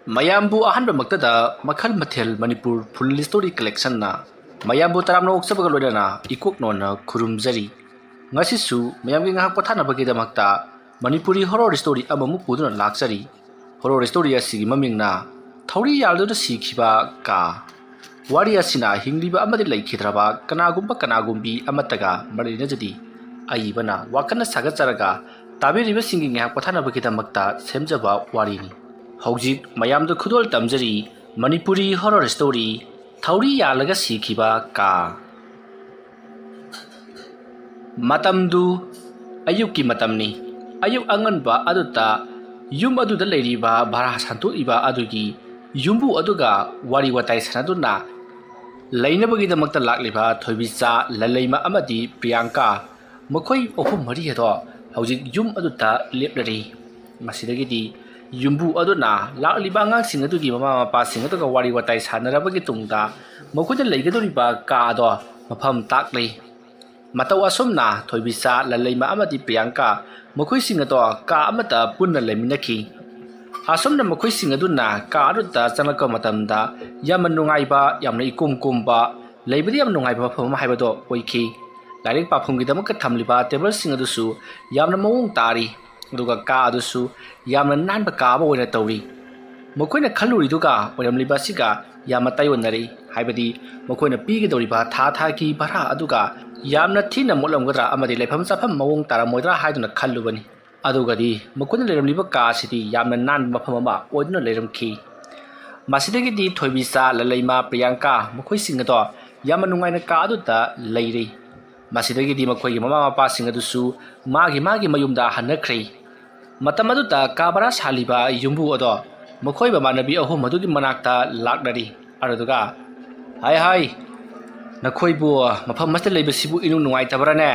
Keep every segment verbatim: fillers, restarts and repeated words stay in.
ꯃꯌꯥꯝꯕꯨ ꯑꯍꯥꯟꯕꯃꯛꯇꯗ ꯃꯈꯜ ꯃꯊꯦꯜ ꯃꯅꯤꯄꯨꯔ ꯐꯨꯜ ꯁ꯭ꯇꯣꯔꯤ ꯀꯂꯦꯛꯁꯟꯅ ꯃꯌꯥꯝꯕꯨ ꯇꯔꯥꯝꯅ ꯑꯣꯛꯆꯕꯒ ꯂꯣꯏꯅꯅ ꯏꯀꯣꯛ ꯅꯣꯟꯅ ꯈꯨꯔꯨꯝꯖꯔꯤ꯫ ꯉꯁꯤꯁꯨ ꯃꯌꯥꯝꯒꯤ ꯉꯥꯏꯍꯥꯛ ꯄꯣꯊꯥꯅꯕꯒꯤꯗꯃꯛꯇ ꯃꯅꯤꯄꯨꯔꯤ ꯍꯣꯔꯣꯔ ꯁ꯭ꯇꯣꯔꯤ ꯑꯃꯃꯨꯛ ꯄꯨꯗꯨꯅ ꯂꯥꯛꯆꯔꯤ꯫ ꯍꯣꯔꯣꯔ ꯁ꯭ꯇꯣꯔꯤ ꯑꯁꯤꯒꯤ ꯃꯃꯤꯡꯅ ꯊꯧꯔꯤ ꯌꯥꯜꯗꯨꯅ ꯁꯤꯈꯤꯕ ꯀꯥ꯫ ꯋꯥꯔꯤ ꯑꯁꯤꯅ ꯍꯤꯡꯂꯤꯕ ꯑꯃꯗꯤ ꯂꯩꯈꯤꯗ꯭ꯔꯕ ꯀꯅꯥꯒꯨꯝꯕ ꯀꯅꯥꯒꯨꯝꯕꯤ ꯑꯃꯠꯇꯒ ꯃꯔꯤ ꯂꯩꯅꯖꯗꯦ꯫ ꯑꯏꯕꯅ ꯋꯥꯀꯟꯅ ꯁꯥꯒꯠꯆꯔꯒ ꯇꯥꯕꯤꯔꯤꯕꯁꯤꯡꯒꯤ ꯉꯥꯏꯍꯥꯛ ꯄꯣꯊꯥꯅꯕꯒꯤꯗꯃꯛꯇ ꯁꯦꯝꯖꯕ ꯋꯥꯔꯤꯅꯤ꯫ ꯍꯧꯖꯤꯛ ꯃꯌꯥꯝꯗ ꯈꯨꯗꯣꯜ ꯇꯝꯖꯔꯤ ꯃꯅꯤꯄꯨꯔꯤ ꯍꯣꯔꯣꯔ ꯁ꯭ꯇꯣꯔꯤ ꯊꯧꯔꯤ ꯌꯥꯜꯂꯒ ꯁꯤꯈꯤꯕ ꯀꯥ꯫ ꯃꯇꯝꯗꯨ ꯑꯌꯨꯛꯀꯤ ꯃꯇꯝꯅꯤ꯫ ꯑꯌꯨꯛ ꯑꯉꯟꯕ ꯑꯗꯨꯗ ꯌꯨꯝ ꯑꯗꯨꯗ ꯂꯩꯔꯤꯕ ꯚꯔꯥ ꯁꯟꯗꯣꯛꯏꯕ ꯑꯗꯨꯒꯤ ꯌꯨꯝꯕꯨ ꯑꯗꯨꯒ ꯋꯥꯔꯤ ꯋꯥꯇꯥꯏ ꯁꯥꯟꯅꯗꯨꯅ ꯂꯩꯅꯕꯒꯤꯗꯃꯛꯇ ꯂꯥꯛꯂꯤꯕ ꯊꯣꯏꯕꯤꯆꯥ, ꯂꯂꯩꯃ ꯑꯃꯗꯤ ꯄ꯭ꯔꯤꯌꯥꯡꯀꯥ, ꯃꯈꯣꯏ ꯑꯍꯨꯝ ꯃꯔꯤ ꯑꯗꯣ ꯍꯧꯖꯤꯛ ꯌꯨꯝ ꯑꯗꯨꯗ ꯂꯦꯞꯂꯔꯤ꯫ ꯃꯁꯤꯗꯒꯤꯗꯤ ꯌꯨꯝꯕꯨ ꯑꯗꯨꯅ ꯂꯥꯛꯂꯤꯕ ꯑꯉꯥꯡꯁꯤꯡ ꯑꯗꯨꯒꯤ ꯃꯃꯥ ꯃꯄꯥꯁꯤꯡ ꯑꯗꯨꯒ ꯋꯥꯔꯤ ꯋꯥꯇꯥꯏ ꯁꯥꯟꯅꯔꯕꯒꯤ ꯇꯨꯡꯗ ꯃꯈꯣꯏꯅ ꯂꯩꯒꯗꯧꯔꯤꯕ ꯀꯥ ꯑꯗꯣ ꯃꯐꯝ ꯇꯥꯛꯂꯤ꯫ ꯃꯇꯧ ꯑꯁꯨꯝꯅ ꯊꯣꯏꯕꯤꯆꯥ, ꯂꯂꯩꯃ ꯑꯃꯗꯤ ꯄ꯭ꯔꯤꯌꯥꯡꯀꯥ ꯃꯈꯣꯏꯁꯤꯡ ꯑꯗꯣ ꯀꯥ ꯑꯃꯗ ꯄꯨꯟꯅ ꯂꯩꯃꯤꯟꯅꯈꯤ꯫ ꯑꯁꯨꯝꯅ ꯃꯈꯣꯏꯁꯤꯡ ꯑꯗꯨꯅ ꯀꯥ ꯑꯗꯨꯗ ꯆꯪꯂꯛꯄ ꯃꯇꯝꯗ ꯌꯥꯝꯅ ꯅꯨꯡꯉꯥꯏꯕ, ꯌꯥꯝꯅ ꯏꯀꯣꯝ ꯀꯣꯝꯕ, ꯂꯩꯕꯗ ꯌꯥꯝ ꯅꯨꯡꯉꯥꯏꯕ ꯃꯐꯝ ꯑꯃ ꯍꯥꯏꯕꯗꯣ ꯑꯣꯏꯈꯤ꯫ ꯂꯥꯏꯔꯤꯛ ꯄꯥꯐꯝꯒꯤꯗꯃꯛꯇ ꯊꯝꯂꯤꯕ ꯇꯦꯕꯜꯁꯤꯡ ꯑꯗꯨꯁꯨ ꯌꯥꯝꯅ ꯃꯑꯣꯡ ꯇꯥꯔꯤ, ꯑꯗꯨꯒ ꯀꯥ ꯑꯗꯨꯁꯨ ꯌꯥꯝꯅ ꯅꯥꯟꯕ ꯀꯥ ꯑꯃ ꯑꯣꯏꯅ ꯇꯧꯔꯤ꯫ ꯃꯈꯣꯏꯅ ꯈꯜꯂꯨꯔꯤꯗꯨꯒ ꯑꯣꯏꯔꯝꯂꯤꯕ ꯑꯁꯤꯒ ꯌꯥꯝꯅ ꯇꯥꯏꯑꯣꯟꯅꯔꯤ, ꯍꯥꯏꯕꯗꯤ ꯃꯈꯣꯏꯅ ꯄꯤꯒꯗꯧꯔꯤꯕ ꯊꯥ ꯊꯥꯒꯤ ꯚꯔꯥ ꯑꯗꯨꯒ ꯌꯥꯝꯅ ꯊꯤꯅ ꯃꯣꯠꯂꯝꯒꯗ꯭ꯔꯥ ꯑꯃꯗꯤ ꯂꯩꯐꯝ ꯆꯥꯐꯝ ꯃꯑꯣꯡ ꯇꯥꯔꯝꯃꯣꯏꯗ꯭ꯔꯥ ꯍꯥꯏꯗꯨꯅ ꯈꯜꯂꯨꯕꯅꯤ꯫ ꯑꯗꯨꯒꯗꯤ ꯃꯈꯣꯏꯅ ꯂꯩꯔꯝꯂꯤꯕ ꯀꯥ ꯑꯁꯤꯗꯤ ꯌꯥꯝꯅ ꯅꯥꯟꯕ ꯃꯐꯝ ꯑꯃ ꯑꯣꯏꯗꯨꯅ ꯂꯩꯔꯝꯈꯤ꯫ ꯃꯁꯤꯗꯒꯤꯗꯤ ꯊꯣꯏꯕꯤꯆꯥ, ꯂꯂꯩꯃ, ꯄ꯭ꯔꯤꯌꯥꯡꯀꯥ ꯃꯈꯣꯏꯁꯤꯡ ꯑꯗꯣ ꯌꯥꯝꯅ ꯅꯨꯡꯉꯥꯏꯅ ꯀꯥ ꯑꯗꯨꯗ ꯂꯩꯔꯤ꯫ ꯃꯁꯤꯗꯒꯤꯗꯤ ꯃꯈꯣꯏꯒꯤ ꯃꯃꯥ ꯃꯄꯥꯁꯤꯡ ꯑꯗꯨꯁꯨ ꯃꯥꯒꯤ ꯃꯥꯒꯤ ꯃꯌꯨꯝꯗ ꯍꯟꯅꯈ꯭ꯔꯦ꯫ ꯃꯇꯝ ꯑꯗꯨꯗ ꯀꯥ ꯚꯔꯥ ꯁꯥꯜꯂꯤꯕ ꯌꯨꯝꯕꯨ ꯑꯗꯣ ꯃꯈꯣꯏ ꯃꯃꯥꯟꯅꯕꯤ ꯑꯍꯨꯝ ꯑꯗꯨꯒꯤ ꯃꯅꯥꯛꯇ ꯂꯥꯛꯅꯔꯤ꯫ ꯑꯗꯨꯗꯨꯒ, "ꯍꯥꯏ ꯍꯥꯏ, ꯅꯈꯣꯏꯕꯨ ꯃꯐꯝ ꯑꯁꯤꯗ ꯂꯩꯕꯁꯤꯕꯨ ꯏꯅꯨꯡ ꯅꯨꯡꯉꯥꯏꯇꯕ꯭ꯔꯥꯅꯦ?"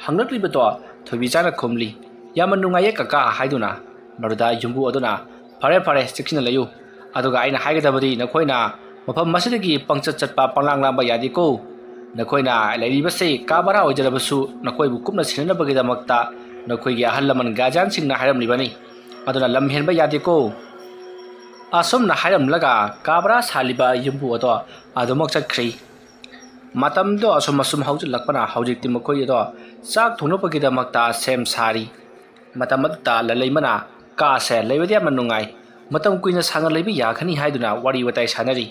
ꯍꯪꯂꯛꯂꯤꯕꯗꯣ ꯊꯣꯏꯕꯤꯆꯥꯅ ꯈꯨꯝꯂꯤ, "ꯌꯥꯝꯅ ꯅꯨꯡꯉꯥꯏꯌꯦ ꯀꯀꯥ" ꯍꯥꯏꯗꯨꯅ꯫ ꯃꯗꯨꯗ ꯌꯨꯝꯕꯨ ꯑꯗꯨꯅ, "ꯐꯔꯦ ꯐꯔꯦ, ꯆꯦꯛꯁꯤꯟꯅ ꯂꯩꯌꯨ꯫ ꯑꯗꯨꯒ ꯑꯩꯅ ꯍꯥꯏꯒꯗꯕꯗꯤ ꯅꯈꯣꯏꯅ ꯃꯐꯝ ꯑꯁꯤꯗꯒꯤ ꯄꯪꯆꯠ ꯆꯠꯄ, ꯄꯪꯂꯥꯡ ꯂꯥꯡꯕ ꯌꯥꯗꯦꯀꯣ꯫ ꯅꯈꯣꯏꯅ ꯂꯩꯔꯤꯕꯁꯤ ꯀꯥ ꯚꯔꯥ ꯑꯣꯏꯖꯔꯕꯁꯨ ꯅꯈꯣꯏꯕꯨ ꯀꯨꯞꯅ ꯁꯦꯟꯅꯅꯕꯒꯤꯗꯃꯛꯇ ꯅꯈꯣꯏꯒꯤ ꯑꯍꯜ ꯂꯃꯟ ꯒꯥꯔꯖꯤꯌꯥꯟꯁꯤꯡꯅ ꯍꯥꯏꯔꯝꯂꯤꯕꯅꯤ꯫ ꯑꯗꯨꯅ ꯂꯝ ꯍꯦꯟꯕ ꯌꯥꯗꯦꯀꯣ"꯫ ꯑꯁꯨꯝꯅ ꯍꯥꯏꯔꯝꯂꯒ ꯀꯥ ꯚꯔꯥ ꯁꯥꯜꯂꯤꯕ ꯌꯨꯝꯕꯨ ꯑꯗꯣ ꯑꯗꯨꯃꯛ ꯆꯠꯈ꯭ꯔꯤ꯫ ꯃꯇꯝꯗꯣ ꯑꯁꯨꯝ ꯑꯁꯨꯝ ꯍꯧꯖꯤꯜꯂꯛꯄꯅ ꯍꯧꯖꯤꯛꯇꯤ ꯃꯈꯣꯏ ꯑꯗꯣ ꯆꯥꯛ ꯊꯣꯡꯅꯕꯒꯤꯗꯃꯛꯇ ꯁꯦꯝ ꯁꯥꯔꯤ꯫ ꯃꯇꯝ ꯑꯗꯨꯗ ꯂꯂꯩꯃꯅ ꯀꯥꯁꯦ ꯂꯩꯕꯗꯤ ꯌꯥꯝꯅ ꯅꯨꯡꯉꯥꯏ, ꯃꯇꯝ ꯀꯨꯏꯅ ꯁꯥꯡꯅ ꯂꯩꯕ ꯌꯥꯒꯅꯤ ꯍꯥꯏꯗꯨꯅ ꯋꯥꯔꯤ ꯋꯥꯇꯥꯏ ꯁꯥꯟꯅꯔꯤ꯫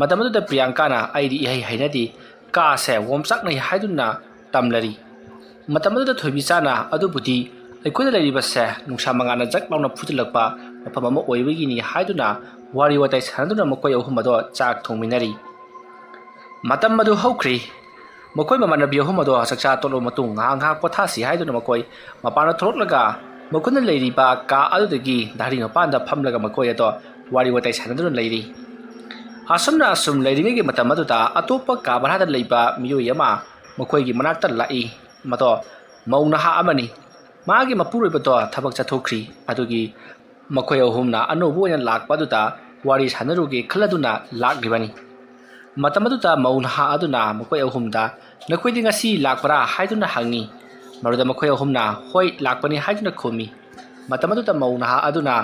ꯃꯇꯝ ꯑꯗꯨꯗ ꯄ꯭ꯔꯤꯌꯥꯡꯀꯥꯅ "ꯑꯩꯗꯤ ꯏꯍꯩ ꯍꯩꯅꯗꯦ, ꯀꯥꯁꯦ ꯑꯣꯝꯆꯥꯛꯅꯩ" ꯍꯥꯏꯗꯨꯅ ꯇꯝꯂꯔꯤ꯫ ꯃꯇꯝ ꯑꯗꯨꯗ ꯊꯣꯏꯕꯤꯆꯥꯅ "ꯑꯗꯨꯕꯨꯗꯤ ꯑꯩꯈꯣꯏꯅ ꯂꯩꯔꯤꯕꯁꯦ ꯅꯨꯡꯁꯥ ꯃꯉꯥꯜꯅ ꯖꯛ ꯂꯥꯎꯅ ꯐꯨꯖꯤꯜꯂꯛꯄ ꯃꯐꯝ ꯑꯃ ꯑꯣꯏꯕꯒꯤꯅꯤ" ꯍꯥꯏꯗꯨꯅ ꯋꯥꯔꯤ ꯋꯥꯇꯥꯏ ꯁꯥꯟꯅꯗꯨꯅ ꯃꯈꯣꯏ ꯑꯍꯨꯝ ꯑꯗꯣ ꯆꯥꯛ ꯊꯣꯡꯃꯤꯟꯅꯔꯤ꯫ ꯃꯇꯝ ꯑꯗꯨ ꯍꯧꯈ꯭ꯔꯤ꯫ ꯃꯈꯣꯏ ꯃꯃꯥꯟꯅꯕꯤ ꯑꯍꯨꯝ ꯑꯗꯣ ꯆꯥꯛꯆꯥ ꯇꯣꯛꯂꯕ ꯃꯇꯨꯡ ꯉꯥꯏꯍꯥꯛ ꯉꯥꯏꯍꯥꯛ ꯄꯣꯊꯥꯁꯤ ꯍꯥꯏꯗꯨꯅ ꯃꯈꯣꯏ ꯃꯄꯥꯟꯗ ꯊꯣꯛꯂꯛꯂꯒ ꯃꯈꯣꯏꯅ ꯂꯩꯔꯤꯕ ꯀꯥ ꯑꯗꯨꯗꯒꯤ ꯗꯥꯔꯤ ꯃꯄꯥꯟꯗ ꯐꯝꯂꯒ ꯃꯈꯣꯏ ꯑꯗꯣ ꯋꯥꯔꯤ ꯋꯥꯇꯥꯏ ꯁꯥꯟꯅꯗꯨꯅ ꯂꯩꯔꯤ꯫ ꯑꯁꯨꯝꯅ ꯑꯁꯨꯝ ꯂꯩꯔꯤꯉꯩꯒꯤ ꯃꯇꯝ ꯑꯗꯨꯗ ꯑꯇꯣꯞꯄ ꯀꯥ ꯚꯔꯥꯗ ꯂꯩꯕ ꯃꯤꯑꯣꯏ ꯑꯃ ꯃꯈꯣꯏꯒꯤ ꯃꯅꯥꯛꯇ ꯂꯥꯛꯏ꯫ ꯃꯗꯣ ꯃꯧ ꯅꯍꯥ ꯑꯃꯅꯤ꯫ ꯃꯥꯒꯤ ꯃꯄꯨꯔꯣꯏꯕꯗꯣ ꯊꯕꯛ ꯆꯠꯊꯣꯛꯈ꯭ꯔꯤ꯫ ꯑꯗꯨꯒꯤ ꯃꯈꯣꯏ ꯑꯍꯨꯝꯅ ꯑꯅꯧꯕ ꯑꯣꯏꯅ ꯂꯥꯛꯄ ꯑꯗꯨꯗ ꯋꯥꯔꯤ ꯁꯥꯟꯅꯔꯨꯒꯦ ꯈꯜꯂꯗꯨꯅ ꯂꯥꯛꯂꯤꯕꯅꯤ꯫ ꯃꯇꯝ ꯑꯗꯨꯗ ꯃꯧ ꯅꯍꯥ ꯑꯗꯨꯅ ꯃꯈꯣꯏ ꯑꯍꯨꯝꯗ "ꯅꯈꯣꯏꯗꯤ ꯉꯁꯤ ꯂꯥꯛꯄ꯭ꯔꯥ?" ꯍꯥꯏꯗꯨꯅ ꯍꯪꯉꯤ꯫ ꯃꯗꯨꯗ ꯃꯈꯣꯏ ꯑꯍꯨꯝꯅ "ꯍꯣꯏ, ꯂꯥꯛꯄꯅꯤ" ꯍꯥꯏꯗꯨꯅ ꯈꯨꯝꯃꯤ꯫ ꯃꯇꯝ ꯑꯗꯨꯗ ꯃꯧ ꯅꯍꯥ ꯑꯗꯨꯅ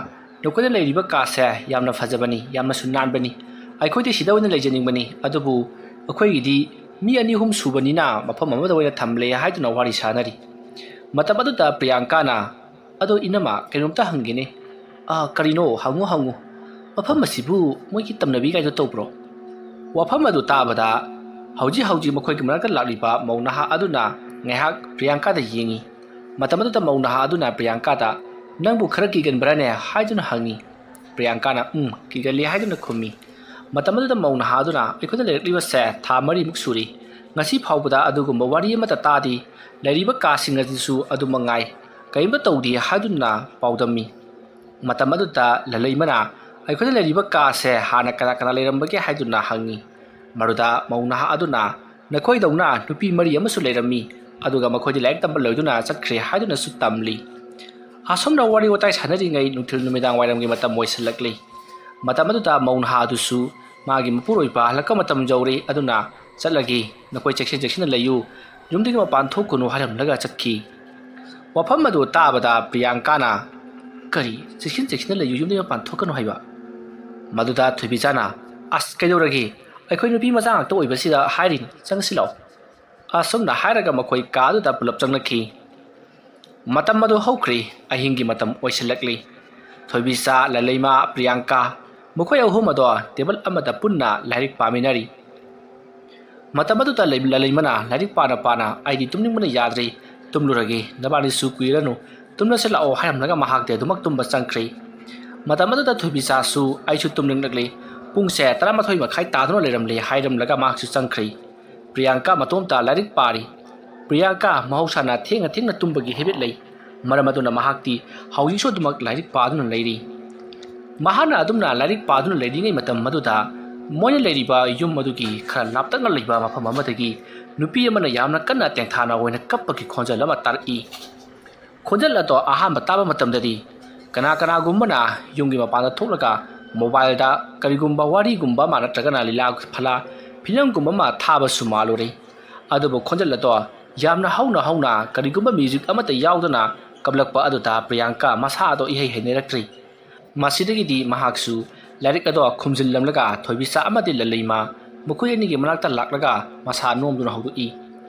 "ꯅꯈꯣꯏꯅ ꯂꯩꯔꯤꯕ ꯀꯥꯁꯦ ꯌꯥꯝꯅ ꯐꯖꯕꯅꯤ, ꯌꯥꯝꯅꯁꯨ ꯅꯥꯟꯕꯅꯤ꯫ ꯑꯩꯈꯣꯏꯗꯤ ꯁꯤꯗ ꯑꯣꯏꯅ ꯂꯩꯖꯅꯤꯡꯕꯅꯤ, ꯑꯗꯨꯕꯨ ꯑꯩꯈꯣꯏꯒꯤꯗꯤ ꯃꯤ ꯑꯅꯤ ꯑꯍꯨꯝ ꯁꯨꯕꯅꯤꯅ ꯃꯐꯝ ꯑꯃꯗ ꯑꯣꯏꯅ ꯊꯝꯂꯦ" ꯍꯥꯏꯗꯨꯅ ꯋꯥꯔꯤ ꯁꯥꯅꯔꯤ꯫ ꯃꯇꯝ ꯑꯗꯨꯗ ꯄ꯭ꯔꯤꯌꯥꯡꯀꯥꯅ "ꯑꯗꯣ ꯏꯅꯝꯃ, ꯀꯩꯅꯣꯝꯇ ꯍꯪꯒꯦꯅꯦ꯫ ꯑꯥ, ꯀꯔꯤꯅꯣ? ꯍꯪꯉꯨ, ꯍꯪꯉꯨ꯫ ꯃꯐꯝ ꯑꯁꯤꯕꯨ ꯃꯣꯏꯒꯤ ꯇꯝꯅꯕꯤ ꯀꯥꯏꯗꯣ ꯇꯧꯕ꯭ꯔꯣ?" ꯋꯥꯐꯝ ꯑꯗꯨ ꯇꯥꯕꯗ ꯍꯧꯖꯤꯛ ꯍꯧꯖꯤꯛ ꯃꯈꯣꯏꯒꯤ ꯃꯅꯥꯛꯇ ꯂꯥꯛꯂꯤꯕ ꯃꯧ ꯅꯍꯥ ꯑꯗꯨꯅ ꯉꯥꯏꯍꯥꯛ ꯄ꯭ꯔꯤꯌꯥꯡꯀꯥꯗ ꯌꯦꯡꯉꯤ꯫ ꯃꯇꯝ ꯑꯗꯨꯗ ꯃꯧ ꯅꯍꯥ ꯑꯗꯨꯅ ꯄ꯭ꯔꯤꯌꯥꯡꯀꯥꯗ "ꯅꯪꯕꯨ ꯈꯔ ꯀꯤꯒꯟꯕ꯭ꯔꯥꯅꯦ?" ꯍꯥꯏꯗꯨꯅ ꯍꯪꯉꯤ꯫ ꯄ꯭ꯔꯤꯌꯥꯡꯀꯥꯅ "ꯎꯝ, ꯀꯤꯒꯜꯂꯤ" ꯍꯥꯏꯗꯨꯅ ꯈꯨꯝꯃꯤ꯫ ꯃꯇꯝ ꯑꯗꯨꯗ ꯃꯧ ꯅꯍꯥ ꯑꯗꯨꯅ "ꯑꯩꯈꯣꯏꯗ ꯂꯩꯔꯛꯂꯤꯕꯁꯦ ꯊꯥ ꯃꯔꯤꯃꯨꯛ ꯁꯨꯔꯤ꯫ ꯉꯁꯤ ꯐꯥꯎꯕꯗ ꯑꯗꯨꯒꯨꯝꯕ ꯋꯥꯔꯤ ꯑꯃꯠꯇ ꯇꯥꯗꯦ꯫ ꯂꯩꯔꯤꯕ ꯀꯥꯁꯤꯡ ꯑꯁꯤꯁꯨ ꯑꯗꯨ ꯃꯉꯥꯏ꯫ ꯀꯔꯤꯝꯇ ꯇꯧꯗꯦ" ꯍꯥꯏꯗꯨꯅ ꯄꯥꯎꯗꯝꯃꯤ꯫ ꯃꯇꯝ ꯑꯗꯨꯗ ꯂꯂꯩꯃꯅ "ꯑꯩꯈꯣꯏꯅ ꯂꯩꯔꯤꯕ ꯀꯥꯁꯦ ꯍꯥꯟꯅ ꯀꯅꯥ ꯀꯅꯥ ꯂꯩꯔꯝꯕꯒꯦ?" ꯍꯥꯏꯗꯨꯅ ꯍꯪꯉꯤ꯫ ꯃꯗꯨꯗ ꯃꯧ ꯅꯍꯥ ꯑꯗꯨꯅ "ꯅꯈꯣꯏꯗꯧꯅ ꯅꯨꯄꯤ ꯃꯔꯤ ꯑꯃꯁꯨ ꯂꯩꯔꯝꯃꯤ, ꯑꯗꯨꯒ ꯃꯈꯣꯏꯗꯤ ꯂꯥꯏꯔꯤꯛ ꯇꯝꯕ ꯂꯣꯏꯗꯨꯅ ꯆꯠꯈ꯭ꯔꯦ" ꯍꯥꯏꯗꯨꯅꯁꯨ ꯇꯝꯂꯤ꯫ ꯑꯁꯨꯝꯅ ꯋꯥꯔꯤ ꯋꯥꯇꯥꯏ ꯁꯥꯟꯅꯔꯤꯉꯩ ꯅꯨꯡꯊꯤꯜ ꯅꯨꯃꯤꯗꯥꯡ ꯋꯥꯏꯔꯝꯒꯤ ꯃꯇꯝ ꯑꯣꯏꯁꯤꯜꯂꯛꯂꯤ꯫ ꯃꯇꯝ ꯑꯗꯨꯗ ꯃꯧ ꯅꯍꯥ ꯑꯗꯨꯁꯨ ꯃꯥꯒꯤ ꯃꯄꯨꯔꯣꯏꯕ ꯍꯜꯂꯛꯄ ꯃꯇꯝ ꯌꯧꯔꯦ, ꯑꯗꯨꯅ "ꯆꯠꯂꯒꯦ, ꯅꯈꯣꯏ ꯆꯦꯛꯁꯤꯟ ꯆꯦꯛꯁꯤꯟꯅ ꯂꯩꯌꯨ, ꯌꯨꯝꯗꯒꯤ ꯃꯄꯥꯟ ꯊꯣꯛꯀꯅꯨ" ꯍꯥꯏꯔꯝꯂꯒ ꯆꯠꯈꯤ꯫ ꯋꯥꯐꯝ ꯑꯗꯨ ꯇꯥꯕꯗ ꯄ꯭ꯔꯤꯌꯥꯡꯀꯥꯅ "ꯀꯔꯤ? ꯆꯦꯛꯁꯤꯟ ꯆꯦꯛꯁꯤꯟꯅ ꯂꯩꯌꯨ, ꯌꯨꯝꯗꯒꯤ ꯃꯄꯥꯟ ꯊꯣꯛꯀꯅꯨ ꯍꯥꯏꯕ? ꯃꯗꯨꯗ ꯊꯣꯏꯕꯤꯆꯥꯅ, "ꯑꯁ, ꯀꯩꯗꯧꯔꯒꯦ? ꯑꯩꯈꯣꯏ ꯅꯨꯄꯤ ꯃꯆꯥ ꯉꯥꯛꯇ ꯑꯣꯏꯕꯁꯤꯗ ꯍꯥꯏꯔꯤꯅꯤ, ꯆꯪꯁꯤꯜꯂꯛꯑꯣ"꯫ ꯑꯁꯨꯝꯅ ꯍꯥꯏꯔꯒ ꯃꯈꯣꯏ ꯀꯥ ꯑꯗꯨꯗ ꯄꯨꯂꯞ ꯆꯪꯂꯛꯈꯤ꯫ ꯃꯇꯝ ꯑꯗꯨ ꯍꯧꯈ꯭ꯔꯦ꯫ ꯑꯍꯤꯡꯒꯤ ꯃꯇꯝ ꯑꯣꯏꯁꯤꯜꯂꯛꯂꯤ꯫ ꯊꯣꯏꯕꯤꯆꯥ, ꯂꯂꯩꯃ, ꯄ꯭ꯔꯤꯌꯥꯡꯀꯥ, ꯃꯈꯣꯏ ꯑꯍꯨꯝ ꯑꯗꯣ ꯇꯦꯕꯜ ꯑꯃꯗ ꯄꯨꯟꯅ ꯂꯥꯏꯔꯤꯛ ꯄꯥꯃꯤꯟꯅꯔꯤ꯫ ꯃꯇꯝ ꯑꯗꯨꯗ ꯂꯩ-, ꯂꯂꯩꯃꯅ ꯂꯥꯏꯔꯤꯛ ꯄꯥꯅ ꯄꯥꯅ, "ꯑꯩꯗꯤ ꯇꯨꯝꯅꯤꯡꯕꯅ ꯌꯥꯗ꯭ꯔꯦ, ꯇꯨꯝꯂꯨꯔꯒꯦ, ꯅꯕꯥꯅꯤꯁꯨ ꯀꯨꯏꯔꯅꯨ, ꯇꯨꯝꯅꯁꯤ ꯂꯥꯛꯑꯣ" ꯍꯥꯏꯔꯝꯂꯒ ꯃꯍꯥꯛꯇꯤ ꯑꯗꯨꯃꯛ ꯇꯨꯝꯕ ꯆꯪꯈ꯭ꯔꯦ꯫ ꯃꯇꯝ ꯑꯗꯨꯗ ꯊꯣꯏꯕꯤꯆꯥꯁꯨ, "ꯑꯩꯁꯨ ꯇꯨꯝꯅꯤꯡꯂꯛꯂꯦ, ꯄꯨꯡꯁꯦ ꯇꯔꯥꯃꯥꯊꯣꯏ ꯃꯈꯥꯏ ꯇꯥꯗꯨꯅ ꯂꯩꯔꯝꯂꯦ" ꯍꯥꯏꯔꯝꯂꯒ ꯃꯍꯥꯛꯁꯨ ꯆꯪꯈ꯭ꯔꯦ꯫ ꯄ꯭ꯔꯤꯌꯥꯡꯀꯥ ꯃꯇꯣꯝꯇ ꯂꯥꯏꯔꯤꯛ ꯄꯥꯔꯤ꯫ ꯄ꯭ꯔꯤꯌꯥꯡꯀꯥ ꯃꯍꯧꯁꯥꯅ ꯊꯦꯡꯅ ꯊꯦꯡꯅ ꯇꯨꯝꯕꯒꯤ ꯍꯦꯕꯤꯠ ꯂꯩ꯫ ꯃꯔꯝ ꯑꯗꯨꯅ ꯃꯍꯥꯛꯇꯤ ꯍꯧꯖꯤꯛꯁꯨ ꯑꯗꯨꯃꯛ ꯂꯥꯏꯔꯤꯛ ꯄꯥꯗꯨꯅ ꯂꯩꯔꯤ꯫ ꯃꯍꯥꯛꯅ ꯑꯗꯨꯝꯅ ꯂꯥꯏꯔꯤꯛ ꯄꯥꯗꯨꯅ ꯂꯩꯔꯤꯉꯩ ꯃꯇꯝ ꯑꯗꯨꯗ ꯃꯣꯏꯅ ꯂꯩꯔꯤꯕ ꯌꯨꯝ ꯑꯗꯨꯒꯤ ꯈꯔ ꯂꯥꯞꯇꯛꯅ ꯂꯩꯕ ꯃꯐꯝ ꯑꯃꯗꯒꯤ ꯅꯨꯄꯤ ꯑꯃꯅ ꯌꯥꯝꯅ ꯀꯟꯅ ꯇꯦꯡꯊꯥꯅ ꯑꯣꯏꯅ ꯀꯞꯄꯒꯤ ꯈꯣꯟꯖꯦꯜ ꯑꯃ ꯇꯥꯔꯛꯏ꯫ ꯈꯣꯟꯖꯦꯜ ꯑꯗꯣ ꯑꯍꯥꯟꯕ ꯇꯥꯕ ꯃꯇꯝꯗꯗꯤ ꯀꯅꯥ ꯀꯅꯥꯒꯨꯝꯕꯅ ꯌꯨꯝꯒꯤ ꯃꯄꯥꯟꯗ ꯊꯣꯛꯂꯒ ꯃꯣꯕꯥꯏꯜꯗ ꯀꯔꯤꯒꯨꯝꯕ ꯋꯥꯔꯤꯒꯨꯝꯕ ꯑꯃ ꯅꯠꯇ꯭ꯔꯒꯅ ꯂꯤꯂꯥ ꯐꯂꯥ ꯐꯤꯂꯝꯒꯨꯝꯕ ꯑꯃ ꯊꯥꯕꯁꯨ ꯃꯥꯜꯂꯨꯔꯦ꯫ ꯑꯗꯨꯕꯨ ꯈꯣꯟꯖꯦꯜ ꯑꯗꯣ ꯌꯥꯝꯅ ꯍꯧꯅ ꯍꯧꯅ, ꯀꯔꯤꯒꯨꯝꯕ ꯃ꯭ꯌꯨꯖꯤꯛ ꯑꯃꯠꯇ ꯌꯥꯎꯗꯅ ꯀꯞꯂꯛꯄ ꯑꯗꯨꯗ ꯄ꯭ꯔꯤꯌꯥꯡꯀꯥ ꯃꯁꯥ ꯑꯗꯣ ꯏꯍꯩ ꯍꯩꯅꯔꯛꯇ꯭ꯔꯤ꯫ ꯃꯁꯤꯗꯒꯤꯗꯤ ꯃꯍꯥꯛꯁꯨ ꯂꯥꯏꯔꯤꯛ ꯑꯗꯣ ꯈꯨꯝꯖꯤꯜꯂꯝꯂꯒ ꯊꯣꯏꯕꯤꯆꯥ ꯑꯃꯗꯤ ꯂꯂꯩꯃ ꯃꯈꯣꯏ ꯑꯅꯤꯒꯤ ꯃꯅꯥꯛꯇ ꯂꯥꯛꯂꯒ ꯃꯁꯥ ꯅꯣꯝꯗꯨꯅ ꯍꯧꯗꯣꯛꯏ꯫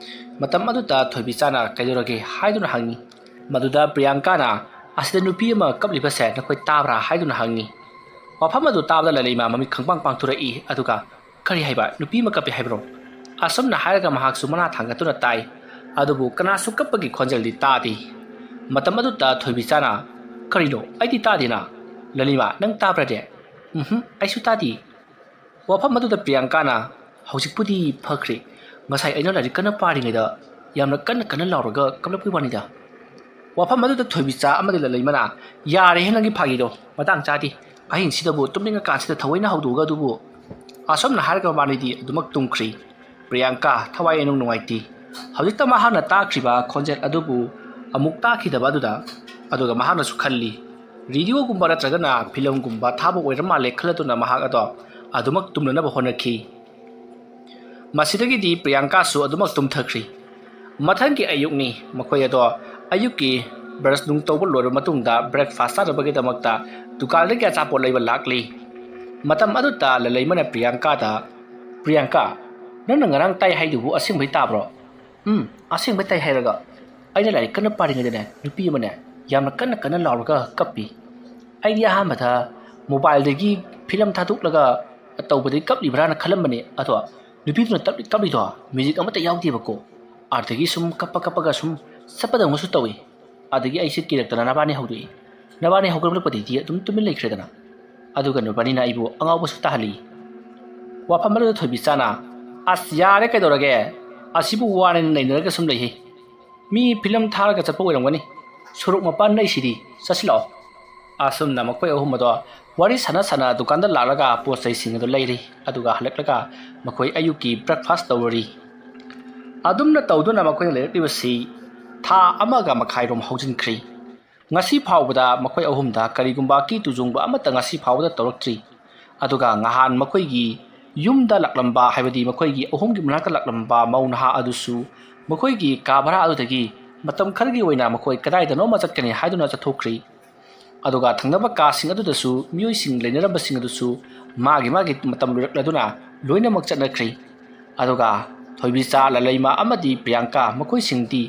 ꯃꯇꯝ ꯑꯗꯨꯗ ꯊꯣꯏꯕꯤꯆꯥꯅ "ꯀꯩꯗꯧꯔꯒꯦ?" ꯍꯥꯏꯗꯨꯅ ꯍꯪꯉꯤ꯫ ꯃꯗꯨꯗ ꯄ꯭ꯔꯤꯌꯥꯡꯀꯥꯅ, "ꯑꯁꯤꯗ ꯅꯨꯄꯤ ꯑꯃ ꯀꯞꯂꯤꯕꯁꯦ ꯅꯈꯣꯏ ꯇꯥꯕ꯭ꯔꯥ?" ꯍꯥꯏꯗꯨꯅ ꯍꯪꯉꯤ꯫ ꯋꯥꯐꯝ ꯑꯗꯨ ꯇꯥꯕꯗ ꯂꯂꯩꯃ ꯃꯃꯤꯠ ꯈꯪꯄꯥꯡ ꯄꯥꯡꯊꯣꯔꯛꯏ, ꯑꯗꯨꯒ, "ꯀꯔꯤ ꯍꯥꯏꯕ? ꯅꯨꯄꯤ ꯑꯃ ꯀꯞꯄꯤ ꯍꯥꯏꯕ꯭ꯔꯣ?" ꯑꯁꯨꯝꯅ ꯍꯥꯏꯔꯒ ꯃꯍꯥꯛꯁꯨ ꯃꯅꯥ ꯊꯥꯡꯒꯠꯇꯨꯅ ꯇꯥꯏ, ꯑꯗꯨꯕꯨ ꯀꯅꯥꯁꯨ ꯀꯞꯄꯒꯤ ꯈꯣꯟꯖꯦꯜꯗꯤ ꯇꯥꯗꯦ꯫ ꯃꯇꯝ ꯑꯗꯨꯗ ꯊꯣꯏꯕꯤꯆꯥꯅ, "ꯀꯔꯤꯅꯣ? ꯑꯩꯗꯤ ꯇꯥꯗꯦꯅ꯫ ꯂꯂꯩꯃ, ꯅꯪ ꯇꯥꯕ꯭ꯔꯅꯦ?" "ꯎꯝꯍꯨꯝ, ꯑꯩꯁꯨ ꯇꯥꯗꯦ"꯫ ꯋꯥꯐꯝ ꯑꯗꯨꯗ ꯄ꯭ꯔꯤꯌꯥꯡꯀꯥꯅ, "ꯍꯧꯖꯤꯛꯄꯨꯗꯤ ꯐꯈ꯭ꯔꯦ, ꯉꯁꯥꯏ ꯑꯩꯅ ꯂꯥꯏꯔꯤꯛ ꯀꯟꯅ ꯄꯥꯔꯤꯉꯩꯗ ꯌꯥꯝꯅ ꯀꯟꯅ ꯀꯟꯅ ꯂꯥꯎꯔꯒ ꯀꯞꯂꯛꯄꯒꯤ ꯋꯥꯅꯤꯗ"꯫ ꯋꯥꯐꯝ ꯑꯗꯨꯗ ꯊꯣꯏꯕꯤꯆꯥ ꯑꯃꯗꯤ ꯂꯂꯩꯃꯅ, "ꯌꯥꯔꯦꯍꯦ ꯅꯪꯒꯤ ꯐꯥꯒꯤꯗꯣ, ꯃꯇꯥꯡ ꯆꯥꯗꯦ꯫ ꯑꯍꯤꯡꯁꯤꯗꯕꯨ ꯇꯨꯝꯅꯤꯡꯉꯀꯥꯟꯁꯤꯗ ꯊꯑꯣꯏꯅ ꯍꯧꯗꯣꯛꯑꯒ ꯑꯗꯨꯕꯨ"꯫ ꯑꯁꯨꯝꯅ ꯍꯥꯏꯔꯒ ꯃꯕꯥꯅꯤꯗꯤ ꯑꯗꯨꯃꯛ ꯇꯨꯝꯈ꯭ꯔꯤ꯫ ꯄ꯭ꯔꯤꯌꯥꯡꯀꯥ ꯊꯋꯥꯏ ꯏꯅꯨꯡ ꯅꯨꯡꯉꯥꯏꯇꯦ꯫ ꯍꯧꯖꯤꯛꯇ ꯃꯍꯥꯛꯅ ꯇꯥꯈ꯭ꯔꯤꯕ ꯈꯣꯟꯖꯦꯜ ꯑꯗꯨꯕꯨ ꯑꯃꯨꯛ ꯇꯥꯈꯤꯗꯕ ꯑꯗꯨꯗ, ꯑꯗꯨꯒ ꯃꯍꯥꯛꯅꯁꯨ ꯈꯜꯂꯤ, "ꯔꯦꯗꯤꯑꯣꯒꯨꯝꯕ ꯅꯠꯇ꯭ꯔꯒꯅ ꯐꯤꯂꯝꯒꯨꯝꯕ ꯊꯥꯕ ꯑꯣꯏꯔ ꯃꯥꯜꯂꯦ" ꯈꯜꯂꯗꯨꯅ ꯃꯍꯥꯛ ꯑꯗꯣ ꯑꯗꯨꯃꯛ ꯇꯨꯝꯅꯅꯕ ꯍꯣꯠꯅꯈꯤ꯫ ꯃꯁꯤꯗꯒꯤꯗꯤ ꯄ꯭ꯔꯤꯌꯥꯡꯀꯥꯁꯨ ꯑꯗꯨꯃꯛ ꯇꯨꯝꯊꯈ꯭ꯔꯤ꯫ ꯃꯊꯪꯒꯤ ꯑꯌꯨꯛꯅꯤ꯫ ꯃꯈꯣꯏ ꯑꯗꯣ ꯑꯌꯨꯛꯀꯤ ꯕ꯭ꯔꯁ ꯅꯨꯡ ꯇꯧꯕ ꯂꯣꯏꯔꯕ ꯃꯇꯨꯡꯗ ꯕ꯭ꯔꯦꯛꯐꯥꯁ ꯆꯥꯅꯕꯒꯤꯗꯃꯛꯇ ꯗꯨꯀꯥꯟꯗꯒꯤ ꯑꯆꯥꯄꯣꯠ ꯂꯩꯕ ꯂꯥꯛꯂꯤ꯫ ꯃꯇꯝ ꯑꯗꯨꯗ ꯂꯂꯩꯃꯅ ꯄ꯭ꯔꯤꯌꯥꯡꯀꯥꯗ, "ꯄ꯭ꯔꯤꯌꯥꯡꯀꯥ, ꯅꯪꯅ ꯉꯔꯥꯡ ꯇꯥꯏ ꯍꯥꯏꯗꯨꯕꯨ ꯑꯁꯦꯡꯕꯩ ꯇꯥꯕ꯭ꯔꯣ?" "ꯎꯝ, ꯑꯁꯦꯡꯕꯩ ꯇꯥꯏ ꯍꯥꯏꯔꯒ ꯑꯩꯅ ꯂꯥꯏꯔꯤꯛ ꯀꯟꯅ ꯄꯥꯔꯤꯉꯩꯗꯅꯦ, ꯅꯨꯄꯤ ꯑꯃꯅꯦ ꯌꯥꯝꯅ ꯀꯟꯅ ꯀꯟꯅ ꯂꯥꯎꯔꯒ ꯀꯞꯄꯤ꯫ ꯑꯩꯗꯤ ꯑꯍꯥꯟꯕꯗ ꯃꯣꯕꯥꯏꯜꯗꯒꯤ ꯐꯤꯂꯝ ꯊꯥꯗꯣꯛꯂꯒ ꯇꯧꯕꯗꯒꯤ ꯀꯞꯂꯤꯕ꯭ꯔꯥꯅ ꯈꯜꯂꯝꯕꯅꯤ, ꯑꯗꯣ ꯅꯨꯄꯤꯗꯨꯅ ꯇꯞꯂꯤ ꯀꯞꯂꯤꯗꯣ ꯃ꯭ꯌꯨꯖꯤꯛ ꯑꯃꯠꯇ ꯌꯥꯎꯗꯦꯕꯀꯣ꯫ ꯑꯗꯒꯤ ꯁꯨꯝ ꯀꯞꯄ ꯀꯞꯄꯒ ꯁꯨꯝ ꯆꯠꯄꯗꯧꯅꯁꯨ ꯇꯧꯏ꯫ ꯑꯗꯒꯤ ꯑꯩꯁꯦ ꯀꯤꯔꯛꯇꯅ ꯅꯕꯥꯅꯤ ꯍꯧꯗꯣꯛꯏ꯫ ꯅꯕꯥꯅꯤ ꯍꯧꯒꯠꯂꯛꯄꯗꯩꯗꯤ ꯑꯗꯨꯝ ꯇꯨꯃꯤꯟ ꯂꯩꯈ꯭ꯔꯦꯗꯅ꯫ ꯑꯗꯨꯒ ꯅꯕꯥꯅꯤꯅ ꯑꯩꯕꯨ ꯑꯉꯥꯎꯕꯁꯨ ꯇꯥꯍꯜꯂꯤ꯫" ꯋꯥꯐꯝ ꯑꯗꯨꯗ ꯊꯣꯏꯕꯤꯆꯥꯅ, "ꯑꯁ, ꯌꯥꯔꯦ, ꯀꯩꯗꯧꯔꯒꯦ? ꯑꯁꯤꯕꯨ ꯋꯥꯅꯦꯅ ꯅꯩꯅꯔꯒ ꯁꯨꯝ ꯂꯩꯍꯦ꯫ ꯃꯤ ꯐꯤꯂꯝ ꯊꯥꯔꯒ ꯆꯠꯄ ꯑꯣꯏꯔꯝꯒꯅꯤ꯫ ꯁꯣꯔꯣꯛ ꯃꯄꯥꯟ ꯅꯛꯏꯁꯤꯗꯤ, ꯆꯠꯁꯤ ꯂꯥꯛꯑꯣ꯫" ꯑꯁꯨꯝꯅ ꯃꯈꯣꯏ ꯑꯍꯨꯝ ꯑꯗꯣ ꯋꯥꯔꯤ ꯁꯥꯟꯅ ꯁꯥꯟꯅ ꯗꯨꯀꯥꯟꯗ ꯂꯥꯛꯂꯒ ꯄꯣꯠ ꯆꯩꯁꯤꯡ ꯑꯗꯨ ꯂꯩꯔꯤ꯫ ꯑꯗꯨꯒ ꯍꯜꯂꯛꯂꯒ ꯃꯈꯣꯏ ꯑꯌꯨꯛꯀꯤ ꯕ꯭ꯔꯦꯛꯐꯥꯁ ꯇꯧꯔꯨꯔꯤ꯫ ꯑꯗꯨꯝꯅ ꯇꯧꯗꯨꯅ ꯃꯈꯣꯏꯅ ꯂꯩꯔꯛꯂꯤꯕꯁꯤ ꯊꯥ ꯑꯃꯒ ꯃꯈꯥꯏꯔꯣꯝ ꯍꯧꯖꯤꯟꯈ꯭ꯔꯤ꯫ ꯉꯁꯤ ꯐꯥꯎꯕꯗ ꯃꯈꯣꯏ ꯑꯍꯨꯝꯗ ꯀꯔꯤꯒꯨꯝꯕ ꯑꯀꯤ ꯇꯨꯖꯨꯡꯕ ꯑꯃꯠꯇ ꯉꯁꯤ ꯐꯥꯎꯕꯗ ꯇꯧꯔꯛꯇ꯭ꯔꯤ꯫ ꯑꯗꯨꯒ ꯉꯍꯥꯟ ꯃꯈꯣꯏꯒꯤ ꯌꯨꯝꯗ ꯂꯥꯛꯂꯝꯕ, ꯍꯥꯏꯕꯗꯤ ꯃꯈꯣꯏꯒꯤ ꯑꯍꯨꯝꯒꯤ ꯃꯅꯥꯛꯇ ꯂꯥꯛꯂꯝꯕ ꯃꯧ ꯅꯍꯥ ꯑꯗꯨꯁꯨ ꯃꯈꯣꯏꯒꯤ ꯀꯥ ꯚꯔꯥ ꯑꯗꯨꯗꯒꯤ ꯃꯇꯝ ꯈꯔꯒꯤ ꯑꯣꯏꯅ ꯃꯈꯣꯏ ꯀꯗꯥꯏꯗꯅꯣꯃ ꯆꯠꯀꯅꯤ ꯍꯥꯏꯗꯨꯅ ꯆꯠꯊꯣꯛꯈ꯭ꯔꯤ꯫ ꯑꯗꯨꯒ ꯊꯪꯅꯕ ꯀꯥꯁꯤꯡ ꯑꯗꯨꯗꯁꯨ ꯃꯤꯑꯣꯏꯁꯤꯡ ꯂꯩꯅꯔꯝꯕꯁꯤꯡ ꯑꯗꯨꯁꯨ ꯃꯥꯒꯤ ꯃꯥꯒꯤ ꯃꯇꯝ ꯂꯣꯏꯔꯛꯂꯗꯨꯅ ꯂꯣꯏꯅꯃꯛ ꯆꯠꯅꯈ꯭ꯔꯤ꯫ ꯑꯗꯨꯒ ꯊꯣꯏꯕꯤꯆꯥ, ꯂꯂꯩꯃ ꯑꯃꯗꯤ ꯄ꯭ꯔꯤꯌꯥꯡꯀꯥ ꯃꯈꯣꯏꯁꯤꯡꯗꯤ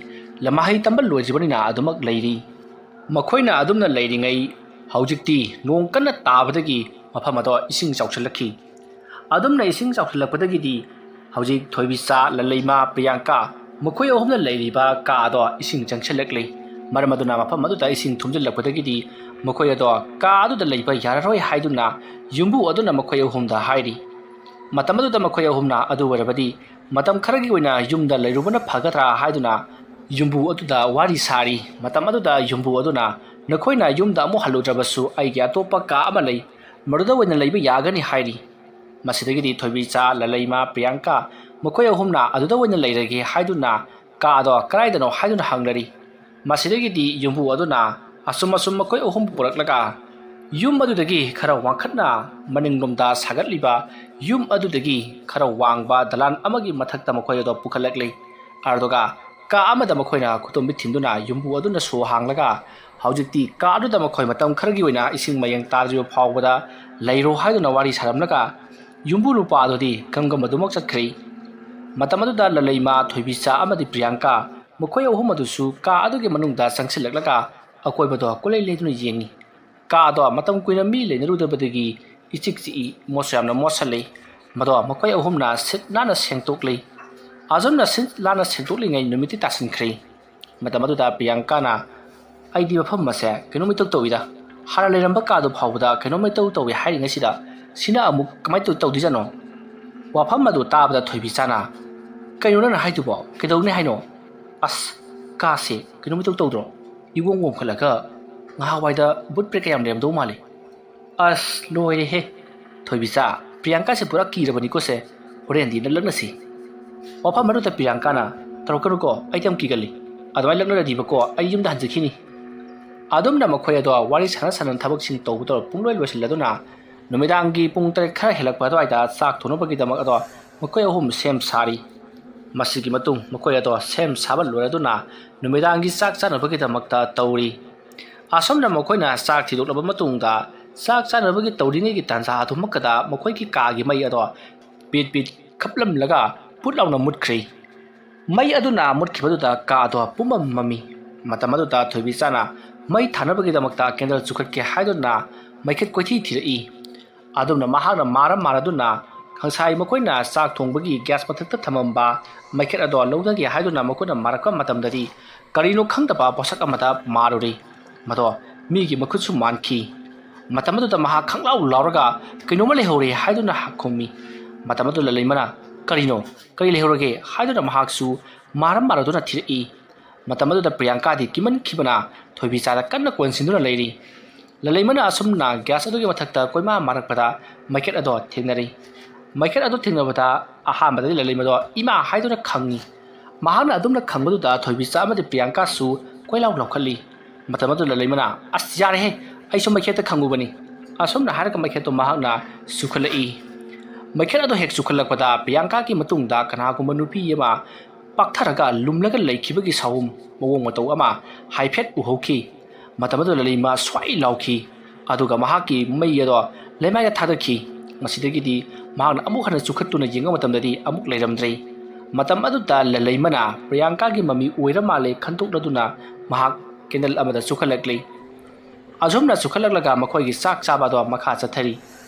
ꯃꯍꯩ ꯇꯝꯕ ꯂꯣꯏꯗ꯭ꯔꯤꯕꯅꯤꯅ ꯑꯗꯨꯃꯛ ꯂꯩꯔꯤ꯫ ꯃꯈꯣꯏꯅ ꯑꯗꯨꯝꯅ ꯂꯩꯔꯤꯉꯩ ꯍꯧꯖꯤꯛꯇꯤ ꯅꯣꯡ ꯀꯟꯅ ꯇꯥꯕꯗꯒꯤ ꯃꯐꯝ ꯑꯗꯣ ꯏꯁꯤꯡ ꯆꯥꯎꯁꯤꯜꯂꯛꯈꯤ꯫ ꯑꯗꯨꯝꯅ ꯏꯁꯤꯡ ꯆꯥꯎꯁꯤꯜꯂꯛꯄꯗꯒꯤꯗꯤ ꯍꯧꯖꯤꯛ ꯊꯣꯏꯕꯤꯆꯥ, ꯂꯂꯩꯃ, ꯄ꯭ꯔꯤꯌꯥꯡꯀꯥ ꯃꯈꯣꯏ ꯑꯍꯨꯝꯅ ꯂꯩꯔꯤꯕ ꯀꯥ ꯑꯗꯣ ꯏꯁꯤꯡ ꯆꯪꯁꯤꯜꯂꯛꯂꯤ꯫ ꯃꯔꯝ ꯑꯗꯨꯅ ꯃꯐꯝ ꯑꯗꯨꯗ ꯏꯁꯤꯡ ꯊꯨꯝꯖꯤꯜꯂꯛꯄꯗꯒꯤꯗꯤ ꯃꯈꯣꯏ ꯑꯗꯣ ꯀꯥ ꯑꯗꯨꯗ ꯂꯩꯕ ꯌꯥꯔꯔꯣꯏ ꯍꯥꯏꯗꯨꯅ ꯌꯨꯝꯕꯨ ꯑꯗꯨꯅ ꯃꯈꯣꯏ ꯑꯍꯨꯝꯗ ꯍꯥꯏꯔꯤ꯫ ꯃꯇꯝ ꯑꯗꯨꯗ ꯃꯈꯣꯏ ꯑꯍꯨꯝꯅ ꯑꯗꯨ ꯑꯣꯏꯔꯕꯗꯤ ꯃꯇꯝ ꯈꯔꯒꯤ ꯑꯣꯏꯅ ꯌꯨꯝꯗ ꯂꯩꯔꯨꯕꯅ ꯐꯒꯗ꯭ꯔꯥ ꯍꯥꯏꯗꯨꯅ ꯌꯨꯝꯕꯨ ꯑꯗꯨꯗ ꯋꯥꯔꯤ ꯁꯥꯔꯤ꯫ ꯃꯇꯝ ꯑꯗꯨꯗ ꯌꯨꯝꯕꯨ ꯑꯗꯨꯅ, "ꯅꯈꯣꯏꯅ ꯌꯨꯝꯗ ꯑꯃꯨꯛ ꯍꯜꯂꯨꯗ꯭ꯔꯕꯁꯨ ꯑꯩꯒꯤ ꯑꯇꯣꯞꯄ ꯀꯥ ꯑꯃ ꯂꯩ, ꯃꯗꯨꯗ ꯑꯣꯏꯅ ꯂꯩꯕ ꯌꯥꯒꯅꯤ" ꯍꯥꯏꯔꯤ꯫ ꯃꯁꯤꯗꯒꯤꯗꯤ ꯊꯣꯏꯕꯤꯆꯥ, ꯂꯂꯩꯃ, ꯄ꯭ꯔꯤꯌꯥꯡꯀꯥ ꯃꯈꯣꯏ ꯑꯍꯨꯝꯅ ꯑꯗꯨꯗ ꯑꯣꯏꯅ ꯂꯩꯔꯒꯦ ꯍꯥꯏꯗꯨꯅ ꯀꯥ ꯑꯗꯣ ꯀꯗꯥꯏꯗꯅꯣ ꯍꯥꯏꯗꯨꯅ ꯍꯪꯅꯔꯤ꯫ ꯃꯁꯤꯗꯒꯤꯗꯤ ꯌꯨꯝꯕꯨ ꯑꯗꯨꯅ ꯑꯁꯨꯝ ꯑꯁꯨꯝ ꯃꯈꯣꯏ ꯑꯍꯨꯝ ꯄꯨꯔꯛꯂꯒ ꯌꯨꯝ ꯑꯗꯨꯗꯒꯤ ꯈꯔ ꯋꯥꯡꯈꯠꯅ ꯃꯅꯤꯡꯂꯣꯝꯗ ꯁꯥꯒꯠꯂꯤꯕ ꯌꯨꯝ ꯑꯗꯨꯗꯒꯤ ꯈꯔ ꯋꯥꯡꯕ ꯗꯂꯥꯟ ꯑꯃꯒꯤ ꯃꯊꯛꯇ ꯃꯈꯣꯏ ꯑꯗꯨ ꯄꯨꯈꯠꯂꯛꯂꯤ꯫ ꯑꯗꯨꯒ ꯀꯥ ꯑꯃꯗ ꯃꯈꯣꯏꯅ ꯈꯨꯗꯣꯝꯕꯤ ꯊꯤꯟꯗꯨꯅ ꯌꯨꯝꯕꯨ ꯑꯗꯨꯅ ꯁꯣ ꯍꯥꯡꯂꯒ ꯍꯧꯖꯤꯛꯇꯤ ꯀꯥ ꯑꯗꯨꯗ ꯃꯈꯣꯏ ꯃꯇꯝ ꯈꯔꯒꯤ ꯑꯣꯏꯅ ꯏꯁꯤꯡ ꯃꯌꯦꯡ ꯇꯥꯗ꯭ꯔꯤꯕ ꯐꯥꯎꯕꯗ ꯂꯩꯔꯣ ꯍꯥꯏꯗꯨꯅ ꯋꯥꯔꯤ ꯁꯥꯔꯝꯂꯒ ꯌꯨꯝꯕꯨ ꯅꯨꯄꯥ ꯑꯗꯨꯗꯤ ꯒꯝꯒꯝ ꯑꯗꯨꯃꯛ ꯆꯠꯈ꯭ꯔꯦ꯫ ꯃꯇꯝ ꯑꯗꯨꯗ ꯂꯂꯩꯃ, ꯊꯣꯏꯕꯤꯆꯥ ꯑꯃꯗꯤ ꯄ꯭ꯔꯤꯌꯥꯡꯀꯥ ꯃꯈꯣꯏ ꯑꯍꯨꯝ ꯑꯗꯨꯁꯨ ꯀꯥ ꯑꯗꯨꯒꯤ ꯃꯅꯨꯡꯗ ꯆꯪꯁꯤꯜꯂꯛꯂꯒ ꯑꯀꯣꯏꯕꯗꯣ ꯀꯣꯏꯂꯩ ꯂꯩꯗꯨꯅ ꯌꯦꯡꯉꯤ꯫ ꯀꯥ ꯑꯗꯣ ꯃꯇꯝ ꯀꯨꯏꯅ ꯃꯤ ꯂꯩꯅꯔꯨꯗꯕꯗꯒꯤ ꯏꯆꯤꯛ ꯆꯤꯛꯏ, ꯃꯣꯠꯁꯨ ꯌꯥꯝꯅ ꯃꯣꯠꯁꯜꯂꯤ꯫ ꯃꯗꯣ ꯃꯈꯣꯏ ꯑꯍꯨꯝꯅ ꯁꯤꯠ ꯅꯥꯟꯅ ꯁꯦꯡꯗꯣꯛꯂꯤ꯫ ꯑꯁꯨꯝꯅ ꯁꯤꯠ ꯅꯥꯟꯅ ꯁꯦꯡꯗꯣꯛꯂꯤꯉꯩ ꯅꯨꯃꯤꯠꯇꯤ ꯇꯥꯁꯤꯟꯈ꯭ꯔꯦ꯫ ꯃꯇꯝ ꯑꯗꯨꯗ ꯄ꯭ꯔꯤꯌꯥꯡꯀꯥꯅ, "ꯑꯩꯗꯤ ꯃꯐꯝ ꯑꯁꯦ ꯀꯩꯅꯣꯝ ꯏꯇꯧ ꯇꯧꯏꯗ, ꯍꯥꯟꯅ ꯂꯩꯔꯝꯕ ꯀꯥꯗꯨ ꯐꯥꯎꯕꯗ ꯀꯩꯅꯣꯝ ꯏꯇꯧ ꯇꯧꯏ ꯍꯥꯏꯔꯤꯉꯩꯁꯤꯗ ꯁꯤꯅ ꯑꯃꯨꯛ ꯀꯃꯥꯏꯅ ꯇꯧ-, ꯇꯧꯗꯣꯏꯖꯥꯠꯅꯣ?" ꯋꯥꯐꯝ ꯑꯗꯨ ꯇꯥꯕꯗ ꯊꯣꯏꯕꯤꯆꯥꯅ, "ꯀꯩꯅꯣ ꯅꯪꯅ ꯍꯥꯏꯗꯨꯕꯣ? ꯀꯩꯗꯧꯅꯤ ꯍꯥꯏꯅꯣ? ꯑꯁ, ꯀꯥꯁꯦ ꯀꯩꯅꯣꯝ ꯏꯇꯧ ꯇꯧꯗ꯭ꯔꯣ? ꯏꯋꯣꯡ ꯋꯣꯡꯈꯠꯂꯒ ꯉꯍꯥꯟꯋꯥꯏꯗ ꯕꯨꯠ ꯄ꯭ꯔꯦꯠ ꯀꯌꯥꯝ ꯂꯩꯔꯝꯗꯧ ꯃꯥꯜꯂꯤ꯫ ꯑꯁ, ꯂꯣꯏꯔꯦꯍꯦ꯫ ꯊꯣꯏꯕꯤꯆꯥ, ꯄ꯭ꯔꯤꯌꯥꯡꯀꯥꯁꯦ ꯄꯨꯔꯥ ꯀꯤꯔꯕꯅꯤꯀꯣ ꯁꯦ꯫ ꯍꯣꯔꯦꯟꯗꯤ ꯅꯛꯂꯛꯅꯁꯤ꯫" ꯋꯥꯐꯝ ꯑꯗꯨꯗ ꯄ꯭ꯔꯤꯌꯥꯡꯀꯥꯅ, "ꯇꯧꯔꯛꯀꯅꯨꯀꯣ, ꯑꯩꯗꯤ ꯌꯥꯝ ꯀꯤꯒꯜꯂꯤ꯫ ꯑꯗꯨꯃꯥꯏꯅ ꯂꯛꯅꯔꯗꯤꯕꯀꯣ, ꯑꯩ ꯌꯨꯝꯗ ꯍꯟꯖꯈꯤꯅꯤ꯫" ꯑꯗꯨꯝꯅ ꯃꯈꯣꯏ ꯑꯗꯣ ꯋꯥꯔꯤ ꯁꯥꯟꯅ ꯁꯥꯟꯅꯅ ꯊꯕꯛꯁꯤꯡ ꯇꯧꯕ ꯇꯧꯔ ꯄꯨꯡꯂꯣꯏ ꯂꯣꯏꯁꯤꯜꯂꯗꯨꯅ ꯅꯨꯃꯤꯗꯥꯡꯒꯤ ꯄꯨꯡ ꯇꯔꯦꯠ ꯈꯔ ꯍꯦꯜꯂꯛꯄ ꯑꯗꯨꯋꯥꯏꯗ ꯆꯥꯛ ꯊꯣꯡꯅꯕꯒꯤꯗꯃꯛ ꯑꯗꯣ ꯃꯈꯣꯏ ꯑꯍꯨꯝ ꯁꯦꯝ ꯁꯥꯔꯤ꯫ ꯃꯁꯤꯒꯤ ꯃꯇꯨꯡ ꯃꯈꯣꯏ ꯑꯗꯣ ꯁꯦꯝ ꯁꯥꯕ ꯂꯣꯏꯔꯗꯨꯅ ꯅꯨꯃꯤꯗꯥꯡꯒꯤ ꯆꯥꯛ ꯆꯥꯅꯕꯒꯤꯗꯃꯛꯇ ꯇꯧꯔꯤ꯫ ꯑꯁꯨꯝꯅ ꯃꯈꯣꯏꯅ ꯆꯥꯛ ꯊꯤꯗꯣꯛꯂꯕ ꯃꯇꯨꯡꯗ ꯆꯥꯛ ꯆꯥꯅꯕꯒꯤ ꯇꯧꯔꯤꯉꯩꯒꯤ ꯇꯥꯟꯖꯥ ꯑꯗꯨꯃꯛꯇꯗ ꯃꯈꯣꯏꯒꯤ ꯀꯥꯒꯤ ꯃꯩ ꯑꯗꯣ ꯄꯤꯠ ꯄꯤꯠ ꯈꯞꯂꯝꯂꯒ ꯄꯨꯠ ꯂꯥꯎꯅ ꯃꯨꯠꯈ꯭ꯔꯦ꯫ ꯃꯩ ꯑꯗꯨꯅ ꯃꯨꯠꯈꯤꯕꯗꯨꯗ ꯀꯥ ꯑꯗꯣ ꯄꯨꯝꯃꯝ ꯃꯝꯃꯤ꯫ ꯃꯇꯝ ꯑꯗꯨꯗ ꯊꯣꯏꯕꯤꯆꯥꯅ ꯃꯩ ꯊꯥꯅꯕꯒꯤꯗꯃꯛꯇ ꯀꯦꯟꯗꯜ ꯆꯨꯈꯠꯀꯦ ꯍꯥꯏꯗꯨꯅ ꯃꯩꯈꯦꯠ ꯀꯣꯏꯊꯤ ꯊꯤꯔꯛꯏ꯫ ꯑꯗꯨꯝꯅ ꯃꯍꯥꯛꯅ ꯃꯥꯔ ꯃꯥꯔꯗꯨꯅ ꯉꯁꯥꯏ ꯃꯈꯣꯏꯅ ꯆꯥꯛ ꯊꯣꯡꯕꯒꯤ ꯒ꯭ꯌꯥꯁ ꯃꯊꯛꯇ ꯊꯝꯃꯝꯕ ꯃꯩꯈꯦꯠ ꯑꯗꯣ ꯂꯧꯊꯒꯦ ꯍꯥꯏꯗꯨꯅ ꯃꯈꯣꯏꯅ ꯃꯥꯔꯛꯄ ꯃꯇꯝꯗꯗꯤ ꯀꯔꯤꯅꯣ ꯈꯪꯗꯕ ꯄꯣꯠꯁꯛ ꯑꯃꯗ ꯃꯥꯔꯨꯔꯤ꯫ ꯃꯗꯣ ꯃꯤꯒꯤ ꯃꯈꯨꯠꯁꯨ ꯃꯥꯟꯈꯤ꯫ ꯃꯇꯝ ꯑꯗꯨꯗ ꯃꯍꯥꯛ ꯈꯪꯂꯥꯎ ꯂꯥꯎꯔꯒ ꯀꯩꯅꯣꯝꯃ ꯂꯩꯍꯧꯔꯦ ꯍꯥꯏꯗꯨꯅ ꯈꯨꯝꯃꯤ꯫ ꯃꯇꯝ ꯑꯗꯨꯗ ꯂꯂꯩꯃꯅ, "ꯀꯔꯤꯅꯣ? ꯀꯔꯤ ꯂꯩꯍꯧꯔꯒꯦ?" ꯍꯥꯏꯗꯨꯅ ꯃꯍꯥꯛꯁꯨ ꯃꯥꯔ ꯃꯥꯔꯗꯨꯅ ꯊꯤꯔꯛꯏ꯫ ꯃꯇꯝ ꯑꯗꯨꯗ ꯄ꯭ꯔꯤꯌꯥꯡꯀꯥꯗꯤ ꯀꯤꯃꯟꯈꯤꯕꯅ ꯊꯣꯏꯕꯤꯆꯥꯗ ꯀꯟꯅ ꯀꯣꯟꯁꯤꯟꯗꯨꯅ ꯂꯩꯔꯤ꯫ ꯂꯂꯩꯃꯅ ꯑꯁꯨꯝꯅ ꯒ꯭ꯌꯥꯁ ꯑꯗꯨꯒꯤ ꯃꯊꯛꯇ ꯀꯣꯏꯃꯥ ꯃꯥꯔꯛꯄꯗ ꯃꯩꯈꯦꯠ ꯑꯗꯣ ꯊꯦꯡꯅꯔꯤ꯫ ꯃꯩꯈꯦꯠ ꯑꯗꯨ ꯊꯦꯡꯅꯕꯗ ꯑꯍꯥꯟꯕꯗꯗꯤ ꯂꯂꯩꯃꯗꯣ ꯏꯃꯥ ꯍꯥꯏꯗꯨꯅ ꯈꯪꯉꯤ꯫ ꯃꯍꯥꯛꯅ ꯑꯗꯨꯝꯅ ꯈꯪꯕꯗꯨꯗ ꯊꯣꯏꯕꯤꯆꯥ ꯑꯃꯗꯤ ꯄ꯭ꯔꯤꯌꯥꯡꯀꯥꯁꯨ ꯀꯣꯏꯂꯥꯎ ꯂꯥꯎꯈꯠꯂꯤ꯫ ꯃꯇꯝ ꯑꯗꯨꯗ ꯂꯂꯩꯃꯅ, "ꯑꯁ, ꯌꯥꯔꯦꯍꯦ, ꯑꯩꯁꯨ ꯃꯩꯈꯦꯠꯇ ꯈꯪꯉꯨꯕꯅꯤ꯫" ꯑꯁꯨꯝꯅ ꯍꯥꯏꯔꯒ ꯃꯩꯈꯦꯠꯇꯣ ꯃꯍꯥꯛꯅ ꯆꯨꯈꯠꯂꯛꯏ꯫ ꯃꯩꯈꯦꯠ ꯑꯗꯨ ꯍꯦꯛ ꯆꯨꯈꯠꯂꯛꯄꯗ ꯄ꯭ꯔꯤꯌꯥꯡꯀꯥꯒꯤ ꯃꯇꯨꯡꯗ ꯀꯅꯥꯒꯨꯝꯕ ꯅꯨꯄꯤ ꯑꯃ ꯄꯥꯛꯊꯔꯒ ꯂꯨꯝꯂꯒ ꯂꯩꯈꯤꯕꯒꯤ ꯁꯥꯍꯨꯝ ꯃꯑꯣꯡ ꯃꯇꯧ ꯑꯃ ꯍꯥꯏꯐꯦꯠ ꯎꯍꯧꯈꯤ꯫ ꯃꯇꯝ ꯑꯗꯨꯗ ꯂꯂꯩꯃ ꯁ꯭ꯋꯥꯏ ꯂꯥꯎꯈꯤ꯫ ꯑꯗꯨꯒ ꯃꯍꯥꯛꯀꯤ ꯃꯩ ꯑꯗꯣ ꯂꯩꯃꯥꯏꯗ ꯊꯥꯗꯈꯤ꯫ ꯃꯁꯤꯗꯒꯤꯗꯤ ꯃꯍꯥꯛꯅ ꯑꯃꯨꯛ ꯍꯟꯅ ꯆꯨꯈꯠꯇꯨꯅ ꯌꯦꯡꯕ ꯃꯇꯝꯗꯗꯤ ꯑꯃꯨꯛ ꯂꯩꯔꯝꯗ꯭ꯔꯦ꯫ ꯃꯇꯝ ꯑꯗꯨꯗ ꯂꯂꯩꯃꯅ ꯄ꯭ꯔꯤꯌꯥꯡꯀꯥꯒꯤ ꯃꯃꯤ ꯑꯣꯏꯔ ꯃꯥꯜꯂꯦ ꯈꯟꯗꯣꯛꯂꯗꯨꯅ ꯃꯍꯥꯛ ꯀꯦꯟꯗꯜ ꯑꯃꯗ ꯆꯨꯈꯠꯂꯛꯂꯤ꯫ ꯑꯁꯨꯝꯅ ꯆꯨꯈꯠꯂꯛꯂꯒ ꯃꯈꯣꯏꯒꯤ ꯆꯥꯛ ꯆꯥꯕ ꯑꯗꯣ ꯃꯈꯥ ꯆꯠꯊꯔꯤ꯫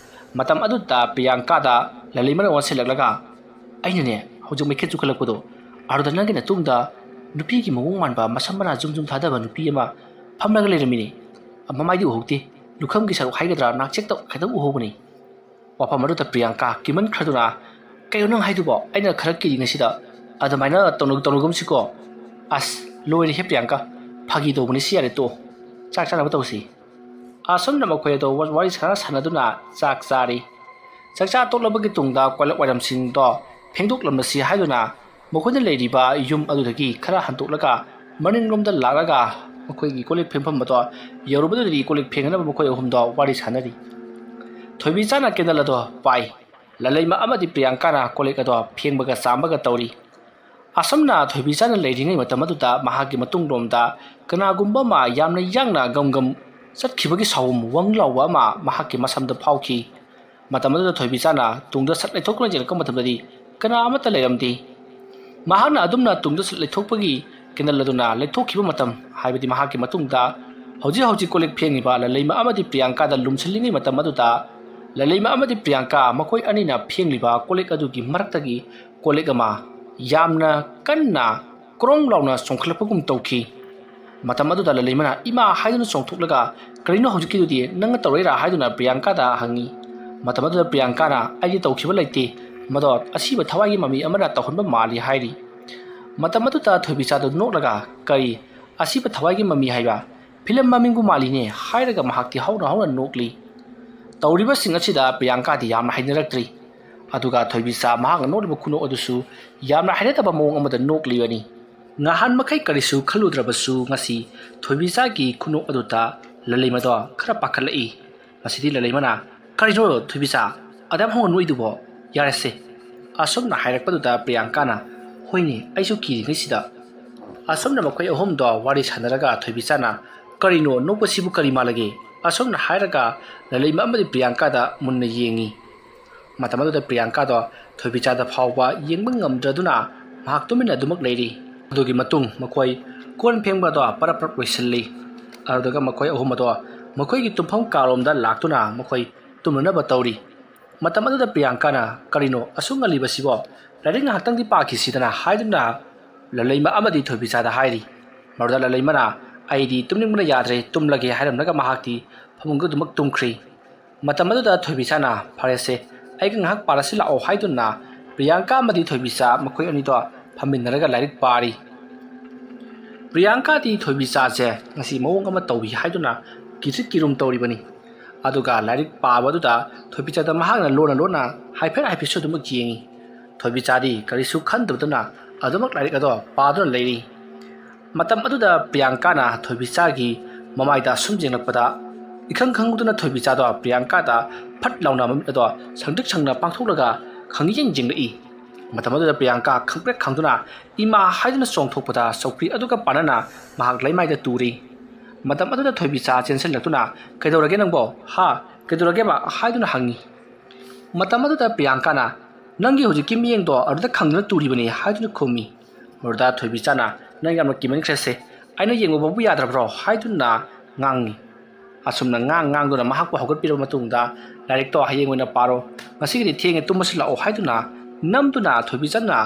ꯃꯇꯝ ꯑꯗꯨꯗ ꯄ꯭ꯔꯤꯌꯥꯡꯀꯥꯗ ꯂꯂꯩꯃꯅ ꯑꯣꯟꯁꯤꯜꯂꯛꯂꯒ, "ꯑꯩꯅꯅꯦ ꯍꯧꯖꯤꯛ ꯃꯩꯈꯦꯠ ꯆꯨꯈꯠꯂꯛꯄꯗꯣ, ꯑꯗꯨꯗ ꯅꯪꯒꯤ ꯅꯇꯨꯡꯗ ꯅꯨꯄꯤꯒꯤ ꯃꯑꯣꯡ ꯃꯥꯟꯕ ꯃꯁꯝ ꯃꯅꯥ ꯖꯨꯝ ꯖꯨꯝ ꯊꯥꯗꯕ ꯅꯨꯄꯤ ꯑꯃ ꯐꯝꯂꯒ ꯂꯩꯔꯝꯃꯤꯅꯦ꯫ ꯃꯃꯥꯏꯗꯤ ꯎꯍꯧꯗꯦ, ꯂꯨꯈꯝꯒꯤ ꯁꯔꯨꯛ ꯍꯥꯏꯒꯗ꯭ꯔꯥ, ꯅꯥꯛꯆꯦꯛꯇ ꯈꯤꯇꯪ ꯎꯍꯧꯕꯅꯤ"꯫ ꯋꯥꯐꯝ ꯑꯗꯨꯗ ꯄ꯭ꯔꯤꯌꯥꯡꯀꯥ ꯀꯤꯃꯟꯈ꯭ꯔꯗꯨꯅ, "ꯀꯩꯅꯣ ꯅꯪ ꯍꯥꯏꯗꯨꯕꯣ? ꯑꯩꯅ ꯈꯔ ꯀꯤꯔꯤꯉꯩꯁꯤꯗ ꯑꯗꯨꯃꯥꯏꯅ ꯇꯧꯅ-, ꯇꯧꯅꯒꯨꯝꯁꯤꯀꯣ꯫ ꯑꯁ, ꯂꯣꯏꯔꯦꯍꯦ ꯄ꯭ꯔꯤꯌꯥꯡꯀꯥ, ꯐꯥꯒꯤ ꯇꯧꯕꯅꯤ, ꯁꯤ ꯌꯥꯔꯦ, ꯇꯣꯛꯑꯣ꯫ ꯆꯥꯛ ꯆꯥꯅꯕ ꯇꯧꯁꯤ"꯫ ꯑꯁꯨꯝꯅ ꯃꯈꯣꯏ ꯑꯗꯣ ꯋꯥ-, ꯋꯥꯔꯤ ꯁꯥꯟꯅ ꯁꯥꯟꯅꯗꯨꯅ ꯆꯥꯛ ꯆꯥꯔꯤ꯫ ꯆꯥꯛꯆꯥ ꯇꯣꯛꯂꯕꯒꯤ ꯇꯨꯡꯗ ꯀꯣꯜꯂꯛ ꯋꯥꯏꯔꯝꯁꯤꯡꯗꯣ ꯐꯦꯡꯗꯣꯛꯂꯝꯂꯁꯤ ꯍꯥꯏꯗꯨꯅ ꯃꯈꯣꯏꯅ ꯂꯩꯔꯤꯕ ꯌꯨꯝ ꯑꯗꯨꯗꯒꯤ ꯈꯔ ꯍꯟꯗꯣꯛꯂꯒ ꯃꯅꯤꯡꯂꯣꯝꯗ ꯂꯥꯛꯂꯒ ꯃꯈꯣꯏꯒꯤ ꯀꯣꯜꯂꯤꯛ ꯐꯦꯡꯐꯝ ꯑꯗꯣ ꯌꯧꯔꯨꯕꯗꯨꯗꯗꯤ ꯀꯣꯜꯂꯤꯛ ꯐꯦꯡꯅꯅꯕ ꯃꯈꯣꯏ ꯑꯍꯨꯝꯗꯣ ꯋꯥꯔꯤ ꯁꯥꯟꯅꯔꯤ꯫ ꯊꯣꯏꯕꯤꯆꯥꯅ ꯀꯦꯟꯗꯜ ꯑꯗꯣ ꯄꯥꯏ꯫ ꯂꯂꯩꯃ ꯑꯃꯗꯤ ꯄ꯭ꯔꯤꯌꯥꯡꯀꯥꯅ ꯀꯣꯜꯂꯤꯛ ꯑꯗꯣ ꯐꯦꯡꯕꯒ ꯆꯥꯝꯕꯒ ꯇꯧꯔꯤ꯫ ꯑꯁꯨꯝꯅ ꯊꯣꯏꯕꯤꯆꯥꯅ ꯂꯩꯔꯤꯉꯩ ꯃꯇꯝ ꯑꯗꯨꯗ ꯃꯍꯥꯛꯀꯤ ꯃꯇꯨꯡꯂꯣꯝꯗ ꯀꯅꯥꯒꯨꯝꯕ ꯑꯃ ꯌꯥꯝꯅ ꯌꯥꯡꯅ ꯒꯝ ꯒꯝ ꯆꯠꯈꯤꯕꯒꯤ ꯁꯥꯎꯝ ꯋꯪ ꯂꯥꯎꯕ ꯑꯃ ꯃꯍꯥꯛꯀꯤ ꯃꯁꯝꯗ ꯐꯥꯎꯈꯤ꯫ ꯃꯇꯝ ꯑꯗꯨꯗ ꯊꯣꯏꯕꯤꯆꯥꯅ ꯇꯨꯡꯗ ꯁꯠ ꯂꯩꯊꯣꯛꯇꯨꯅ ꯌꯦꯡꯂꯛꯄ ꯃꯇꯝꯗꯗꯤ ꯀꯅꯥ ꯑꯃꯠꯇ ꯂꯩꯔꯝꯗꯦ꯫ ꯃꯍꯥꯛꯅ ꯑꯗꯨꯝꯅ ꯇꯨꯡꯗ ꯁꯠ ꯂꯩꯊꯣꯛꯄꯒꯤ ꯀꯦꯟꯗꯜ ꯑꯗꯨꯅ ꯂꯩꯊꯣꯛꯈꯤꯕ ꯃꯇꯝ, ꯍꯥꯏꯕꯗꯤ ꯃꯍꯥꯛꯀꯤ ꯃꯇꯨꯡꯗ ꯍꯧꯖꯤꯛ ꯍꯧꯖꯤꯛ ꯀꯣꯜꯂꯤꯛ ꯐꯦꯡꯂꯤꯕ ꯂꯂꯩꯃ ꯑꯃꯗꯤ ꯄ꯭ꯔꯤꯌꯥꯡꯀꯥꯗ ꯂꯨꯝꯁꯤꯜꯂꯤꯉꯩ ꯃꯇꯝ ꯑꯗꯨꯗ, ꯂꯂꯩꯃ ꯑꯃꯗꯤ ꯄ꯭ꯔꯤꯌꯥꯡꯀꯥ ꯃꯈꯣꯏ ꯑꯅꯤꯅ ꯐꯦꯡꯂꯤꯕ ꯀꯣꯜꯂꯤꯛ ꯑꯗꯨꯒꯤ ꯃꯔꯛꯇꯒꯤ ꯀꯣꯜꯂꯤꯛ ꯑꯃ ꯌꯥꯝꯅ ꯀꯟꯅ ꯀ꯭ꯔꯣꯡ ꯂꯥꯎꯅ ꯆꯣꯡꯈꯠꯂꯛꯄꯒꯨꯝ ꯇꯧꯈꯤ꯫ ꯃꯇꯝ ꯑꯗꯨꯗ ꯂꯂꯩꯃꯅ "ꯏꯃꯥ" ꯍꯥꯏꯗꯨꯅ ꯆꯣꯡꯊꯣꯛꯂꯒ, "ꯀꯔꯤꯅꯣ ꯍꯧꯖꯤꯛꯀꯤꯗꯨꯗꯤ? ꯅꯪꯅ ꯇꯧꯔꯛꯏꯔꯥ?" ꯍꯥꯏꯗꯨꯅ ꯄ꯭ꯔꯤꯌꯥꯡꯀꯥꯗ ꯍꯪꯉꯤ꯫ ꯃꯇꯝ ꯑꯗꯨꯗ ꯄ꯭ꯔꯤꯌꯥꯡꯀꯥꯅ, "ꯑꯩꯗꯤ ꯇꯧꯈꯤꯕ ꯂꯩꯇꯦ, ꯃꯗꯣ ꯑꯁꯤꯕ ꯊꯋꯥꯏꯒꯤ ꯃꯃꯤ ꯑꯃꯅ ꯇꯧꯍꯟꯕ ꯃꯥꯜꯂꯤ" ꯍꯥꯏꯔꯤ꯫ ꯃꯇꯝ ꯑꯗꯨꯗ ꯊꯣꯏꯕꯤꯆꯥꯗꯨ ꯅꯣꯛꯂꯒ, "ꯀꯔꯤ? ꯑꯁꯤꯕ ꯊꯋꯥꯏꯒꯤ ꯃꯃꯤ ꯍꯥꯏꯕ? ꯐꯤꯂꯝ ꯃꯃꯤꯡꯕꯨ ꯃꯥꯜꯂꯤꯅꯦ" ꯍꯥꯏꯔꯒ ꯃꯍꯥꯛꯇꯤ ꯍꯧꯅ ꯍꯧꯅ ꯅꯣꯛꯂꯤ꯫ ꯇꯧꯔꯤꯕꯁꯤꯡ ꯑꯁꯤꯗ ꯄ꯭ꯔꯤꯌꯥꯡꯀꯥꯗꯤ ꯌꯥꯝꯅ ꯍꯩꯅꯔꯛꯇ꯭ꯔꯤ꯫ ꯑꯗꯨꯒ ꯊꯣꯏꯕꯤꯆꯥ ꯃꯍꯥꯛꯅ ꯅꯣꯛꯂꯤꯕ ꯈꯨꯅꯣꯛ ꯑꯗꯨꯁꯨ ꯌꯥꯝꯅ ꯍꯩꯅꯗꯕ ꯃꯑꯣꯡ ꯑꯃꯗ ꯅꯣꯛꯂꯤꯕꯅꯤ꯫ ꯉꯍꯥꯟ ꯃꯈꯩ ꯀꯔꯤꯁꯨ ꯈꯜꯂꯨꯗ꯭ꯔꯕꯁꯨ ꯉꯁꯤ ꯊꯣꯏꯕꯤꯆꯥꯒꯤ ꯈꯨꯅꯣꯛ ꯑꯗꯨꯗ ꯂꯂꯩꯃꯗꯣ ꯈꯔ ꯄꯥꯈꯠꯂꯛꯏ꯫ ꯃꯁꯤꯗꯤ ꯂꯂꯩꯃꯅ, "ꯀꯔꯤꯅꯣ ꯊꯣꯏꯕꯤꯆꯥ, ꯑꯗꯨꯌꯥꯝ ꯍꯧꯅ ꯅꯣꯛꯏꯗꯨꯕꯣ? ꯌꯥꯔꯦꯁꯦ"꯫ ꯑꯁꯨꯝꯅ ꯍꯥꯏꯔꯛꯄꯗꯨꯗ ꯄ꯭ꯔꯤꯌꯥꯡꯀꯥꯅ, "ꯍꯣꯏꯅꯦ, ꯑꯩꯁꯨ ꯀꯤꯔꯤꯉꯩꯁꯤꯗ"꯫ ꯑꯁꯨꯝꯅ ꯃꯈꯣꯏ ꯑꯍꯨꯝꯗꯣ ꯋꯥꯔꯤ ꯁꯥꯟꯅꯔꯒ ꯊꯣꯏꯕꯤꯆꯥꯅ, "ꯀꯔꯤꯅꯣ ꯅꯣꯛꯄꯁꯤꯕꯨ ꯀꯔꯤ ꯃꯥꯜꯂꯒꯦ? ꯑꯁꯨꯝꯅ ꯍꯥꯏꯔꯒ ꯂꯂꯩꯃ ꯑꯃꯗꯤ ꯄ꯭ꯔꯤꯌꯥꯡꯀꯥꯗ ꯃꯨꯟꯅ ꯌꯦꯡꯉꯤ꯫ ꯃꯇꯝ ꯑꯗꯨꯗ ꯄ꯭ꯔꯤꯌꯥꯡꯀꯥꯗꯣ ꯊꯣꯏꯕꯤꯆꯥꯗ ꯐꯥꯎꯕ ꯌꯦꯡꯕ ꯉꯝꯗ꯭ꯔꯗꯨꯅ ꯃꯍꯥꯛ ꯇꯨꯃꯤꯟꯅ ꯑꯗꯨꯃꯛ ꯂꯩꯔꯤ꯫ ꯑꯗꯨꯒꯤ ꯃꯇꯨꯡ ꯃꯈꯣꯏ ꯀꯣꯟ ꯐꯦꯡꯕꯗꯣ ꯄꯔꯞ ꯄꯔꯞ ꯂꯣꯏꯁꯤꯜꯂꯤ꯫ ꯑꯗꯨꯒ ꯃꯈꯣꯏ ꯑꯍꯨꯝ ꯑꯗꯣ ꯃꯈꯣꯏꯒꯤ ꯇꯨꯝꯐꯝ ꯀꯥꯔꯣꯝꯗ ꯂꯥꯛꯇꯨꯅ ꯃꯈꯣꯏ ꯇꯨꯝꯅꯅꯕ ꯇꯧꯔꯤ꯫ ꯃꯇꯝ ꯑꯗꯨꯗ ꯄ꯭ꯔꯤꯌꯥꯡꯀꯥꯅ, "ꯀꯔꯤꯅꯣ ꯑꯁꯨꯛ ꯉꯜꯂꯤꯕꯁꯤꯕꯣ? ꯂꯥꯏꯔꯤꯛ ꯉꯥꯏꯍꯥꯛꯇꯪꯗꯤ ꯄꯥꯈꯤꯁꯤꯗꯅ" ꯍꯥꯏꯗꯨꯅ ꯂꯂꯩꯃ ꯑꯃꯗꯤ ꯊꯣꯏꯕꯤꯆꯥꯗ ꯍꯥꯏꯔꯤ꯫ ꯃꯗꯨꯗ ꯂꯂꯩꯃꯅ, "ꯑꯩꯗꯤ ꯇꯨꯝꯅꯤꯡꯕꯅ ꯌꯥꯗ꯭ꯔꯦ, ꯇꯨꯝꯂꯒꯦ" ꯍꯥꯏꯔꯝꯂꯒ ꯃꯍꯥꯛꯇꯤ ꯐꯃꯨꯡꯗ ꯑꯗꯨꯃꯛ ꯇꯨꯝꯈ꯭ꯔꯤ꯫ ꯃꯇꯝ ꯑꯗꯨꯗ ꯊꯣꯏꯕꯤꯆꯥꯅ, "ꯐꯔꯦꯁꯦ, ꯑꯩꯒ ꯉꯥꯏꯍꯥꯛ ꯄꯥꯔꯁꯤ ꯂꯥꯛꯑꯣ" ꯍꯥꯏꯗꯨꯅ ꯄ꯭ꯔꯤꯌꯥꯡꯀꯥ ꯑꯃꯗꯤ ꯊꯣꯏꯕꯤꯆꯥ ꯃꯈꯣꯏ ꯑꯅꯤꯗꯣ ꯐꯝꯃꯤꯟꯅꯔꯒ ꯂꯥꯏꯔꯤꯛ ꯄꯥꯔꯤ꯫ ꯄ꯭ꯔꯤꯌꯥꯡꯀꯥꯗꯤ ꯊꯣꯏꯕꯤꯆꯥꯁꯦ ꯉꯁꯤ ꯃꯑꯣꯡ ꯑꯃ ꯇꯧꯏ ꯍꯥꯏꯗꯨꯅ ꯀꯤꯊꯤꯛ ꯀꯤꯔꯨꯝ ꯇꯧꯔꯤꯕꯅꯤ꯫ ꯑꯗꯨꯒ ꯂꯥꯏꯔꯤꯛ ꯄꯥꯕꯗꯨꯗ ꯊꯣꯏꯕꯤꯆꯥꯗ ꯃꯍꯥꯛꯅ ꯂꯣꯟꯅ ꯂꯣꯟꯅ ꯍꯥꯏꯐꯦꯠ ꯍꯥꯏꯐꯦꯠꯁꯨ ꯑꯗꯨꯃꯛ ꯌꯦꯡꯏ꯫ ꯊꯣꯏꯕꯤꯆꯥꯗꯤ ꯀꯔꯤꯁꯨ ꯈꯟꯗꯕꯗꯨꯅ ꯑꯗꯨꯃꯛ ꯂꯥꯏꯔꯤꯛ ꯑꯗꯣ ꯄꯥꯗꯨꯅ ꯂꯩꯔꯤ꯫ ꯃꯇꯝ ꯑꯗꯨꯗ ꯄ꯭ꯔꯤꯌꯥꯡꯀꯥꯅ ꯊꯣꯏꯕꯤꯆꯥꯒꯤ ꯃꯃꯥꯏꯗ ꯁꯨꯝ ꯌꯦꯡꯂꯛꯄꯗ ꯏꯈꯪ ꯈꯪꯍꯧꯗꯅ ꯊꯣꯏꯕꯤꯆꯥꯗꯣ ꯄ꯭ꯔꯤꯌꯥꯡꯀꯥꯗ ꯐꯠ ꯂꯥꯎꯅ ꯃꯃꯤꯠ ꯑꯗꯣ ꯁꯪꯇ꯭ꯔꯤꯛ ꯁꯪꯅ ꯄꯥꯡꯊꯣꯛꯂꯒ ꯈꯪꯌꯦꯡ ꯌꯦꯡꯂꯛꯏ꯫ ꯃꯇꯝ ꯑꯗꯨꯗ ꯄ꯭ꯔꯤꯌꯥꯡꯀꯥ ꯈꯪꯄ꯭ꯔꯦꯛ ꯈꯪꯗꯨꯅ "ꯏꯃꯥ" ꯍꯥꯏꯗꯨꯅ ꯆꯣꯡꯊꯣꯛꯄꯗ ꯆꯧꯀ꯭ꯔꯤ ꯑꯗꯨꯒ ꯄꯥꯟꯅꯅ ꯃꯍꯥꯛ ꯂꯩꯃꯥꯏꯗ ꯇꯨꯔꯤ꯫ ꯃꯇꯝ ꯑꯗꯨꯗ ꯊꯣꯏꯕꯤꯆꯥ ꯆꯦꯟꯁꯤꯜꯂꯛꯇꯨꯅ "ꯀꯩꯗꯧꯔꯒꯦ ꯅꯪꯕꯣ? ꯍꯥ? ꯀꯩꯗꯧꯔꯒꯦꯕ?" ꯍꯥꯏꯗꯨꯅ ꯍꯪꯉꯤ꯫ ꯃꯇꯝ ꯑꯗꯨꯗ ꯄ꯭ꯔꯤꯌꯥꯡꯀꯥꯅ, "ꯅꯪꯒꯤ ꯍꯧꯖꯤꯛꯀꯤ ꯃꯤꯠꯌꯦꯡꯗꯣ ꯑꯗꯨꯗ ꯈꯪꯗꯅ ꯇꯨꯔꯤꯕꯅꯤ" ꯍꯥꯏꯗꯨꯅ ꯈꯨꯝꯃꯤ꯫ ꯃꯗꯨꯗ ꯊꯣꯏꯕꯤꯆꯥꯅ, "ꯅꯪ ꯌꯥꯝꯅ ꯀꯤꯃꯟꯈ꯭ꯔꯦꯁꯦ, ꯑꯩꯅ ꯌꯦꯡꯕ ꯐꯥꯎꯕ ꯌꯥꯗ꯭ꯔꯕ꯭ꯔꯣ?" ꯍꯥꯏꯗꯨꯅ ꯉꯥꯡꯉꯤ꯫ ꯑꯁꯨꯝꯅ ꯉꯥꯡ ꯉꯥꯡꯗꯨꯅ ꯃꯍꯥꯛꯄꯨ ꯍꯧꯒꯠꯄꯤꯔꯕ ꯃꯇꯨꯡꯗ, "ꯂꯥꯏꯔꯤꯛꯇꯣ ꯍꯌꯦꯡ ꯑꯣꯏꯅ ꯄꯥꯔꯣ, ꯉꯁꯤꯒꯤꯗꯤ ꯊꯦꯡꯉꯦ, ꯇꯨꯝꯃꯁꯤ ꯂꯥꯛꯑꯣ" ꯍꯥꯏꯗꯨꯅ ꯅꯝꯗꯨꯅ ꯊꯣꯏꯕꯤꯆꯥꯅ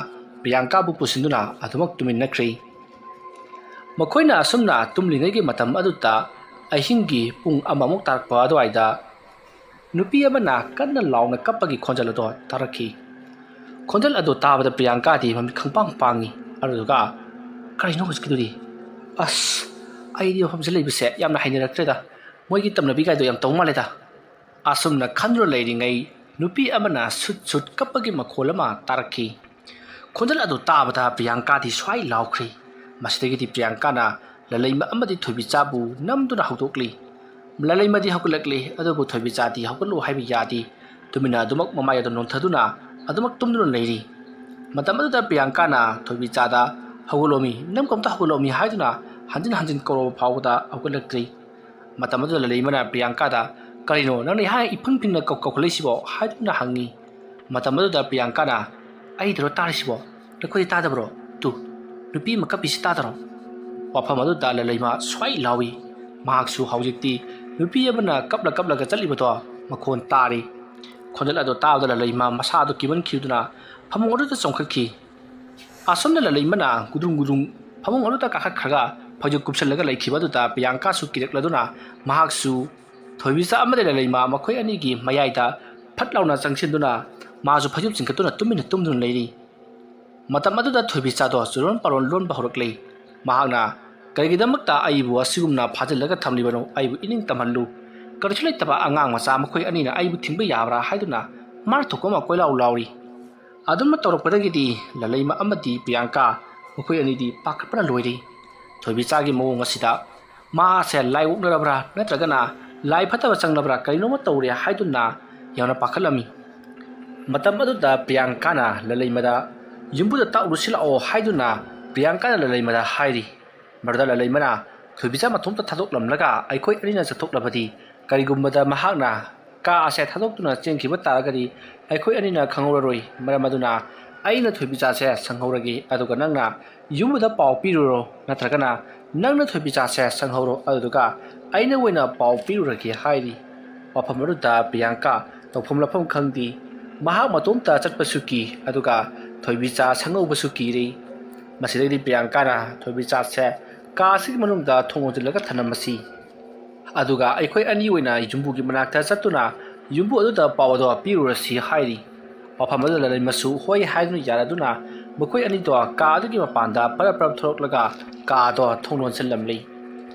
ꯄ꯭ꯔꯤꯌꯥꯡꯀꯥꯕꯨ ꯄꯨꯁꯤꯟꯗꯨꯅ ꯑꯗꯨꯃꯛ ꯇꯨꯃꯤꯟꯅꯈ꯭ꯔꯤ꯫ ꯃꯈꯣꯏꯅ ꯑꯁꯨꯝꯅ ꯇꯨꯝꯂꯤꯉꯩꯒꯤ ꯃꯇꯝ ꯑꯗꯨꯗ ꯑꯍꯤꯡꯒꯤ ꯄꯨꯡ ꯑꯃꯃꯨꯛ ꯇꯥꯔꯛꯄ ꯑꯗꯨꯋꯥꯏꯗ ꯅꯨꯄꯤ ꯑꯃꯅ ꯀꯟꯅ ꯂꯥꯎꯅ ꯀꯞꯄꯒꯤ ꯈꯣꯟꯖꯦꯜ ꯑꯗꯣ ꯇꯥꯔꯛꯈꯤ꯫ ꯈꯣꯟꯖꯦꯜ ꯑꯗꯨ ꯇꯥꯕꯗ ꯄ꯭ꯔꯤꯌꯥꯡꯀꯥꯗꯤ ꯃꯃꯤꯠ ꯈꯪꯄꯥꯡ ꯄꯥꯡꯉꯤ꯫ ꯑꯗꯨꯗꯨꯒ, "ꯀꯔꯤꯅꯣ ꯍꯧꯖꯤꯛꯀꯤꯗꯨꯗꯤ? ꯑꯁ, ꯑꯩꯗꯤ ꯃꯐꯝꯁꯤꯗ ꯂꯩꯕꯁꯦ ꯌꯥꯝꯅ ꯍꯩꯅꯔꯛꯇ꯭ꯔꯦꯗ꯫ ꯃꯣꯏꯒꯤ ꯇꯝꯅꯕꯤ ꯀꯥꯏꯗꯣ ꯌꯥꯝ ꯇꯧ ꯃꯥꯜꯂꯦꯗ"꯫ ꯑꯁꯨꯝꯅ ꯈꯟꯗꯨꯅ ꯂꯩꯔꯤꯉꯩ ꯅꯨꯄꯤ ꯑꯃꯅ ꯁꯨꯠ ꯁꯨꯠ ꯀꯞꯄꯒꯤ ꯃꯈꯣꯜ ꯑꯃ ꯇꯥꯔꯛꯈꯤ꯫ ꯈꯣꯟꯖꯦꯜ ꯑꯗꯨ ꯇꯥꯕꯗ ꯄ꯭ꯔꯤꯌꯥꯡꯀꯥꯗꯤ ꯁ꯭ꯋꯥꯏ ꯂꯥꯎꯈ꯭ꯔꯤ꯫ ꯃꯁꯤꯗꯒꯤꯗꯤ ꯄ꯭ꯔꯤꯌꯥꯡꯀꯥꯅ ꯂꯂꯩꯃ ꯑꯃꯗꯤ ꯊꯣꯏꯕꯤꯆꯥꯕꯨ ꯅꯝꯗꯨꯅ ꯍꯧꯗꯣꯛꯂꯤ꯫ ꯂꯂꯩꯃꯗꯤ ꯍꯧꯒꯠꯂꯛꯂꯤ, ꯑꯗꯨꯕꯨ ꯊꯣꯏꯕꯤꯆꯥꯗꯤ ꯍꯧꯒꯠꯂꯨ ꯍꯥꯏꯕ ꯌꯥꯗꯦ꯫ ꯇꯨꯃꯤꯟꯅ ꯑꯗꯨꯃꯛ ꯃꯃꯥꯏ ꯑꯗꯨ ꯅꯣꯟꯊꯗꯨꯅ ꯑꯗꯨꯃꯛ ꯇꯨꯝꯗꯨꯅ ꯂꯩꯔꯤ꯫ ꯃꯇꯝ ꯑꯗꯨꯗ ꯄ꯭ꯔꯤꯌꯥꯡꯀꯥꯅ ꯊꯣꯏꯕꯤꯆꯥꯗ, "ꯍꯧꯒꯠꯂꯣꯃꯤ, ꯅꯪꯕꯨ ꯑꯝꯇ ꯍꯧꯒꯠꯂꯣꯃꯤ" ꯍꯥꯏꯗꯨꯅ ꯍꯟꯖꯤꯟ ꯍꯟꯖꯤꯟ ꯀꯧꯔꯕ ꯐꯥꯎꯕꯗ ꯍꯧꯒꯠꯂꯛꯇ꯭ꯔꯤ꯫ ꯃꯇꯝ ꯑꯗꯨꯗ ꯂꯂꯩꯃꯅ ꯄ꯭ꯔꯤꯌꯥꯡꯀꯥꯗ, "ꯀꯔꯤꯅꯣ ꯅꯪꯅ ꯏꯍꯥꯟ ꯏꯐꯪ ꯐꯤꯡꯅ ꯀꯧ-, ꯀꯧꯈꯠꯂꯛꯏꯁꯤꯕꯣ?" ꯍꯥꯏꯗꯨꯅ ꯍꯪꯉꯤ꯫ ꯃꯇꯝ ꯑꯗꯨꯗ ꯄ꯭ꯔꯤꯌꯥꯡꯀꯥꯅ, "ꯑꯩꯗꯔꯣ ꯇꯥꯔꯤꯁꯤꯕꯣ? ꯅꯈꯣꯏꯗꯤ ꯇꯥꯗꯕ꯭ꯔꯣ? ꯇꯨ, ꯅꯨꯄꯤ ꯑꯃ ꯀꯞꯄꯤꯁꯤ ꯇꯥꯗꯔꯣ?" ꯋꯥꯐꯝ ꯑꯗꯨꯗ ꯂꯂꯩꯃ ꯁ꯭ꯋꯥꯏ ꯂꯥꯎꯏ꯫ ꯃꯍꯥꯛꯁꯨ ꯍꯧꯖꯤꯛꯇꯤ ꯅꯨꯄꯤ ꯑꯃꯅ ꯀꯞꯂ ꯀꯞꯂꯒ ꯆꯠꯂꯤꯕꯗꯣ ꯃꯈꯣꯟ ꯇꯥꯔꯤ꯫ ꯈꯣꯟꯖꯦꯜ ꯑꯗꯨ ꯇꯥꯕꯗ ꯂꯂꯩꯃ ꯃꯁꯥꯗꯨ ꯀꯤꯃꯟꯈꯤꯗꯨꯅ ꯐꯃꯨꯡ ꯑꯗꯨꯗ ꯆꯣꯡꯈꯠꯈꯤ꯫ ꯑꯁꯣꯝꯗ ꯂꯂꯩꯃꯅ ꯒꯨꯗ꯭ꯔꯨꯡ ꯒꯨꯗ꯭ꯔꯨꯡ ꯐꯃꯨꯡ ꯑꯗꯨꯗ ꯀꯥꯈꯠꯈ꯭ꯔꯒ ꯐꯩꯖꯨꯞ ꯀꯨꯞꯁꯜꯂꯒ ꯂꯩꯈꯤꯕ ꯑꯗꯨꯗ ꯄ꯭ꯔꯤꯌꯥꯡꯀꯥꯁꯨ ꯀꯤꯔꯛꯂꯗꯨꯅ ꯃꯍꯥꯛꯁꯨ ꯊꯣꯏꯕꯤꯆꯥ ꯑꯃꯗꯤ ꯂꯂꯩꯃ ꯃꯈꯣꯏ ꯑꯅꯤꯒꯤ ꯃꯌꯥꯏꯗ ꯐꯠ ꯂꯥꯎꯅ ꯆꯪꯁꯤꯟꯗꯨꯅ ꯃꯥꯁꯨ ꯐꯩꯖꯨꯞ ꯆꯤꯡꯈꯠꯇꯨꯅ ꯇꯨꯃꯤꯟꯅ ꯇꯨꯝꯗꯨꯅ ꯂꯩꯔꯤ꯫ ꯃꯇꯝ ꯑꯗꯨꯗ ꯊꯣꯏꯕꯤꯆꯥꯗꯣ ꯆꯨꯔꯣꯟ ꯄꯥꯔꯣꯟ ꯂꯣꯟꯕ ꯍꯧꯔꯛꯂꯦ꯫ ꯃꯍꯥꯛꯅ, "ꯀꯔꯤꯒꯤꯗꯃꯛꯇ ꯑꯩꯕꯨ ꯑꯁꯤꯒꯨꯝꯅ ꯐꯥꯖꯤꯜꯂꯒ ꯊꯝꯂꯤꯕꯅꯣ? ꯑꯩꯕꯨ ꯏꯅꯤꯡ ꯇꯝꯍꯜꯂꯨ꯫ ꯀꯔꯤꯁꯨ ꯂꯩꯇꯕ ꯑꯉꯥꯡ ꯃꯆꯥ ꯃꯈꯣꯏ ꯑꯅꯤꯅ ꯑꯩꯕꯨ ꯊꯤꯡꯕ ꯌꯥꯕ꯭ꯔꯥ?" ꯍꯥꯏꯗꯨꯅ ꯃꯥꯅ ꯊꯣꯛꯄ ꯑꯃ ꯀꯣꯏꯂꯥꯎ ꯂꯥꯎꯔꯤ꯫ ꯑꯗꯨꯝꯅ ꯇꯧꯔꯛꯄꯗꯒꯤꯗꯤ ꯂꯂꯩꯃ ꯑꯃꯗꯤ ꯄ꯭ꯔꯤꯌꯥꯡꯀꯥ ꯃꯈꯣꯏ ꯑꯅꯤꯗꯤ ꯄꯥꯈꯠꯄꯅ ꯂꯣꯏꯔꯤ꯫ ꯊꯣꯏꯕꯤꯆꯥꯒꯤ ꯃꯑꯣꯡ ꯑꯁꯤꯗ ꯃꯥꯁꯦ ꯂꯥꯏ ꯑꯣꯛꯅꯔꯕ꯭ꯔꯥ ꯅꯠꯇ꯭ꯔꯒꯅ ꯂꯥꯏ ꯐꯠꯇꯕ ꯆꯪꯂꯕ꯭ꯔꯥ ꯀꯔꯤꯅꯣꯃ ꯇꯧꯔꯦ ꯍꯥꯏꯗꯨꯅ ꯌꯥꯝꯅ ꯄꯥꯈꯠꯂꯝꯃꯤ꯫ ꯃꯇꯝ ꯑꯗꯨꯗ ꯄ꯭ꯔꯤꯌꯥꯡꯀꯥꯅ ꯂꯂꯩꯃꯗ, "ꯌꯨꯝꯕꯨꯗ ꯇꯥꯛꯎꯔꯨꯁꯤ ꯂꯥꯛꯑꯣ" ꯍꯥꯏꯗꯨꯅ ꯄ꯭ꯔꯤꯌꯥꯡꯀꯥꯅ ꯂꯂꯩꯃꯗ ꯍꯥꯏꯔꯤ꯫ ꯃꯗꯨꯗ ꯂꯂꯩꯃꯅ, "ꯊꯣꯏꯕꯤꯆꯥ ꯃꯇꯣꯝꯇ ꯊꯥꯗꯣꯛꯂꯝꯂꯒ ꯑꯩꯈꯣꯏ ꯑꯅꯤꯅ ꯆꯠꯊꯣꯛꯂꯕꯗꯤ ꯀꯔꯤꯒꯨꯝꯕꯗ ꯃꯍꯥꯛꯅ ꯀꯥ ꯑꯁꯦ ꯊꯥꯗꯣꯛꯇꯨꯅ ꯆꯦꯟꯈꯤꯕ ꯇꯥꯔꯒꯗꯤ ꯑꯩꯈꯣꯏ ꯑꯅꯤꯅ ꯈꯪꯍꯧꯔꯔꯣꯏ꯫ ꯃꯔꯝ ꯑꯗꯨꯅ ꯑꯩꯅ ꯊꯣꯏꯕꯤꯆꯥꯁꯦ ꯁꯪꯍꯧꯔꯒꯦ, ꯑꯗꯨꯒ ꯅꯪꯅ ꯌꯨꯝꯕꯨꯗ ꯄꯥꯎ ꯄꯤꯔꯨꯔꯣ, ꯅꯠꯇ꯭ꯔꯒꯅ ꯅꯪꯅ ꯊꯣꯏꯕꯤꯆꯥꯁꯦ ꯁꯪꯍꯧꯔꯣ, ꯑꯗꯨꯗꯨꯒ ꯑꯩꯅ ꯑꯣꯏꯅ ꯄꯥꯎ ꯄꯤꯔꯨꯔꯒꯦ" ꯍꯥꯏꯔꯤ꯫ ꯋꯥꯐꯝ ꯑꯗꯨꯗ ꯄ꯭ꯔꯤꯌꯥꯡꯀꯥ ꯇꯧꯐꯝ ꯂꯥꯛꯐꯝ ꯈꯪꯗꯦ꯫ ꯃꯍꯥꯛ ꯃꯇꯣꯝꯇ ꯆꯠꯄꯁꯨ ꯀꯤ, ꯑꯗꯨꯒ ꯊꯣꯏꯕꯤꯆꯥ ꯁꯪꯍꯧꯕꯁꯨ ꯀꯤꯔꯤ꯫ ꯃꯁꯤꯗꯒꯤꯗꯤ ꯄ꯭ꯔꯤꯌꯥꯡꯀꯥꯅ ꯊꯣꯏꯕꯤꯆꯥꯁꯦ ꯀꯥ ꯑꯁꯤꯒꯤ ꯃꯅꯨꯡꯗ ꯊꯣꯡ ꯂꯣꯟꯁꯤꯜꯂꯒ ꯊꯝꯂꯝꯃꯁꯤ꯫ ꯑꯗꯨꯒ ꯑꯩꯈꯣꯏ ꯑꯅꯤ ꯑꯣꯏꯅ ꯌꯨꯝꯕꯨꯒꯤ ꯃꯅꯥꯛꯇ ꯆꯠꯇꯨꯅ ꯌꯨꯝꯕꯨ ꯑꯗꯨꯗ ꯄꯥꯎ ꯑꯗꯨ ꯄꯤꯔꯨꯔꯁꯤ ꯍꯥꯏꯔꯤ꯫ ꯋꯥꯐꯝ ꯑꯗꯨꯗ ꯂꯂꯩꯃꯁꯨ ꯍꯣꯏ ꯍꯥꯏꯗꯨꯅ ꯌꯥꯔꯗꯨꯅ ꯃꯈꯣꯏ ꯑꯅꯤꯗꯣ ꯀꯥ ꯑꯗꯨꯒꯤ ꯃꯄꯥꯟꯗ ꯄꯔꯞ ꯄꯔꯞ ꯊꯣꯛꯂꯛꯂꯒ ꯀꯥ ꯑꯗꯣ ꯊꯣꯡ ꯂꯣꯟꯁꯤꯜꯂꯝꯂꯤ꯫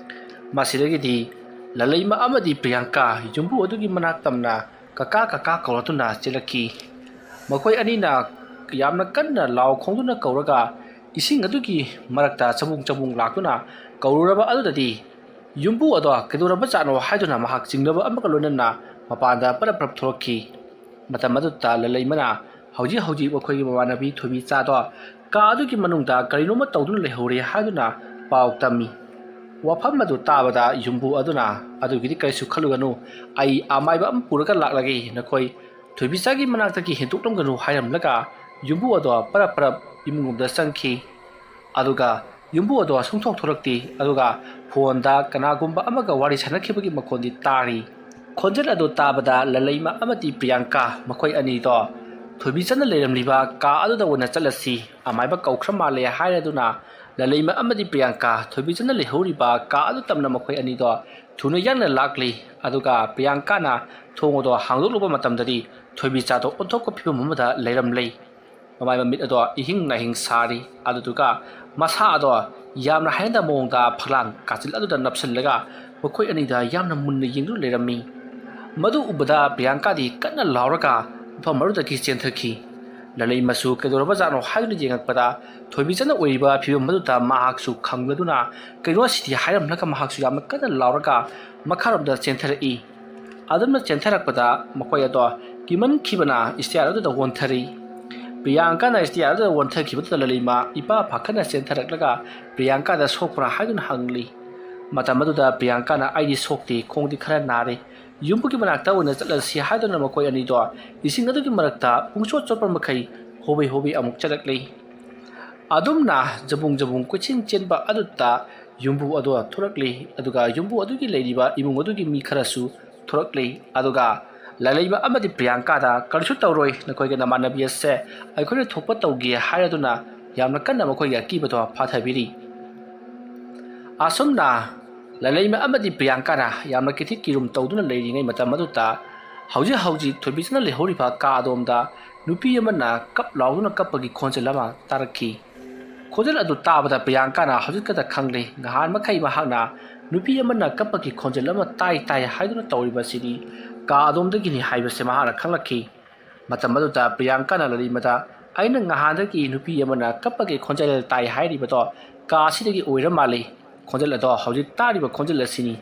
ꯃꯁꯤꯗꯒꯤꯗꯤ ꯂꯂꯩꯃ ꯑꯃꯗꯤ ꯄ꯭ꯔꯤꯌꯥꯡꯀꯥ ꯌꯨꯝꯕꯨ ꯑꯗꯨꯒꯤ ꯃꯅꯥꯛ ꯇꯝꯅ "ꯀꯀꯥ, ꯀꯀꯥ" ꯀꯧꯔꯛꯇꯨꯅ ꯆꯦꯜꯂꯛꯈꯤ꯫ ꯃꯈꯣꯏ ꯑꯅꯤꯅ ꯌꯥꯝꯅ ꯀꯟꯅ ꯂꯥꯎ ꯈꯣꯡꯗꯨꯅ ꯀꯧꯔꯒ ꯏꯁꯤꯡ ꯑꯗꯨꯒꯤ ꯃꯔꯛꯇ ꯆꯕꯨꯡ ꯆꯕꯨꯡ ꯂꯥꯛꯇꯨꯅ ꯀꯧꯔꯨꯔꯕ ꯑꯗꯨꯗꯗꯤ ꯌꯨꯝꯕꯨ ꯑꯗꯣ ꯀꯩꯗꯧꯔꯕꯖꯥꯠꯅꯣ ꯍꯥꯏꯗꯨꯅ ꯃꯍꯥꯛ ꯆꯤꯡꯅꯕ ꯑꯃꯒ ꯂꯣꯏꯅꯅ ꯃꯄꯥꯟꯗ ꯄꯔꯞ ꯄꯔꯞ ꯊꯣꯛꯂꯛꯈꯤ꯫ ꯃꯇꯝ ꯑꯗꯨꯗ ꯂꯂꯩꯃꯅ ꯍꯧꯖꯤꯛ ꯍꯧꯖꯤꯛ ꯃꯈꯣꯏꯒꯤ ꯃꯃꯥꯟꯅꯕꯤ ꯊꯣꯏꯕꯤꯆꯥꯗꯣ ꯀꯥ ꯑꯗꯨꯒꯤ ꯃꯅꯨꯡꯗ ꯀꯔꯤꯅꯣꯃ ꯇꯧꯗꯨꯅ ꯂꯩꯍꯧꯔꯦ ꯍꯥꯏꯗꯨꯅ ꯄꯥꯎ ꯇꯝꯃꯤ꯫ ꯋꯥꯐꯝ ꯑꯗꯨ ꯇꯥꯕꯗ ꯌꯨꯝꯕꯨ ꯑꯗꯨꯅ, "ꯑꯗꯨꯒꯤꯗꯤ ꯀꯔꯤꯁꯨ ꯈꯜꯂꯨꯒꯅꯨ, ꯑꯩ ꯑꯃꯥꯏꯕ ꯑꯃ ꯄꯨꯔꯒ ꯂꯥꯛꯂꯒꯦ, ꯅꯈꯣꯏ ꯊꯣꯏꯕꯤꯆꯥꯒꯤ ꯃꯅꯥꯛꯇꯒꯤ ꯍꯦꯟꯗꯣꯛꯂꯝꯒꯅꯨ" ꯍꯥꯏꯔꯝꯂꯒ ꯌꯨꯝꯕꯨ ꯑꯗꯣ ꯄꯔꯞ ꯄꯔꯞ ꯏꯃꯨꯡ ꯂꯣꯝꯗ ꯆꯪꯈꯤ꯫ ꯑꯗꯨꯒ ꯌꯨꯝꯕꯨ ꯑꯗꯣ ꯁꯨꯡꯊꯣꯛ ꯊꯣꯛꯂꯛꯇꯦ꯫ ꯑꯗꯨꯒ ꯐꯣꯟꯗ ꯀꯅꯥꯒꯨꯝꯕ ꯑꯃꯒ ꯋꯥꯔꯤ ꯁꯥꯟꯅꯈꯤꯕꯒꯤ ꯃꯈꯣꯟꯗꯤ ꯇꯥꯔꯤ꯫ ꯈꯣꯟꯖꯦꯜ ꯑꯗꯨ ꯇꯥꯕꯗ ꯂꯂꯩꯃ ꯑꯃꯗꯤ ꯄ꯭ꯔꯤꯌꯥꯡꯀꯥ ꯃꯈꯣꯏ ꯑꯅꯤꯗꯣ ꯊꯣꯏꯕꯤꯆꯥꯅ ꯂꯩꯔꯝꯂꯤꯕ ꯀꯥ ꯑꯗꯨꯗ ꯑꯣꯏꯅ ꯆꯠꯂꯁꯤ, ꯑꯃꯥꯏꯕ ꯀꯧꯈ꯭ꯔ ꯃꯥꯜꯂꯦ ꯍꯥꯏꯔꯗꯨꯅ ꯂꯂꯩꯃ ꯑꯃꯗꯤ ꯄ꯭ꯔꯤꯌꯥꯡꯀꯥ ꯊꯣꯏꯕꯤꯆꯥꯅ ꯂꯩꯍꯧꯔꯤꯕ ꯀꯥ ꯑꯗꯨ ꯇꯝꯅ ꯃꯈꯣꯏ ꯑꯅꯤꯗꯣ ꯊꯨꯅ ꯌꯥꯡꯅ ꯂꯥꯛꯂꯤ꯫ ꯑꯗꯨꯒ ꯄ꯭ꯔꯤꯌꯥꯡꯀꯥꯅ ꯊꯣꯡ ꯑꯗꯣ ꯍꯥꯡꯗꯣꯛꯂꯨꯕ ꯃꯇꯝꯗꯗꯤ ꯊꯣꯏꯕꯤꯆꯥꯗꯣ ꯑꯣꯟꯊꯣꯛꯄ ꯐꯤꯕꯝ ꯑꯃꯗ ꯂꯩꯔꯝꯂꯦ꯫ ꯃꯃꯥꯏ ꯃꯃꯤꯠ ꯑꯗꯣ ꯏꯍꯤꯡ ꯅꯥꯍꯤꯡ ꯁꯥꯔꯤ꯫ ꯑꯗꯨꯗꯨꯒ ꯃꯁꯥ ꯑꯗꯣ ꯌꯥꯝꯅ ꯍꯩꯅꯗꯕ ꯃꯑꯣꯡꯗ ꯐꯛꯂꯥꯡ ꯀꯥꯆꯤꯟ ꯑꯗꯨꯗ ꯅꯞꯁꯤꯜꯂꯒ ꯃꯈꯣꯏ ꯑꯅꯤꯗ ꯌꯥꯝꯅ ꯃꯨꯟꯅ ꯌꯦꯡꯗꯨꯅ ꯂꯩꯔꯝꯃꯤ꯫ ꯃꯗꯨ ꯎꯕꯗ ꯄ꯭ꯔꯤꯌꯥꯡꯀꯥꯗꯤ ꯀꯟꯅ ꯂꯥꯎꯔꯒ ꯃꯐꯝ ꯑꯗꯨꯗꯒꯤ ꯆꯦꯟꯊꯈꯤ꯫ ꯂꯂꯩꯃꯁꯨ ꯀꯩꯗꯧꯔꯕꯖꯥꯠꯅꯣ ꯍꯥꯏꯗꯨꯅ ꯌꯦꯡꯉꯛꯄꯗ ꯊꯣꯏꯕꯤꯆꯥꯅ ꯑꯣꯏꯔꯤꯕ ꯐꯤꯕꯝ ꯑꯗꯨꯗ ꯃꯍꯥꯛꯁꯨ ꯈꯪꯂꯗꯨꯅ, "ꯀꯩꯅꯣ ꯑꯁꯤꯗꯤ?" ꯍꯥꯏꯔꯝꯂꯒ ꯃꯍꯥꯛꯁꯨ ꯌꯥꯝꯅ ꯀꯟꯅ ꯂꯥꯎꯔꯒ ꯃꯈꯥꯔꯣꯝꯗ ꯆꯦꯟꯊꯔꯛꯏ꯫ ꯑꯗꯨꯝꯅ ꯆꯦꯟꯊꯔꯛꯄꯗ ꯃꯈꯣꯏ ꯑꯗꯣ ꯀꯤꯃꯟꯈꯤꯕꯅ ꯏꯁꯇꯤꯌꯥꯔ ꯑꯗꯨꯗ ꯑꯣꯟꯊꯔꯤ꯫ ꯄ꯭ꯔꯤꯌꯥꯡꯀꯥꯅ ꯏꯁꯇꯤꯌꯥꯔ ꯑꯗꯨꯗ ꯑꯣꯟꯊꯈꯤꯕꯗꯨꯗ ꯂꯂꯩꯃ ꯏꯄꯥ ꯄꯥꯈꯠꯅ ꯆꯦꯟꯊꯔꯛꯂꯒ ꯄ꯭ꯔꯤꯌꯥꯡꯀꯥꯗ ꯁꯣꯛꯄ꯭ꯔꯥ ꯍꯥꯏꯗꯨꯅ ꯍꯪꯂꯤ꯫ ꯃꯇꯝ ꯑꯗꯨꯗ ꯄ꯭ꯔꯤꯌꯥꯡꯀꯥꯅ, "ꯑꯩꯗꯤ ꯁꯣꯛꯇꯦ, ꯈꯣꯡꯗꯤ ꯈꯔ ꯅꯥꯔꯦ, ꯌꯨꯝꯕꯨꯒꯤ ꯃꯅꯥꯛꯇ ꯑꯣꯏꯅ ꯆꯠꯂꯁꯤ" ꯍꯥꯏꯗꯨꯅ ꯃꯈꯣꯏ ꯑꯅꯤꯗꯣ ꯏꯁꯤꯡ ꯑꯗꯨꯒꯤ ꯃꯔꯛꯇ ꯄꯨꯡꯆꯣꯠ ꯆꯣꯠꯄ ꯃꯈꯩ ꯍꯣꯕꯦ ꯍꯣꯕꯦ ꯑꯃꯨꯛ ꯆꯠꯂꯛꯂꯤ꯫ ꯑꯗꯨꯝꯅ ꯖꯕꯨꯡ ꯖꯕꯨꯡ ꯀꯣꯏꯆꯦꯟ ꯆꯦꯟꯕ ꯑꯗꯨꯗ ꯌꯨꯝꯕꯨ ꯑꯗꯣ ꯊꯣꯔꯛꯂꯤ꯫ ꯑꯗꯨꯒ ꯌꯨꯝꯕꯨ ꯑꯗꯨꯒꯤ ꯂꯩꯔꯤꯕ ꯏꯃꯨꯡ ꯑꯗꯨꯒꯤ ꯃꯤ ꯈꯔꯁꯨ ꯊꯣꯔꯛꯂꯤ꯫ ꯑꯗꯨꯒ ꯂꯂꯩꯃ ꯑꯃꯗꯤ ꯄ꯭ꯔꯤꯌꯥꯡꯀꯥꯗ, "ꯀꯔꯤꯁꯨ ꯇꯧꯔꯣꯏ, ꯅꯈꯣꯏꯒꯤ ꯅꯃꯥꯟꯅꯕꯤ ꯑꯁꯦ ꯑꯩꯈꯣꯏꯅ ꯊꯣꯛꯄ ꯇꯧꯒꯦ" ꯍꯥꯏꯔꯗꯨꯅ ꯌꯥꯝꯅ ꯀꯟꯅ ꯃꯈꯣꯏꯒꯤ ꯑꯀꯤꯕꯗꯣ ꯐꯥꯊꯕꯤꯔꯤ꯫ ꯑꯁꯨꯝꯅ ꯂꯂꯩꯃ ꯑꯃꯗꯤ ꯄ꯭ꯔꯤꯌꯥꯡꯀꯥꯅ ꯌꯥꯝꯅ ꯀꯤꯊꯤ ꯀꯤꯔꯨꯝ ꯇꯧꯗꯨꯅ ꯂꯩꯔꯤꯉꯩ ꯃꯇꯝ ꯑꯗꯨꯗ ꯍꯧꯖꯤꯛ ꯍꯧꯖꯤꯛ ꯊꯣꯏꯕꯤꯆꯥꯅ ꯂꯩꯍꯧꯔꯤꯕ ꯀꯥ ꯑꯗꯣꯝꯗ ꯅꯨꯄꯤ ꯑꯃꯅ ꯀꯞ ꯂꯥꯎꯗꯨꯅ ꯀꯞꯄꯒꯤ ꯈꯣꯟꯖꯦꯜ ꯑꯃ ꯇꯥꯔꯛꯈꯤ꯫ ꯈꯣꯟꯖꯦꯜ ꯑꯗꯨ ꯇꯥꯕꯗ ꯄ꯭ꯔꯤꯌꯥꯡꯀꯥꯅ ꯍꯧꯖꯤꯛꯇꯗ ꯈꯪꯂꯦ, ꯉꯍꯥꯟ ꯃꯈꯩ ꯃꯍꯥꯛꯅ ꯅꯨꯄꯤ ꯑꯃꯅ ꯀꯞꯄꯒꯤ ꯈꯣꯟꯖꯦꯜ ꯑꯃ ꯇꯥꯏ ꯇꯥꯏ ꯍꯥꯏꯗꯨꯅ ꯇꯧꯔꯤꯕꯁꯤꯗꯤ ꯀꯥ ꯑꯗꯣꯝꯗꯒꯤꯅꯤ ꯍꯥꯏꯕꯁꯦ ꯃꯍꯥꯛꯅ ꯈꯪꯂꯛꯈꯤ꯫ ꯃꯇꯝ ꯑꯗꯨꯗ ꯄ꯭ꯔꯤꯌꯥꯡꯀꯥꯅ ꯂꯂꯩꯃꯗ, "ꯑꯩꯅ ꯉꯍꯥꯟꯗꯒꯤ ꯅꯨꯄꯤ ꯑꯃꯅ ꯀꯞꯄꯒꯤ ꯈꯣꯟꯖꯦꯜ ꯇꯥꯏ ꯍꯥꯏꯔꯤꯕꯗꯣ ꯀꯥ ꯑꯁꯤꯗꯒꯤ ꯑꯣꯏꯔ ꯃꯥꯜꯂꯤ꯫ ꯈꯣꯟꯖꯦꯜ ꯑꯗꯣ ꯍꯧꯖꯤꯛ ꯇꯥꯔꯤꯕ ꯈꯣꯟꯖꯦꯜ ꯑꯁꯤꯅꯤ"꯫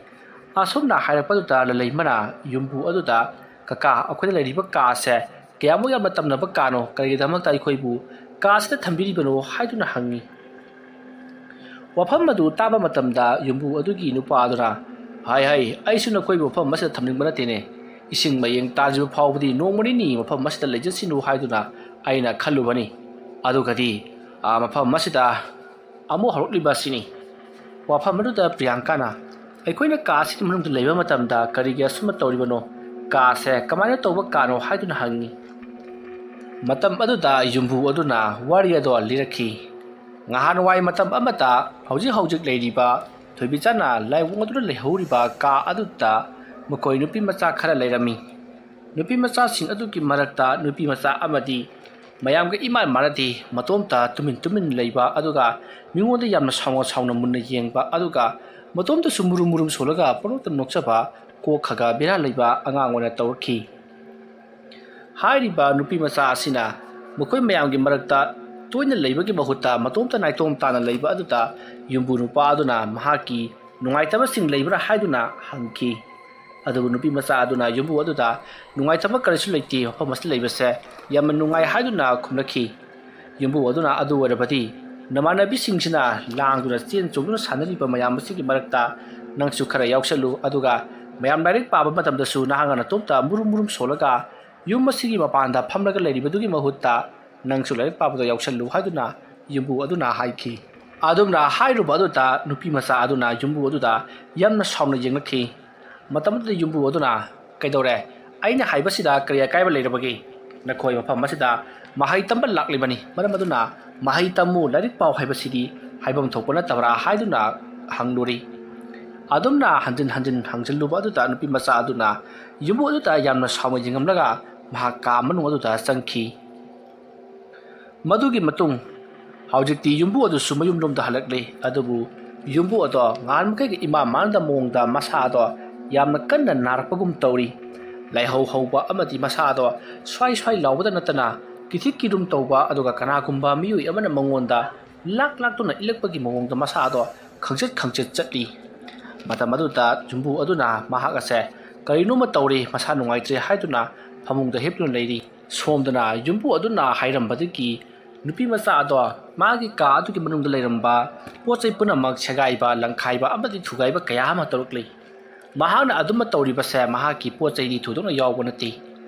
ꯑꯁꯨꯝꯅ ꯍꯥꯏꯔꯛꯄꯗꯨꯗ ꯂꯂꯩꯃꯅ ꯌꯨꯝꯕꯨ ꯑꯗꯨꯗ, "ꯀꯀꯥ, ꯑꯩꯈꯣꯏꯅ ꯂꯩꯔꯤꯕ ꯀꯥ ꯑꯁꯦ ꯀꯌꯥꯃꯨꯛ ꯌꯥꯝꯅ ꯇꯝꯅꯕ ꯀꯥꯅꯣ? ꯀꯔꯤꯒꯤꯗꯃꯛꯇ ꯑꯩꯈꯣꯏꯕꯨ ꯀꯥ ꯑꯁꯤꯗ ꯊꯝꯕꯤꯔꯤꯕꯅꯣ?" ꯍꯥꯏꯗꯨꯅ ꯍꯪꯉꯤ꯫ ꯋꯥꯐꯝ ꯑꯗꯨ ꯇꯥꯕ ꯃꯇꯝꯗ ꯌꯨꯝꯕꯨ ꯑꯗꯨꯒꯤ ꯅꯨꯄꯥ ꯑꯗꯨꯅ, "ꯍꯥꯏ ꯍꯥꯏ, ꯑꯩꯁꯨ ꯅꯈꯣꯏꯕꯨ ꯃꯐꯝ ꯑꯁꯤꯗ ꯊꯝꯅꯤꯡꯕ ꯅꯠꯇꯦꯅꯦ꯫ ꯏꯁꯤꯡ ꯃꯌꯦꯡ ꯇꯥꯗ꯭ꯔꯤꯕ ꯐꯥꯎꯕꯗꯤ ꯅꯣꯡꯃ ꯅꯤꯅꯤ ꯃꯐꯝ ꯑꯁꯤꯗ ꯂꯩꯖꯁꯤꯅꯨ ꯍꯥꯏꯗꯨꯅ ꯑꯩꯅ ꯈꯜꯂꯨꯕꯅꯤ꯫ ꯑꯗꯨꯒꯗꯤ, ꯑꯥ, ꯃꯐꯝ ꯑꯁꯤꯗ ꯑꯃꯨꯛ ꯍꯧꯔꯛꯂꯤꯕ ꯑꯁꯤꯅꯤ꯫" ꯋꯥꯐꯝ ꯑꯗꯨꯗ ꯄ꯭ꯔꯤꯌꯥꯡꯀꯥꯅ, "ꯑꯩꯈꯣꯏꯅ ꯀꯥ ꯑꯁꯤꯒꯤ ꯃꯅꯨꯡꯗ ꯂꯩꯕ ꯃꯇꯝꯗ ꯀꯔꯤꯒꯤ ꯑꯁꯨꯝꯅ ꯇꯧꯔꯤꯕꯅꯣ? ꯀꯥꯁꯦ ꯀꯃꯥꯏꯅ ꯇꯧꯕ ꯀꯥꯅꯣ?" ꯍꯥꯏꯗꯨꯅ ꯍꯪꯉꯤ꯫ ꯃꯇꯝ ꯑꯗꯨꯗ ꯌꯨꯝꯕꯨ ꯑꯗꯨꯅ ꯋꯥꯔꯤ ꯑꯗꯣ ꯂꯤꯔꯛꯈꯤ꯫ ꯉꯍꯥꯟꯋꯥꯏ ꯃꯇꯝ ꯑꯃꯗ ꯍꯧꯖꯤꯛ ꯍꯧꯖꯤꯛ ꯂꯩꯔꯤꯕ ꯊꯣꯏꯕꯤꯆꯥꯅ ꯂꯥꯏꯑꯣꯡ ꯑꯗꯨꯅ ꯂꯩꯍꯧꯔꯤꯕ ꯀꯥ ꯑꯗꯨꯗ ꯃꯈꯣꯏ ꯅꯨꯄꯤ ꯃꯆꯥ ꯈꯔ ꯂꯩꯔꯝꯃꯤ꯫ ꯅꯨꯄꯤ ꯃꯆꯥꯁꯤꯡ ꯑꯗꯨꯒꯤ ꯃꯔꯛꯇ ꯅꯨꯄꯤ ꯃꯆꯥ ꯑꯃꯗꯤ ꯃꯌꯥꯝꯒ ꯏꯃꯥꯟ ꯃꯥꯟꯅꯗꯦ, ꯃꯇꯣꯝꯇ ꯇꯨꯃꯤꯟ ꯇꯨꯃꯤꯟ ꯂꯩꯕ, ꯑꯗꯨꯒ ꯃꯤꯉꯣꯟꯗ ꯌꯥꯝꯅ ꯁꯥꯎꯅ ꯁꯥꯎꯅ ꯃꯨꯟꯅ ꯌꯦꯡꯕ, ꯑꯗꯨꯒ ꯃꯇꯣꯝꯇꯁꯨ ꯃꯨꯔꯨꯝ ꯃꯨꯔꯨꯝ ꯁꯣꯜꯂꯒ ꯄꯪꯅꯣꯛꯇ ꯅꯣꯛꯆꯕ, ꯀꯣꯛ ꯈꯔ ꯈꯔ ꯕꯦꯔꯥ ꯂꯩꯕ ꯑꯉꯥꯡ ꯑꯣꯏꯅ ꯇꯧꯔꯛꯈꯤ꯫ ꯍꯥꯏꯔꯤꯕ ꯅꯨꯄꯤ ꯃꯆꯥ ꯑꯁꯤꯅ ꯃꯈꯣꯏ ꯃꯌꯥꯝꯒꯤ ꯃꯔꯛꯇ ꯇꯣꯏꯅ ꯂꯩꯕꯒꯤ ꯃꯍꯨꯠꯇ ꯃꯇꯣꯝꯇ ꯅꯥꯏꯇꯣꯝ ꯇꯥꯅ ꯂꯩꯕ ꯑꯗꯨꯗ ꯌꯨꯝꯕꯨ ꯅꯨꯄꯥ ꯑꯗꯨꯅ ꯃꯍꯥꯛꯀꯤ ꯅꯨꯡꯉꯥꯏꯇꯕꯁꯤꯡ ꯂꯩꯕ꯭ꯔꯥ ꯍꯥꯏꯗꯨꯅ ꯍꯪꯈꯤ꯫ ꯑꯗꯨꯕꯨ ꯅꯨꯄꯤ ꯃꯆꯥ ꯑꯗꯨꯅ ꯌꯨꯝꯕꯨ ꯑꯗꯨꯗ "ꯅꯨꯡꯉꯥꯏꯇꯕ ꯀꯔꯤꯁꯨ ꯂꯩꯇꯦ, ꯃꯐꯝ ꯑꯁꯤꯗ ꯂꯩꯕꯁꯦ ꯌꯥꯝꯅ ꯅꯨꯡꯉꯥꯏ" ꯍꯥꯏꯗꯨꯅ ꯈꯨꯝꯂꯛꯈꯤ꯫ ꯌꯨꯝꯕꯨ ꯑꯗꯨꯅ, "ꯑꯗꯨ ꯑꯣꯏꯔꯕꯗꯤ ꯅꯃꯥꯟꯅꯕꯤꯁꯤꯡꯁꯤꯅ ꯂꯥꯡꯗꯨꯅ ꯆꯦꯟ ꯆꯣꯡꯗꯨꯅ ꯁꯥꯟꯅꯔꯤꯕ ꯃꯌꯥꯝ ꯑꯁꯤꯒꯤ ꯃꯔꯛꯇ ꯅꯪꯁꯨ ꯈꯔ ꯌꯥꯎꯁꯜꯂꯨ, ꯑꯗꯨꯒ ꯃꯌꯥꯝ ꯂꯥꯏꯔꯤꯛ ꯄꯥꯕ ꯃꯇꯝꯗꯁꯨ ꯅꯍꯥꯛꯅ ꯅꯇꯣꯝꯇ ꯃꯨꯔꯨꯝ ꯃꯨꯔꯨꯝ ꯁꯣꯜꯂꯒ ꯌꯨꯝ ꯑꯁꯤꯒꯤ ꯃꯄꯥꯟꯗ ꯐꯝꯂꯒ ꯂꯩꯔꯤꯕꯗꯨꯒꯤ ꯃꯍꯨꯠꯇ ꯅꯪꯁꯨ ꯂꯥꯏꯔꯤꯛ ꯄꯥꯕꯗ ꯌꯥꯎꯁꯜꯂꯨ" ꯍꯥꯏꯗꯨꯅ ꯌꯨꯝꯕꯨ ꯑꯗꯨꯅ ꯍꯥꯏꯈꯤ꯫ ꯑꯗꯨꯝꯅ ꯍꯥꯏꯔꯨꯕ ꯑꯗꯨꯗ ꯅꯨꯄꯤ ꯃꯆꯥ ꯑꯗꯨꯅ ꯌꯨꯝꯕꯨ ꯑꯗꯨꯗ ꯌꯥꯝꯅ ꯁꯥꯎꯅ ꯌꯦꯡꯂꯛꯈꯤ꯫ ꯃꯇꯝ ꯑꯗꯨꯗ ꯌꯨꯝꯕꯨ ꯑꯗꯨꯅ, "ꯀꯩꯗꯧꯔꯦ? ꯑꯩꯅ ꯍꯥꯏꯕꯁꯤꯗ ꯀꯔꯤ ꯑꯀꯥꯏꯕ ꯂꯩꯔꯕꯒꯦ? ꯅꯈꯣꯏ ꯃꯐꯝ ꯑꯁꯤꯗ ꯃꯍꯩ ꯇꯝꯕ ꯂꯥꯛꯂꯤꯕꯅꯤ, ꯃꯔꯝ ꯑꯗꯨꯅ ꯃꯍꯩ ꯇꯝꯃꯨ, ꯂꯥꯏꯔꯤꯛ ꯄꯥꯎ ꯍꯥꯏꯕꯁꯤꯗꯤ ꯍꯥꯏꯐꯝ ꯊꯣꯛꯄ ꯅꯠꯇꯕ꯭ꯔꯥ?" ꯍꯥꯏꯗꯨꯅ ꯍꯪꯂꯨꯔꯤ꯫ ꯑꯗꯨꯝꯅ ꯍꯟꯖꯤꯟ ꯍꯟꯖꯤꯟ ꯍꯪꯖꯤꯜꯂꯨꯕ ꯑꯗꯨꯗ ꯅꯨꯄꯤ ꯃꯆꯥ ꯑꯗꯨꯅ ꯌꯨꯝꯕꯨ ꯑꯗꯨꯗ ꯌꯥꯝꯅ ꯁꯥꯎꯅ ꯌꯦꯡꯂꯝꯂꯒ ꯃꯍꯥꯛ ꯀꯥ ꯃꯅꯨꯡ ꯑꯗꯨꯗ ꯆꯪꯈꯤ꯫ ꯃꯗꯨꯒꯤ ꯃꯇꯨꯡ ꯍꯧꯖꯤꯛꯇꯤ ꯌꯨꯝꯕꯨ ꯑꯗꯨꯁꯨ ꯃꯌꯨꯝꯂꯣꯝꯗ ꯍꯜꯂꯛꯂꯦ꯫ ꯑꯗꯨꯕꯨ ꯌꯨꯝꯕꯨ ꯑꯗꯣ ꯉꯍꯥꯟ ꯃꯈꯩꯒ ꯏꯃꯥ ꯃꯥꯟꯅꯗ ꯃꯑꯣꯡꯗ ꯃꯁꯥ ꯑꯗꯣ ꯌꯥꯝꯅ ꯀꯟꯅ ꯅꯥꯔꯛꯄꯒꯨꯝ ꯇꯧꯔꯤ꯫ ꯂꯥꯏꯍꯧ ꯍꯧꯕ ꯑꯃꯗꯤ ꯃꯁꯥ ꯑꯗꯣ ꯁ꯭ꯋꯥꯏ ꯁ꯭ꯋꯥꯏ ꯂꯥꯎꯕꯗ ꯅꯠꯇꯅ ꯀꯤꯊꯤꯛ ꯀꯤꯔꯨꯝ ꯇꯧꯕ, ꯑꯗꯨꯒ ꯀꯅꯥꯒꯨꯝꯕ ꯃꯤꯑꯣꯏ ꯑꯃꯅ ꯃꯉꯣꯟꯗ ꯂꯥꯛ ꯂꯥꯛꯇꯨꯅ ꯏꯜꯂꯛꯄꯒꯤ ꯃꯑꯣꯡꯗ ꯃꯁꯥ ꯑꯗꯣ ꯈꯪꯆꯠ ꯈꯪꯆꯠ ꯆꯠꯂꯤ꯫ ꯃꯇꯝ ꯑꯗꯨꯗ ꯌꯨꯝꯕꯨ ꯑꯗꯨꯅ ꯃꯍꯥꯛ ꯑꯁꯦ ꯀꯔꯤꯅꯣꯃ ꯇꯧꯔꯦ, ꯃꯁꯥ ꯅꯨꯡꯉꯥꯏꯇ꯭ꯔꯦ ꯍꯥꯏꯗꯨꯅ ꯐꯃꯨꯡꯗ ꯍꯤꯞꯇꯨꯅ ꯂꯩꯔꯤ꯫ ꯁꯣꯝꯗꯅ ꯌꯨꯝꯕꯨ ꯑꯗꯨꯅ ꯍꯥꯏꯔꯝꯕꯗꯒꯤ ꯅꯨꯄꯤ ꯃꯆꯥ ꯑꯗꯣ ꯃꯥꯒꯤ ꯀꯥ ꯑꯗꯨꯒꯤ ꯃꯅꯨꯡꯗ ꯂꯩꯔꯝꯕ ꯄꯣꯠ ꯆꯩ ꯄꯨꯝꯅꯃꯛ ꯁꯦꯒꯥꯏꯕ, ꯂꯪꯈꯥꯏꯕ ꯑꯃꯗꯤ ꯊꯨꯒꯥꯏꯕ ꯀꯌꯥ ꯑꯃ ꯇꯧꯔꯛꯂꯤ꯫ ꯃꯍꯥꯛꯅ ꯑꯗꯨꯝꯕ ꯇꯧꯔꯤꯕꯁꯦ ꯃꯍꯥꯛꯀꯤ ꯄꯣꯠ ꯆꯩꯗꯤ ꯊꯣꯏꯗꯣꯛꯅ ꯌꯥꯎꯕ ꯅꯠꯇꯦ꯫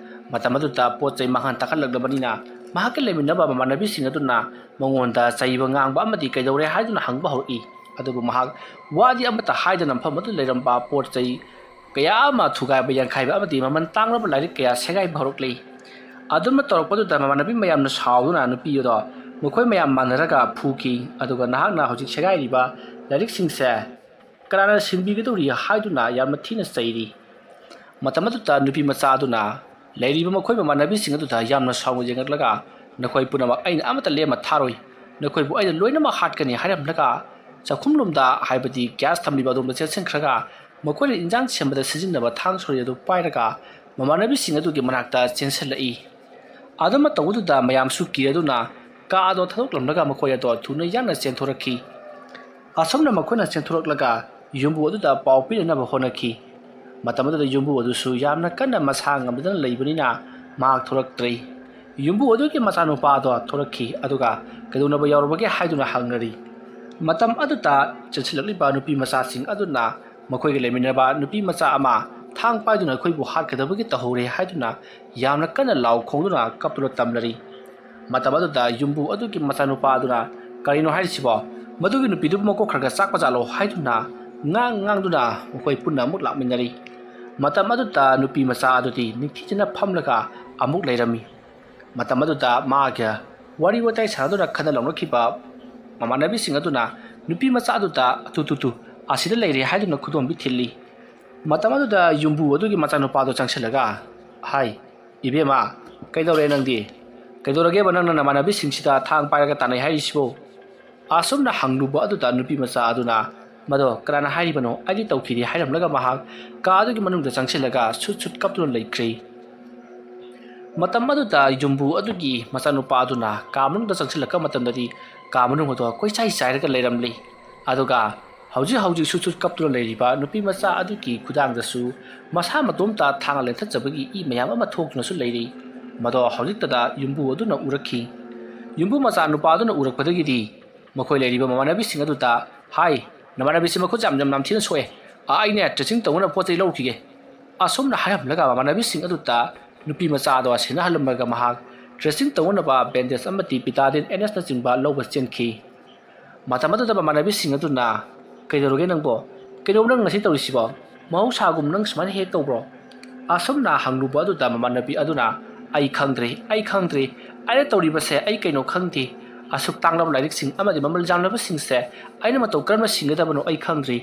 ꯃꯇꯝ ꯑꯗꯨꯗ ꯄꯣꯠ ꯆꯩ ꯃꯥꯡꯍꯟ ꯇꯥꯛꯍꯜꯂꯛꯂꯕꯅꯤꯅ ꯃꯍꯥꯛꯀ ꯂꯩꯃꯤꯟꯅꯕ ꯃꯃꯥꯟꯅꯕꯤꯁꯤꯡ ꯑꯗꯨꯅ ꯃꯉꯣꯟꯗ ꯆꯩꯕ ꯉꯥꯡꯕ ꯑꯃꯗꯤ ꯀꯩꯗꯧꯔꯦ ꯍꯥꯏꯗꯨꯅ ꯍꯪꯕ ꯍꯧꯔꯛꯏ꯫ ꯑꯗꯨꯕꯨ ꯃꯍꯥꯛ ꯋꯥꯗꯤ ꯑꯃꯠꯇ ꯍꯥꯏꯗꯅ ꯃꯐꯝ ꯑꯗꯨꯗ ꯂꯩꯔꯝꯕ ꯄꯣꯠ ꯆꯩ ꯀꯌꯥ ꯑꯃ ꯊꯨꯒꯥꯏꯕ, ꯌꯥꯡꯈꯥꯏꯕ ꯑꯃꯗꯤ ꯃꯃꯜ ꯇꯥꯡꯂꯕ ꯂꯥꯏꯔꯤꯛ ꯀꯌꯥ ꯁꯦꯒꯥꯏꯕ ꯍꯧꯔꯛꯂꯤ꯫ ꯑꯗꯨꯝꯅ ꯇꯧꯔꯛꯄꯗꯨꯗ ꯃꯃꯥꯟꯅꯕꯤ ꯃꯌꯥꯝꯅ ꯁꯥꯎꯗꯨꯅ ꯅꯨꯄꯤ ꯑꯗꯣ ꯃꯈꯣꯏ ꯃꯌꯥꯝ ꯃꯥꯟꯅꯔꯒ ꯐꯨꯈꯤ꯫ ꯑꯗꯨꯒ ꯅꯍꯥꯛꯅ ꯍꯧꯖꯤꯛ ꯁꯦꯒꯥꯏꯔꯤꯕ ꯂꯥꯏꯔꯤꯛꯁꯤꯡꯁꯦ ꯀꯅꯥꯅ ꯁꯤꯟꯕꯤꯒꯗꯧꯔꯤ ꯍꯥꯏꯗꯨꯅ ꯌꯥꯝꯅ ꯊꯤꯅ ꯆꯩꯔꯤ꯫ ꯃꯇꯝ ꯑꯗꯨꯗ ꯅꯨꯄꯤ ꯃꯆꯥ ꯑꯗꯨꯅ ꯂꯩꯔꯤꯕ ꯃꯈꯣꯏ ꯃꯃꯥꯟꯅꯕꯤꯁꯤꯡ ꯑꯗꯨꯗ ꯌꯥꯝꯅ ꯁꯥꯎꯅ ꯌꯦꯡꯂꯛꯂꯒ, "ꯅꯈꯣꯏ ꯄꯨꯝꯅꯃꯛ ꯑꯩꯅ ꯑꯃꯠꯇ ꯂꯦꯝꯅ ꯊꯥꯔꯣꯏ, ꯅꯈꯣꯏꯕꯨ ꯑꯩꯅ ꯂꯣꯏꯅꯃꯛ ꯍꯥꯠꯀꯅꯤ" ꯍꯥꯏꯔꯝꯂꯒ ꯆꯥꯛꯈꯨꯝꯂꯣꯝꯗ, ꯍꯥꯏꯕꯗꯤ ꯒ꯭ꯌꯥꯁ ꯊꯝꯂꯤꯕ ꯑꯗꯣꯝꯗ ꯆꯦꯟꯁꯤꯟꯈ꯭ꯔꯒ ꯃꯈꯣꯏꯅ ꯏꯟꯖꯥꯡ ꯁꯦꯝꯕꯗ ꯁꯤꯖꯤꯟꯅꯕ ꯊꯥꯡ ꯁꯣꯔꯤ ꯑꯗꯨ ꯄꯥꯏꯔꯒ ꯃꯃꯥꯟꯅꯕꯤꯁꯤꯡ ꯑꯗꯨꯒꯤ ꯃꯅꯥꯛꯇ ꯆꯦꯟꯁꯤꯜꯂꯛꯏ꯫ ꯑꯗꯨꯝꯅ ꯇꯧꯕꯗꯨꯗ ꯃꯌꯥꯝꯁꯨ ꯀꯤꯔꯗꯨꯅ ꯀꯥ ꯑꯗꯣ ꯊꯥꯗꯣꯛꯂꯝꯂꯒ ꯃꯈꯣꯏ ꯑꯗꯣ ꯊꯨꯅ ꯌꯥꯡꯅ ꯆꯦꯟꯊꯣꯔꯛꯈꯤ꯫ ꯑꯁꯨꯝꯅ ꯃꯈꯣꯏꯅ ꯆꯦꯟꯊꯣꯔꯛꯂꯒ ꯌꯨꯝꯕꯨ ꯑꯗꯨꯗ ꯄꯥꯎ ꯄꯤꯅꯅꯕ ꯍꯣꯠꯅꯈꯤ꯫ ꯃꯇꯝ ꯑꯗꯨꯗ ꯌꯨꯝꯕꯨ ꯑꯗꯨꯁꯨ ꯌꯥꯝꯅ ꯀꯟꯅ ꯃꯁꯥ ꯉꯝꯗꯅ ꯂꯩꯕꯅꯤꯅ ꯃꯍꯥꯛ ꯊꯣꯔꯛꯇ꯭ꯔꯦ꯫ ꯌꯨꯝꯕꯨ ꯑꯗꯨꯒꯤ ꯃꯆꯥꯅꯨꯄꯥ ꯑꯗꯣ ꯊꯣꯔꯛꯈꯤ, ꯑꯗꯨꯒ ꯀꯩꯗꯧꯅꯕ ꯌꯥꯎꯔꯕꯒꯦ ꯍꯥꯏꯗꯨꯅ ꯍꯪꯅꯔꯤ꯫ ꯃꯇꯝ ꯑꯗꯨꯗ ꯆꯦꯟꯁꯤꯜꯂꯛꯂꯤꯕ ꯅꯨꯄꯤ ꯃꯆꯥꯁꯤꯡ ꯑꯗꯨꯅ ꯃꯈꯣꯏꯒ ꯂꯩꯃꯤꯟꯅꯕ ꯅꯨꯄꯤ ꯃꯆꯥ ꯑꯃ ꯊꯥꯡ ꯄꯥꯏꯗꯨꯅ ꯑꯩꯈꯣꯏꯕꯨ ꯍꯥꯠꯀꯗꯕꯒꯤ ꯇꯧꯍꯧꯔꯦ ꯍꯥꯏꯗꯨꯅ ꯌꯥꯝꯅ ꯀꯟꯅ ꯂꯥꯎ ꯈꯣꯡꯗꯨꯅ ꯀꯞꯇꯨꯅ ꯇꯝꯂꯔꯤ꯫ ꯃꯇꯝ ꯑꯗꯨꯗ ꯌꯨꯝꯕꯨ ꯑꯗꯨꯒꯤ ꯃꯆꯥꯅꯨꯄꯥ ꯑꯗꯨꯅ, "ꯀꯔꯤꯅꯣ ꯍꯥꯏꯔꯤꯁꯤꯕꯣ? ꯃꯗꯨꯒꯤ ꯅꯨꯄꯤꯗꯨꯕꯨ ꯃꯀꯣꯛ ꯈꯔ ꯈꯔ ꯆꯥꯛꯄ ꯖꯥꯠꯂꯣ?" ꯍꯥꯏꯗꯨꯅ ꯉꯥꯡ ꯉꯥꯡꯗꯨꯅ ꯃꯈꯣꯏ ꯄꯨꯟꯅ ꯑꯃꯨꯛ ꯂꯥꯛꯃꯤꯟꯅꯔꯤ꯫ ꯃꯇꯝ ꯑꯗꯨꯗ ꯅꯨꯄꯤ ꯃꯆꯥ ꯑꯗꯨꯗꯤ ꯅꯤꯡꯊꯤꯖꯅ ꯐꯝꯂꯒ ꯑꯃꯨꯛ ꯂꯩꯔꯝꯃꯤ꯫ ꯃꯇꯝ ꯑꯗꯨꯗ ꯃꯥꯒ ꯋꯥꯔꯤ ꯋꯥꯇꯥꯏ ꯁꯥꯟꯅꯗꯨꯅ ꯈꯟꯅ ꯂꯧꯅꯈꯤꯕ ꯃꯃꯥꯟꯅꯕꯤꯁꯤꯡ ꯑꯗꯨꯅ ꯅꯨꯄꯤ ꯃꯆꯥ ꯑꯗꯨꯗ, "ꯇꯨ, ꯇꯨ, ꯇꯨ, ꯑꯁꯤꯗ ꯂꯩꯔꯦ" ꯍꯥꯏꯗꯨꯅ ꯈꯨꯗꯣꯝꯕꯤ ꯊꯤꯜꯂꯤ꯫ ꯃꯇꯝ ꯑꯗꯨꯗ ꯌꯨꯝꯕꯨ ꯑꯗꯨꯒꯤ ꯃꯆꯥꯅꯨꯄꯥꯗꯣ ꯆꯪꯁꯤꯜꯂꯒ, "ꯍꯥꯏ, ꯏꯕꯦꯝꯃ, ꯀꯩꯗꯧꯔꯦ ꯅꯪꯗꯤ? ꯀꯩꯗꯧꯔꯒꯦꯕ ꯅꯪꯅ ꯅꯃꯥꯟꯅꯕꯤꯁꯤꯡꯁꯤꯗ ꯊꯥꯡ ꯄꯥꯏꯔꯒ ꯇꯥꯟꯅꯩ ꯍꯥꯏꯔꯤꯁꯤꯕꯣ?" ꯑꯁꯨꯝꯅ ꯍꯪꯂꯨꯕ ꯑꯗꯨꯗ ꯅꯨꯄꯤ ꯃꯆꯥ ꯑꯗꯨꯅ, "ꯃꯗꯣ ꯀꯅꯥꯅ ꯍꯥꯏꯔꯤꯕꯅꯣ? ꯑꯩꯗꯤ ꯇꯧꯈꯤꯗꯦ" ꯍꯥꯏꯔꯝꯂꯒ ꯃꯍꯥꯛ ꯀꯥ ꯑꯗꯨꯒꯤ ꯃꯅꯨꯡꯗ ꯆꯪꯁꯤꯜꯂꯒ ꯁꯨꯠ ꯁꯨꯠ ꯀꯞꯇꯨꯅ ꯂꯩꯈ꯭ꯔꯦ꯫ ꯃꯇꯝ ꯑꯗꯨꯗ ꯌꯨꯝꯕꯨ ꯑꯗꯨꯒꯤ ꯃꯆꯥꯅꯨꯄꯥ ꯑꯗꯨꯅ ꯀꯥ ꯃꯅꯨꯡꯗ ꯆꯪꯁꯤꯜꯂꯛꯄ ꯃꯇꯝꯗꯗꯤ ꯀꯥ ꯃꯅꯨꯡ ꯑꯗꯣ ꯀꯣꯏꯆꯥꯏ ꯆꯥꯏꯔꯒ ꯂꯩꯔꯝꯂꯤ꯫ ꯑꯗꯨꯒ ꯍꯧꯖꯤꯛ ꯍꯧꯖꯤꯛ ꯁꯨꯠ ꯁꯨꯠ ꯀꯞꯇꯨꯅ ꯂꯩꯔꯤꯕ ꯅꯨꯄꯤ ꯃꯆꯥ ꯑꯗꯨꯒꯤ ꯈꯨꯗꯥꯡꯗꯁꯨ ꯃꯁꯥ ꯃꯇꯣꯝꯇ ꯊꯥꯡꯅ ꯂꯦꯟꯊꯠꯆꯕꯒꯤ ꯏ ꯃꯌꯥꯝ ꯑꯃ ꯊꯣꯛꯇꯨꯅꯁꯨ ꯂꯩꯔꯤ꯫ ꯃꯗꯣ ꯍꯧꯖꯤꯛꯇꯗ ꯌꯨꯝꯕꯨ ꯑꯗꯨꯅ ꯎꯔꯛꯈꯤ꯫ ꯌꯨꯝꯕꯨ ꯃꯆꯥ ꯅꯨꯄꯥ ꯑꯗꯨꯅ ꯎꯔꯛꯄꯗꯒꯤꯗꯤ ꯃꯈꯣꯏ ꯂꯩꯔꯤꯕ ꯃꯃꯥꯟꯅꯕꯤꯁꯤꯡ ꯑꯗꯨꯗ, "ꯍꯥꯏ, ꯅꯃꯥꯟꯅꯕꯤꯁꯤ ꯃꯈꯨꯠ ꯌꯥꯝ ꯌꯥꯝ ꯅꯥꯝꯊꯤꯅ ꯁꯣꯛꯑꯦ꯫ ꯑꯥ, ꯑꯩꯅꯦ dressing ꯇꯧꯅꯕ ꯄꯣꯠ ꯆꯩ ꯂꯧꯔꯨꯈꯤꯒꯦ"꯫ ꯑꯁꯨꯝꯅ ꯍꯥꯏꯔꯝꯂꯒ ꯃꯃꯥꯟꯅꯕꯤꯁꯤꯡ ꯑꯗꯨꯗ ꯅꯨꯄꯤ ꯃꯆꯥ ꯑꯗꯣ ꯁꯦꯟꯅꯍꯜꯂꯝꯂꯒ ꯃꯍꯥꯛ dressing ꯇꯧꯅꯅꯕ bandage ꯑꯃꯗꯤ Betadine, N S ꯅꯆꯤꯡꯕ ꯂꯧꯕ ꯆꯦꯟꯈꯤ꯫ ꯃꯇꯝ ꯑꯗꯨꯗ ꯃꯃꯥꯟꯅꯕꯤꯁꯤꯡ ꯑꯗꯨꯅ, "ꯀꯩꯗꯧꯔꯒꯦ ꯅꯪꯕꯣ? ꯀꯩꯗꯧꯕ ꯅꯪ ꯉꯁꯤ ꯇꯧꯔꯤꯁꯤꯕꯣ? ꯃꯍꯧꯁꯥꯒꯨꯝ ꯅꯪ ꯁꯨꯃꯥꯏꯅ ꯍꯦꯛ ꯇꯧꯕ꯭ꯔꯣ?" ꯑꯁꯨꯝꯅ ꯍꯪꯂꯨꯕ ꯑꯗꯨꯗ ꯃꯃꯥꯟꯅꯕꯤ ꯑꯗꯨꯅ, "ꯑꯩ ꯈꯪꯗ꯭ꯔꯦ, ꯑꯩ ꯈꯪꯗ꯭ꯔꯦ꯫ ꯑꯩꯅ ꯇꯧꯔꯤꯕꯁꯦ ꯑꯩ ꯀꯩꯅꯣ ꯈꯪꯗꯦ꯫ ꯑꯁꯨꯛ ꯇꯥꯡꯂꯕ ꯂꯥꯏꯔꯤꯛꯁꯤꯡ ꯑꯃꯗꯤ ꯃꯃꯜ ꯌꯥꯝꯂꯕꯁꯤꯡꯁꯦ ꯑꯩꯅ ꯃꯇꯧ ꯀꯔꯝꯅ ꯁꯤꯡꯒꯗꯕꯅꯣ ꯑꯩ ꯈꯪꯗ꯭ꯔꯦ꯫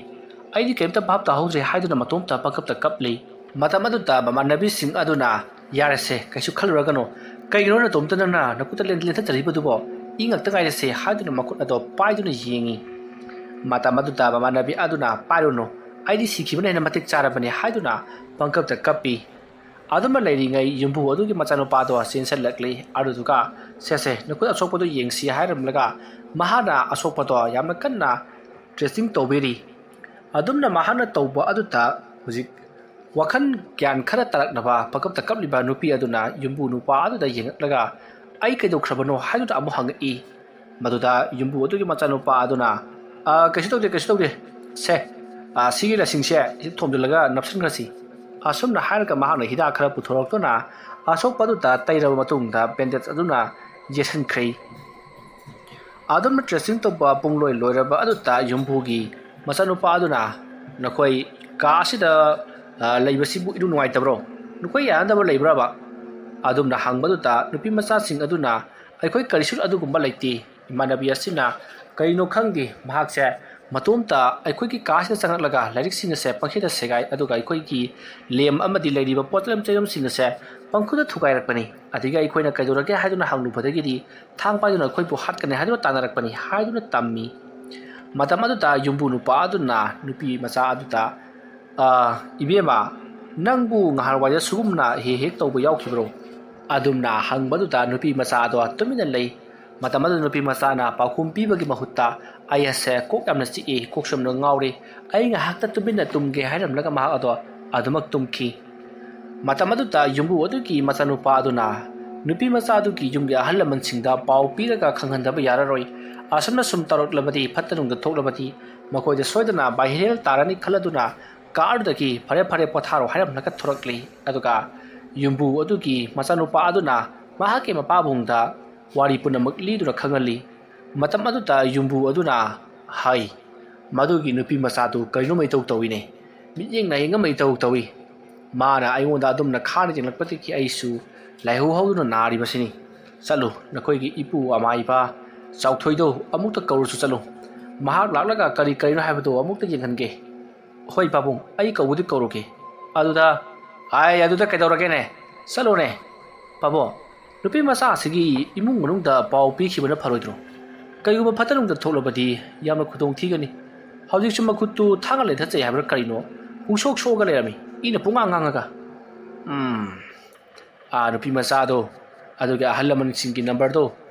ꯑꯩꯗꯤ ꯀꯔꯤꯝꯇ ꯚꯥꯞ ꯇꯥꯍꯧꯗ꯭ꯔꯦ" ꯍꯥꯏꯗꯨꯅ ꯃꯇꯣꯝꯇ ꯄꯪꯀꯞꯇ ꯀꯞꯂꯤ꯫ ꯃꯇꯝ ꯑꯗꯨꯗ ꯃꯃꯥꯟꯅꯕꯤꯁꯤꯡ ꯑꯗꯨꯅ, "ꯌꯥꯔꯦꯁꯦ, ꯀꯩꯁꯨ ꯈꯜꯂꯨꯔꯒꯅꯨ꯫ ꯀꯩꯒꯤꯅꯣ ꯅꯇꯣꯝꯇ ꯅꯪꯅ ꯅꯈꯨꯠꯇ ꯂꯦꯟ-, ꯂꯦꯟꯊꯠꯆꯔꯤꯕꯗꯨꯕꯣ? ꯏ ꯉꯥꯛꯇ ꯉꯥꯏꯔꯦꯁꯦ" ꯍꯥꯏꯗꯨꯅ ꯃꯈꯨꯠ ꯑꯗꯣ ꯄꯥꯏꯗꯨꯅ ꯌꯦꯡꯉꯤ꯫ ꯃꯇꯝ ꯑꯗꯨꯗ ꯃꯃꯥꯟꯅꯕꯤ ꯑꯗꯨꯅ, "ꯄꯥꯏꯔꯨꯅꯨ, ꯑꯩꯗꯤ ꯁꯤꯈꯤꯕꯅ ꯍꯦꯟꯅ ꯃꯇꯤꯛ ꯆꯥꯔꯕꯅꯤ" ꯍꯥꯏꯗꯨꯅ ꯄꯪꯀꯞꯇ ꯀꯞꯄꯤ꯫ ꯑꯗꯨꯝꯅ ꯂꯩꯔꯤꯉꯩ ꯌꯨꯝꯕꯨ ꯑꯗꯨꯒꯤ ꯃꯆꯥꯅꯨꯄꯥꯗꯣ ꯆꯦꯟꯁꯤꯜꯂꯛꯂꯤ꯫ ꯑꯗꯨꯗꯨꯒ, "ꯁꯦ ꯁꯦ, ꯅꯈꯨꯠ ꯑꯁꯣꯛꯄꯗꯣ ꯌꯦꯡꯁꯤ" ꯍꯥꯏꯔꯝꯂꯒ ꯃꯍꯥꯛꯅ ꯑꯁꯣꯛꯄꯗꯣ ꯌꯥꯝꯅ ꯀꯟꯅ dressing ꯇꯧꯕꯤꯔꯤ꯫ ꯑꯗꯨꯝꯅ ꯃꯍꯥꯛꯅ ꯇꯧꯕ ꯑꯗꯨꯗ ꯍꯧꯖꯤꯛ ꯋꯥꯈꯜ ꯒ꯭ꯌꯥꯟ ꯈꯔ ꯇꯥꯔꯛꯅꯕ ꯄꯪꯀꯞꯇ ꯀꯞꯂꯤꯕ ꯅꯨꯄꯤ ꯑꯗꯨꯅ ꯌꯨꯝꯕꯨ ꯅꯨꯄꯥ ꯑꯗꯨꯗ ꯌꯦꯡꯂꯛꯂꯒ, "ꯑꯩ ꯀꯩꯗꯧꯈ꯭ꯔꯕꯅꯣ?" ꯍꯥꯏꯗꯨꯅ ꯑꯃꯨꯛ ꯍꯪꯉꯛꯏ꯫ ꯃꯗꯨꯗ ꯌꯨꯝꯕꯨ ꯑꯗꯨꯒꯤ ꯃꯆꯥꯅꯨꯄꯥ ꯑꯗꯨꯅ, "ꯑ, ꯀꯩꯁꯨ ꯇꯧꯗꯦ, ꯀꯩꯁꯨ ꯇꯧꯗꯦ꯫ ꯁꯦ, ꯑ, ꯁꯤꯒꯤ ꯂꯁꯤꯡꯁꯦ ꯁꯤ ꯊꯣꯝꯖꯤꯜꯂꯒ ꯅꯞꯁꯤꯟꯈ꯭ꯔꯁꯤ"꯫ ꯑꯁꯨꯝꯅ ꯍꯥꯏꯔꯒ ꯃꯍꯥꯛꯅ ꯍꯤꯗꯥꯛ ꯈꯔ ꯄꯨꯊꯣꯔꯛꯇꯨꯅ ꯑꯁꯣꯛꯄ ꯑꯗꯨꯗ ꯇꯩꯔꯕ ꯃꯇꯨꯡꯗ bandage ꯑꯗꯨꯅ ꯌꯦꯠꯁꯤꯟꯈ꯭ꯔꯦ꯫ ꯑꯗꯨꯝꯅ dressing ꯇꯧꯕ ꯄꯨꯡꯂꯣꯏ ꯂꯣꯏꯔꯕ ꯑꯗꯨꯗ ꯌꯨꯝꯕꯨꯒꯤ ꯃꯆꯥꯅꯨꯄꯥ ꯑꯗꯨꯅ, "ꯅꯈꯣꯏ ꯀꯥ ꯑꯁꯤꯗ, ꯑ, ꯂꯩꯕꯁꯤꯕꯨ ꯏꯅꯨꯡ ꯅꯨꯡꯉꯥꯏꯇꯕ꯭ꯔꯣ? ꯅꯈꯣꯏ ꯌꯥꯅꯗꯕ ꯂꯩꯕ꯭ꯔꯕ?" ꯑꯗꯨꯝꯅ ꯍꯪꯕꯗꯨꯗ ꯅꯨꯄꯤ ꯃꯆꯥꯁꯤꯡ ꯑꯗꯨꯅ, "ꯑꯩꯈꯣꯏ ꯀꯔꯤꯁꯨ ꯑꯗꯨꯒꯨꯝꯕ ꯂꯩꯇꯦ꯫ ꯏꯃꯥꯟꯅꯕꯤ ꯑꯁꯤꯅ ꯀꯔꯤꯅꯣ ꯈꯪꯗꯦ, ꯃꯍꯥꯛꯁꯦ ꯃꯇꯣꯝꯇ ꯑꯩꯈꯣꯏꯒꯤ ꯀꯥꯁꯤꯗ ꯆꯪꯂꯛꯂꯒ ꯂꯥꯏꯔꯤꯛꯁꯤꯡ ꯑꯁꯦ ꯄꯪꯁꯦꯠꯇ ꯁꯦꯒꯥꯏ, ꯑꯗꯨꯒ ꯑꯩꯈꯣꯏꯒꯤ lamp ꯑꯃꯗꯤ ꯂꯩꯔꯤꯕ ꯄꯣꯠꯂꯝ ꯆꯩꯔꯝꯁꯤꯡ ꯑꯁꯦ ꯄꯪꯈꯨꯗ ꯊꯨꯒꯥꯏꯔꯛꯄꯅꯤ꯫ ꯑꯗꯒꯤ ꯑꯩꯈꯣꯏꯅ ꯀꯩꯗꯧꯔꯒꯦ ꯍꯥꯏꯗꯨꯅ ꯍꯪꯂꯨꯕꯗꯒꯤꯗꯤ ꯊꯥꯡ ꯄꯥꯏꯗꯨꯅ ꯑꯩꯈꯣꯏꯕꯨ ꯍꯥꯠꯀꯅꯤ ꯍꯥꯏꯗꯨꯅ ꯇꯥꯟꯅꯔꯛꯄꯅꯤ" ꯍꯥꯏꯗꯨꯅ ꯇꯝꯃꯤ꯫ ꯃꯇꯝ ꯑꯗꯨꯗ ꯌꯨꯝꯕꯨ ꯅꯨꯄꯥ ꯑꯗꯨꯅ ꯅꯨꯄꯤ ꯃꯆꯥ ꯑꯗꯨꯗ, "ꯑ, ꯏꯕꯦꯝꯃ, ꯅꯪꯕꯨ ꯉꯍꯥꯟꯋꯥꯏꯗ ꯁꯤꯒꯨꯝꯅ ꯍꯦꯛ ꯍꯦꯛ ꯇꯧꯕ ꯌꯥꯎꯈꯤꯕ꯭ꯔꯣ?" ꯑꯗꯨꯝꯅ ꯍꯪꯕꯗꯨꯗ ꯅꯨꯄꯤ ꯃꯆꯥ ꯑꯗꯣ ꯇꯨꯃꯤꯟꯅ ꯂꯩ꯫ ꯃꯇꯝ ꯑꯗꯨꯗ ꯅꯨꯄꯤ ꯃꯆꯥꯅ ꯄꯥꯎꯈꯨꯝ ꯄꯤꯕꯒꯤ ꯃꯍꯨꯠꯇ, "ꯑꯩ ꯑꯁꯦ ꯀꯣꯛ ꯌꯥꯝꯅ ꯆꯤꯛꯏ, ꯀꯣꯛꯁꯨ ꯌꯥꯝꯅ ꯉꯥꯎꯔꯤ, ꯑꯩ ꯉꯥꯏꯍꯥꯛꯇ ꯇꯨꯃꯤꯟꯅ ꯇꯨꯝꯒꯦ" ꯍꯥꯏꯔꯝꯂꯒ ꯃꯍꯥꯛ ꯑꯗꯣ ꯑꯗꯨꯃꯛ ꯇꯨꯝꯈꯤ꯫ ꯃꯇꯝ ꯑꯗꯨꯗ ꯌꯨꯝꯕꯨ ꯑꯗꯨꯒꯤ ꯃꯆꯥꯅꯨꯄꯥ ꯑꯗꯨꯅ, ꯅꯨꯄꯤ ꯃꯆꯥ ꯑꯗꯨꯒꯤ ꯌꯨꯝꯒꯤ ꯑꯍꯜ ꯂꯃꯟꯁꯤꯡꯗ ꯄꯥꯎ ꯄꯤꯔꯒ ꯈꯪꯍꯟꯗꯕ ꯌꯥꯔꯔꯣꯏ꯫ ꯑꯁꯨꯝꯅ ꯁꯨꯝ ꯇꯧꯔꯛꯂꯕꯗꯤ, ꯐꯠꯇ ꯅꯨꯡꯗ ꯊꯣꯛꯂꯕꯗꯤ, ꯃꯈꯣꯏꯗ ꯁꯣꯏꯗꯅ ꯚꯥꯏꯔꯦꯜ ꯇꯥꯔꯅꯤ ꯈꯜꯂꯗꯨꯅ, ꯀꯥꯔꯗꯒꯤ "ꯐꯔꯦ, ꯐꯔꯦ, ꯄꯣꯊꯥꯔꯣ" ꯍꯥꯏꯔꯝꯂꯒ ꯊꯣꯔꯛꯂꯤ꯫ ꯑꯗꯨꯒ ꯌꯨꯝꯕꯨ ꯑꯗꯨꯒꯤ ꯃꯆꯥꯅꯨꯄꯥ ꯑꯗꯨꯅ ꯃꯍꯥꯛꯀꯤ ꯃꯄꯥꯕꯨꯡꯗ ꯋꯥꯔꯤ ꯄꯨꯝꯅꯃꯛ ꯂꯤꯗꯨꯅ ꯈꯪꯍꯜꯂꯤ꯫ ꯃꯇꯝ ꯑꯗꯨꯗ ꯌꯨꯝꯕꯨ ꯑꯗꯨꯅ ꯍꯥꯏ, "ꯃꯗꯨꯒꯤ ꯅꯨꯄꯤ ꯃꯆꯥꯗꯨ ꯀꯔꯤꯅꯣ ꯃꯩꯇꯧ ꯇꯧꯏꯅꯦ꯫ ꯃꯤꯠꯌꯦꯡ ꯅꯥꯌꯦꯡ ꯑꯃ ꯃꯩꯇꯧ ꯇꯧꯏ꯫ ꯃꯥꯅ ꯑꯩꯉꯣꯟꯗ ꯑꯗꯨꯝꯅ ꯈꯥꯅ ꯌꯦꯡꯂꯛꯄꯗꯒꯤ ꯑꯩꯁꯨ ꯂꯥꯏꯍꯧ ꯍꯧꯗꯨꯅ ꯅꯥꯔꯤꯕꯁꯤꯅꯤ꯫ ꯆꯠꯂꯨ, ꯅꯈꯣꯏꯒꯤ ꯏꯄꯨ ꯑꯃꯥꯏꯕ ꯆꯥꯎꯊꯣꯏꯗꯣ ꯑꯃꯨꯛꯇ ꯀꯧꯔꯨꯁꯨ ꯆꯠꯂꯨ꯫ ꯃꯍꯥꯛ ꯂꯥꯛꯂꯒ ꯀꯔꯤ ꯀꯔꯤꯅꯣ ꯍꯥꯏꯕꯗꯨ ꯑꯃꯨꯛꯇ ꯌꯦꯡꯍꯟꯒꯦ꯫" "ꯍꯣꯏ ꯄꯥꯕꯨꯡ, ꯑꯩ ꯀꯧꯕꯗꯤ ꯀꯧꯔꯨꯒꯦ꯫" ꯑꯗꯨꯗ, "ꯑꯥꯏ, ꯑꯗꯨꯗ ꯀꯩꯗꯧꯔꯒꯦꯅꯦ? ꯆꯠꯂꯣꯅꯦ꯫" "ꯄꯥꯕꯨꯡ, ꯅꯨꯄꯤ ꯃꯆꯥ ꯑꯁꯤꯒꯤ ꯏꯃꯨꯡ ꯃꯅꯨꯡꯗ ꯄꯥꯎ ꯄꯤꯈꯤꯕꯅ ꯐꯔꯣꯏꯗ꯭ꯔꯣ? ꯀꯩꯒꯨꯝꯕ ꯐꯠꯇ ꯅꯨꯡꯗ ꯊꯣꯛꯂꯕꯗꯤ ꯌꯥꯝꯅ ꯈꯨꯗꯣꯡ ꯊꯤꯒꯅꯤ꯫ ꯍꯧꯖꯤꯛꯁꯨ ꯃꯈꯨꯠꯇꯨ ꯊꯥꯡꯅ ꯂꯦꯟꯊꯠꯆꯩ ꯍꯥꯏꯕ꯭ꯔꯥ ꯀꯔꯤꯅꯣ? ꯄꯨꯡꯁꯣꯛ ꯁꯣꯛꯑꯒ ꯂꯩꯔꯝꯃꯤ꯫ ꯏꯅ ꯄꯨꯡꯉꯥꯡ ꯉꯥꯡꯉꯒ꯫" "ꯎꯝ, ꯑꯥ, ꯅꯨꯄꯤ ꯃꯆꯥꯗꯣ, ꯑꯗꯨꯒ ꯑꯍꯜ ꯂꯃꯟꯁꯤꯡꯒꯤ ꯅꯝꯕꯔꯗꯣ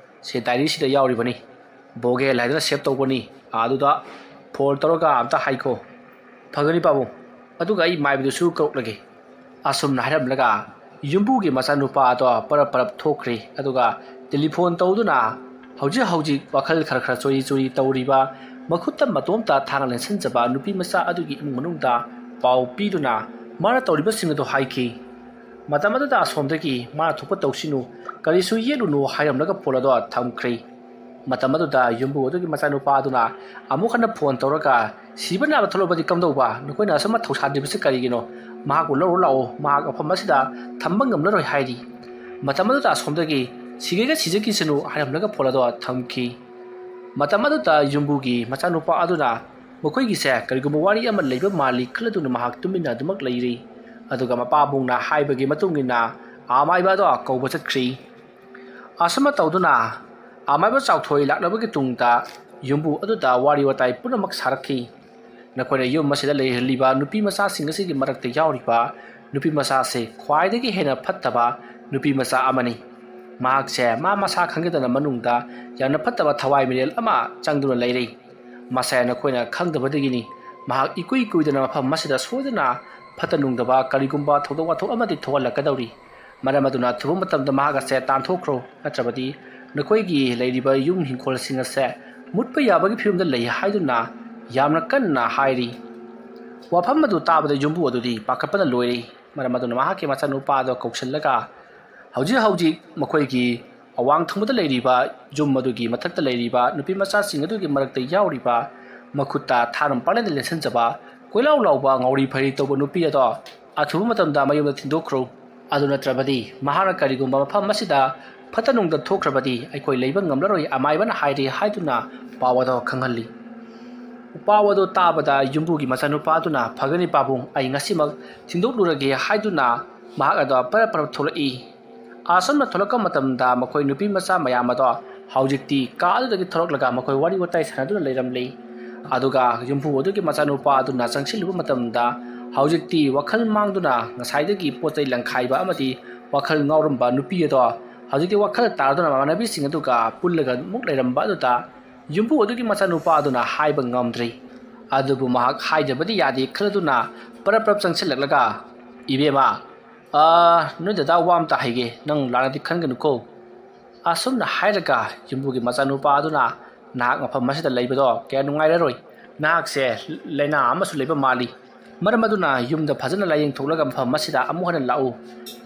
ꯁꯦ ꯗꯥꯏꯔꯤꯁꯤꯗ ꯌꯥꯎꯔꯤꯕꯅꯤ꯫ ꯕꯣꯒꯦꯜ ꯍꯥꯏꯗꯅ ꯁꯦꯞ ꯇꯧꯕꯅꯤ꯫ ꯑꯗꯨꯗ ꯐꯣꯟ ꯇꯧꯔꯒ ꯑꯝꯇ ꯍꯥꯏꯈꯣ꯫" "ꯐꯒꯅꯤ ꯄꯥꯕꯨꯡ꯫ ꯑꯗꯨꯒ ꯑꯩ ꯃꯥꯏꯕꯗꯨꯁꯨ ꯀꯧꯔꯛꯂꯒꯦ꯫" ꯑꯁꯨꯝꯅ ꯍꯥꯏꯔꯝꯂꯒ ꯌꯨꯝꯕꯨꯒꯤ ꯃꯆꯥꯅꯨꯄꯥ ꯑꯗꯣ ꯄꯔꯞ ꯄꯔꯞ ꯊꯣꯛꯈ꯭ꯔꯦ꯫ ꯑꯗꯨꯒ ꯇꯦꯂꯤꯐꯣꯟ ꯇꯧꯗꯨꯅ ꯍꯧꯖꯤꯛ ꯍꯧꯖꯤꯛ ꯋꯥꯈꯜ ꯈꯔ ꯈꯔ ꯆꯣꯏꯔꯤ ꯆꯣꯏꯔꯤ ꯇꯧꯔꯤꯕ, ꯃꯈꯨꯠꯇ ꯃꯇꯣꯝꯇ ꯊꯥꯡꯅ ꯂꯦꯟꯁꯤꯟꯖꯕ ꯅꯨꯄꯤ ꯃꯆꯥ ꯑꯗꯨꯒꯤ ꯏꯃꯨꯡ ꯃꯅꯨꯡꯗ ꯄꯥꯎ ꯄꯤꯗꯨꯅ ꯃꯥꯅ ꯇꯧꯔꯤꯕꯁꯤꯡ ꯑꯗꯨ ꯍꯥꯏꯈꯤ꯫ ꯃꯇꯝ ꯑꯗꯨꯗ ꯑꯁꯣꯝꯗꯒꯤ ꯃꯥꯅ ꯊꯣꯛꯄ ꯇꯧꯁꯤꯅꯨ, ꯀꯔꯤꯁꯨ ꯌꯦꯠꯂꯨꯅꯨ ꯍꯥꯏꯔꯝꯂꯒ ꯐꯣꯟ ꯑꯗꯣ ꯊꯝꯈ꯭ꯔꯦ꯫ ꯃꯇꯝ ꯑꯗꯨꯗ ꯌꯨꯝꯕꯨ ꯑꯗꯨꯒꯤ ꯃꯆꯥꯅꯨꯄꯥ ꯑꯗꯨꯅ ꯑꯃꯨꯛ ꯍꯟꯅ ꯐꯣꯟ ꯇꯧꯔꯒ, "ꯁꯤꯕ ꯅꯥꯕ ꯊꯣꯛꯂꯕꯗꯤ ꯀꯝꯗꯧꯕ? ꯅꯈꯣꯏꯅ ꯑꯁꯨꯝꯅ ꯊꯧꯁꯥꯗ꯭ꯔꯤꯕꯁꯤ ꯀꯔꯤꯒꯤꯅꯣ? ꯃꯍꯥꯛꯄꯨ ꯂꯧꯔꯨ ꯂꯥꯛꯑꯣ, ꯃꯍꯥꯛ ꯃꯐꯝ ꯑꯁꯤꯗ ꯊꯝꯕ ꯉꯝꯂꯔꯣꯏ" ꯍꯥꯏꯔꯤ꯫ ꯃꯇꯝ ꯑꯗꯨꯗ ꯑꯁꯣꯝꯗꯒꯤ, "ꯁꯤꯒꯦꯒ ꯁꯤꯖꯈꯤꯁꯅꯨ" ꯍꯥꯏꯔꯝꯂꯒ ꯐꯣꯟ ꯑꯗꯣ ꯊꯝꯈꯤ꯫ ꯃꯇꯝ ꯑꯗꯨꯗ ꯌꯨꯝꯕꯨꯒꯤ ꯃꯆꯥꯅꯨꯄꯥ ꯑꯗꯨꯅ ꯃꯈꯣꯏꯒꯤꯁꯦ ꯀꯔꯤꯒꯨꯝꯕ ꯋꯥꯔꯤ ꯑꯃ ꯂꯩꯕ ꯃꯥꯜꯂꯤ ꯈꯜꯂꯗꯨꯅ ꯃꯍꯥꯛ ꯇꯨꯃꯤꯟꯅ ꯑꯗꯨꯃꯛ ꯂꯩꯔꯤ꯫ ꯑꯗꯨꯒ ꯃꯄꯥꯕꯨꯡꯅ ꯍꯥꯏꯕꯒꯤ ꯃꯇꯨꯡ ꯏꯟꯅ ꯑꯃꯥꯏꯕ ꯑꯗꯣ ꯀꯧꯕ ꯆꯠꯈ꯭ꯔꯤ꯫ ꯑꯁꯨꯝꯅ ꯇꯧꯗꯨꯅ ꯑꯃꯥꯏꯕ ꯆꯥꯎꯊꯣꯏ ꯂꯥꯛꯂꯕꯒꯤ ꯇꯨꯡꯗ ꯌꯨꯝꯕꯨ ꯑꯗꯨꯗ ꯋꯥꯔꯤ ꯋꯥꯇꯥꯏ ꯄꯨꯝꯅꯃꯛ ꯁꯥꯔꯛꯈꯤ꯫ ꯅꯈꯣꯏꯅ ꯌꯨꯝ ꯑꯁꯤꯗ ꯂꯩꯍꯜꯂꯤꯕ ꯅꯨꯄꯤ ꯃꯆꯥꯁꯤꯡ ꯑꯁꯤꯒꯤ ꯃꯔꯛꯇ ꯌꯥꯎꯔꯤꯕ ꯅꯨꯄꯤ ꯃꯆꯥꯁꯦ ꯈ꯭ꯋꯥꯏꯗꯒꯤ ꯍꯦꯟꯅ ꯐꯠꯇꯕ ꯅꯨꯄꯤ ꯃꯆꯥ ꯑꯃꯅꯤ꯫ ꯃꯍꯥꯛꯁꯦ ꯃꯥ ꯃꯁꯥ ꯈꯪꯖꯗꯅ ꯃꯅꯨꯡꯗ ꯌꯥꯝꯅ ꯐꯠꯇꯕ ꯊꯋꯥꯏ ꯃꯤꯔꯦꯜ ꯑꯃ ꯆꯪꯗꯨꯅ ꯂꯩꯔꯤ꯫ ꯃꯁꯦ ꯅꯈꯣꯏꯅ ꯈꯪꯗꯕꯗꯒꯤꯅꯤ꯫ ꯃꯍꯥꯛ ꯏꯀꯨꯏ ꯀꯨꯏꯗꯅ ꯃꯐꯝ ꯑꯁꯤꯗ ꯁꯣꯏꯗꯅ ꯐꯠꯇ ꯅꯨꯡꯗꯕ ꯀꯔꯤꯒꯨꯝꯕ ꯊꯧꯗꯣꯛ ꯋꯥꯊꯣꯛ ꯑꯃꯗꯤ ꯊꯣꯛꯍꯜꯂꯛꯀꯗꯧꯔꯤ꯫ ꯃꯔꯝ ꯑꯗꯨꯅ ꯑꯊꯨꯕ ꯃꯇꯝꯗ ꯃꯍꯥꯛ ꯑꯁꯦ ꯇꯥꯟꯊꯣꯛꯈ꯭ꯔꯣ, ꯅꯠꯇ꯭ꯔꯕꯗꯤ ꯅꯈꯣꯏꯒꯤ ꯂꯩꯔꯤꯕ ꯌꯨꯝ ꯍꯤꯡꯈꯣꯜꯁꯤꯡ ꯑꯁꯦ ꯃꯨꯠꯄ ꯌꯥꯕꯒꯤ ꯐꯤꯕꯝꯗ ꯂꯩ ꯍꯥꯏꯗꯨꯅ ꯌꯥꯝꯅ ꯀꯟꯅ ꯍꯥꯏꯔꯤ꯫ ꯋꯥꯐꯝ ꯑꯗꯨ ꯇꯥꯕꯗ ꯌꯨꯝꯕꯨ ꯑꯗꯨꯗꯤ ꯄꯥꯈꯠꯄꯅ ꯂꯣꯏꯔꯦ꯫ ꯃꯔꯝ ꯑꯗꯨꯅ ꯃꯍꯥꯛꯀꯤ ꯃꯆꯥꯅꯨꯄꯥ ꯑꯗꯣ ꯀꯧꯁꯤꯜꯂꯒ ꯍꯧꯖꯤꯛ ꯍꯧꯖꯤꯛ ꯃꯈꯣꯏꯒꯤ ꯑꯋꯥꯡ ꯊꯪꯕꯗ ꯂꯩꯔꯤꯕ ꯌꯨꯝ ꯑꯗꯨꯒꯤ ꯃꯊꯛꯇ ꯂꯩꯔꯤꯕ ꯅꯨꯄꯤ ꯃꯆꯥꯁꯤꯡ ꯑꯗꯨꯒꯤ ꯃꯔꯛꯇ ꯌꯥꯎꯔꯤꯕ ꯃꯈꯨꯠꯇ ꯊꯥꯔꯝ ꯄꯥꯅꯗ ꯂꯦꯟꯁꯤꯟꯖꯕ ꯀꯣꯏꯂꯥꯎ ꯂꯥꯎꯕ ꯉꯥꯎꯔꯤ ꯐꯩꯔꯤ ꯇꯧꯕ ꯅꯨꯄꯤ ꯑꯗꯣ ꯑꯊꯨꯕ ꯃꯇꯝꯗ ꯃꯌꯨꯝꯗ ꯊꯤꯟꯗꯣꯛꯈ꯭ꯔꯣ꯫ ꯑꯗꯨ ꯅꯠꯇ꯭ꯔꯕꯗꯤ ꯃꯍꯥꯛꯅ ꯀꯔꯤꯒꯨꯝꯕ ꯃꯐꯝ ꯑꯁꯤꯗ ꯐꯠꯇ ꯅꯨꯡꯗ ꯊꯣꯛꯈ꯭ꯔꯕꯗꯤ ꯑꯩꯈꯣꯏ ꯂꯩꯕ ꯉꯝꯂꯔꯣꯏ ꯑꯃꯥꯏꯕꯅ ꯍꯥꯏꯔꯤ ꯍꯥꯏꯗꯨꯅ ꯄꯥꯎ ꯑꯗꯣ ꯈꯪꯍꯜꯂꯤ꯫ ꯄꯥꯎ ꯑꯗꯨ ꯇꯥꯕꯗ ꯌꯨꯝꯕꯨꯒꯤ ꯃꯆꯥꯅꯨꯄꯥ ꯑꯗꯨꯅ ꯐꯒꯅꯤ ꯄꯥꯕꯨꯡ, ꯑꯩ ꯉꯁꯤꯃꯛ ꯊꯤꯟꯗꯣꯛꯂꯨꯔꯒꯦ ꯍꯥꯏꯗꯨꯅ ꯃꯍꯥꯛ ꯑꯗꯣ ꯄꯔꯞ ꯄꯔꯞ ꯊꯣꯛꯂꯛꯏ꯫ ꯑꯁꯣꯝꯅ ꯊꯣꯛꯂꯛꯄ ꯃꯇꯝꯗ ꯃꯈꯣꯏ ꯅꯨꯄꯤ ꯃꯆꯥ ꯃꯌꯥꯝ ꯑꯗꯣ ꯍꯧꯖꯤꯛꯇꯤ ꯀꯥ ꯑꯗꯨꯗꯒꯤ ꯊꯣꯛꯂꯛꯂꯒ ꯃꯈꯣꯏ ꯋꯥꯔꯤ ꯋꯥꯇꯥꯏ ꯁꯥꯟꯅꯗꯨꯅ ꯂꯩꯔꯝꯂꯤ꯫ ꯑꯗꯨꯒ ꯌꯨꯝꯕꯨ ꯑꯗꯨꯒꯤ ꯃꯆꯥꯅꯨꯄꯥ ꯑꯗꯨꯅ ꯆꯪꯁꯤꯜꯂꯨꯕ ꯃꯇꯝꯗ ꯍꯧꯖꯤꯛꯇꯤ ꯋꯥꯈꯜ ꯃꯥꯡꯗꯨꯅ ꯉꯁꯥꯏꯗꯒꯤ ꯄꯣꯠ ꯆꯩ ꯂꯪꯈꯥꯏꯕ ꯑꯃꯗꯤ ꯋꯥꯈꯜ ꯉꯥꯎꯔꯝꯕ ꯅꯨꯄꯤ ꯑꯗꯣ ꯍꯧꯖꯤꯛꯇꯤ ꯋꯥꯈꯜ ꯇꯥꯔꯗꯨꯅ ꯃꯃꯥꯟꯅꯕꯤꯁꯤꯡ ꯑꯗꯨꯒ ꯄꯨꯜꯂꯒ ꯑꯃꯨꯛ ꯂꯩꯔꯝꯕ ꯑꯗꯨꯗ ꯌꯨꯝꯕꯨ ꯑꯗꯨꯒꯤ ꯃꯆꯥꯅꯨꯄꯥ ꯑꯗꯨꯅ ꯍꯥꯏꯕ ꯉꯝꯗ꯭ꯔꯤ꯫ ꯑꯗꯨꯕꯨ ꯃꯍꯥꯛ ꯍꯥꯏꯗꯕꯗꯤ ꯌꯥꯗꯦ ꯈꯜꯂꯗꯨꯅ ꯄꯔꯞ ꯄꯔꯞ ꯆꯪꯁꯤꯜꯂꯛꯂꯒ, "ꯏꯕꯦꯝꯃ, ꯑꯥ, ꯅꯣꯏ ꯗꯗꯥ ꯋꯥ ꯑꯝꯇ ꯍꯥꯏꯒꯦ, ꯅꯪ ꯂꯥꯟꯅꯗꯤ ꯈꯟꯒꯅꯨꯀꯣ?" ꯑꯁꯨꯝꯅ ꯍꯥꯏꯔꯒ ꯌꯨꯝꯕꯨꯒꯤ ꯃꯆꯥꯅꯨꯄꯥ ꯑꯗꯨꯅ, "ꯅꯍꯥꯛ ꯃꯐꯝ ꯑꯁꯤꯗ ꯂꯩꯕꯗꯣ ꯀꯌꯥ ꯅꯨꯡꯉꯥꯏꯔꯔꯣꯏ꯫ ꯅꯍꯥꯛꯁꯦ ꯂꯥꯏꯅꯥ ꯑꯃꯁꯨ ꯂꯩꯕ ꯃꯥꯜꯂꯤ꯫ ꯃꯔꯝ ꯑꯗꯨꯅ ꯌꯨꯝꯗ ꯐꯖꯅ ꯂꯥꯏꯌꯦꯡꯊꯣꯛꯂꯒ ꯃꯐꯝ ꯑꯁꯤꯗ ꯑꯃꯨꯛ ꯍꯟꯅ ꯂꯥꯛꯎ꯫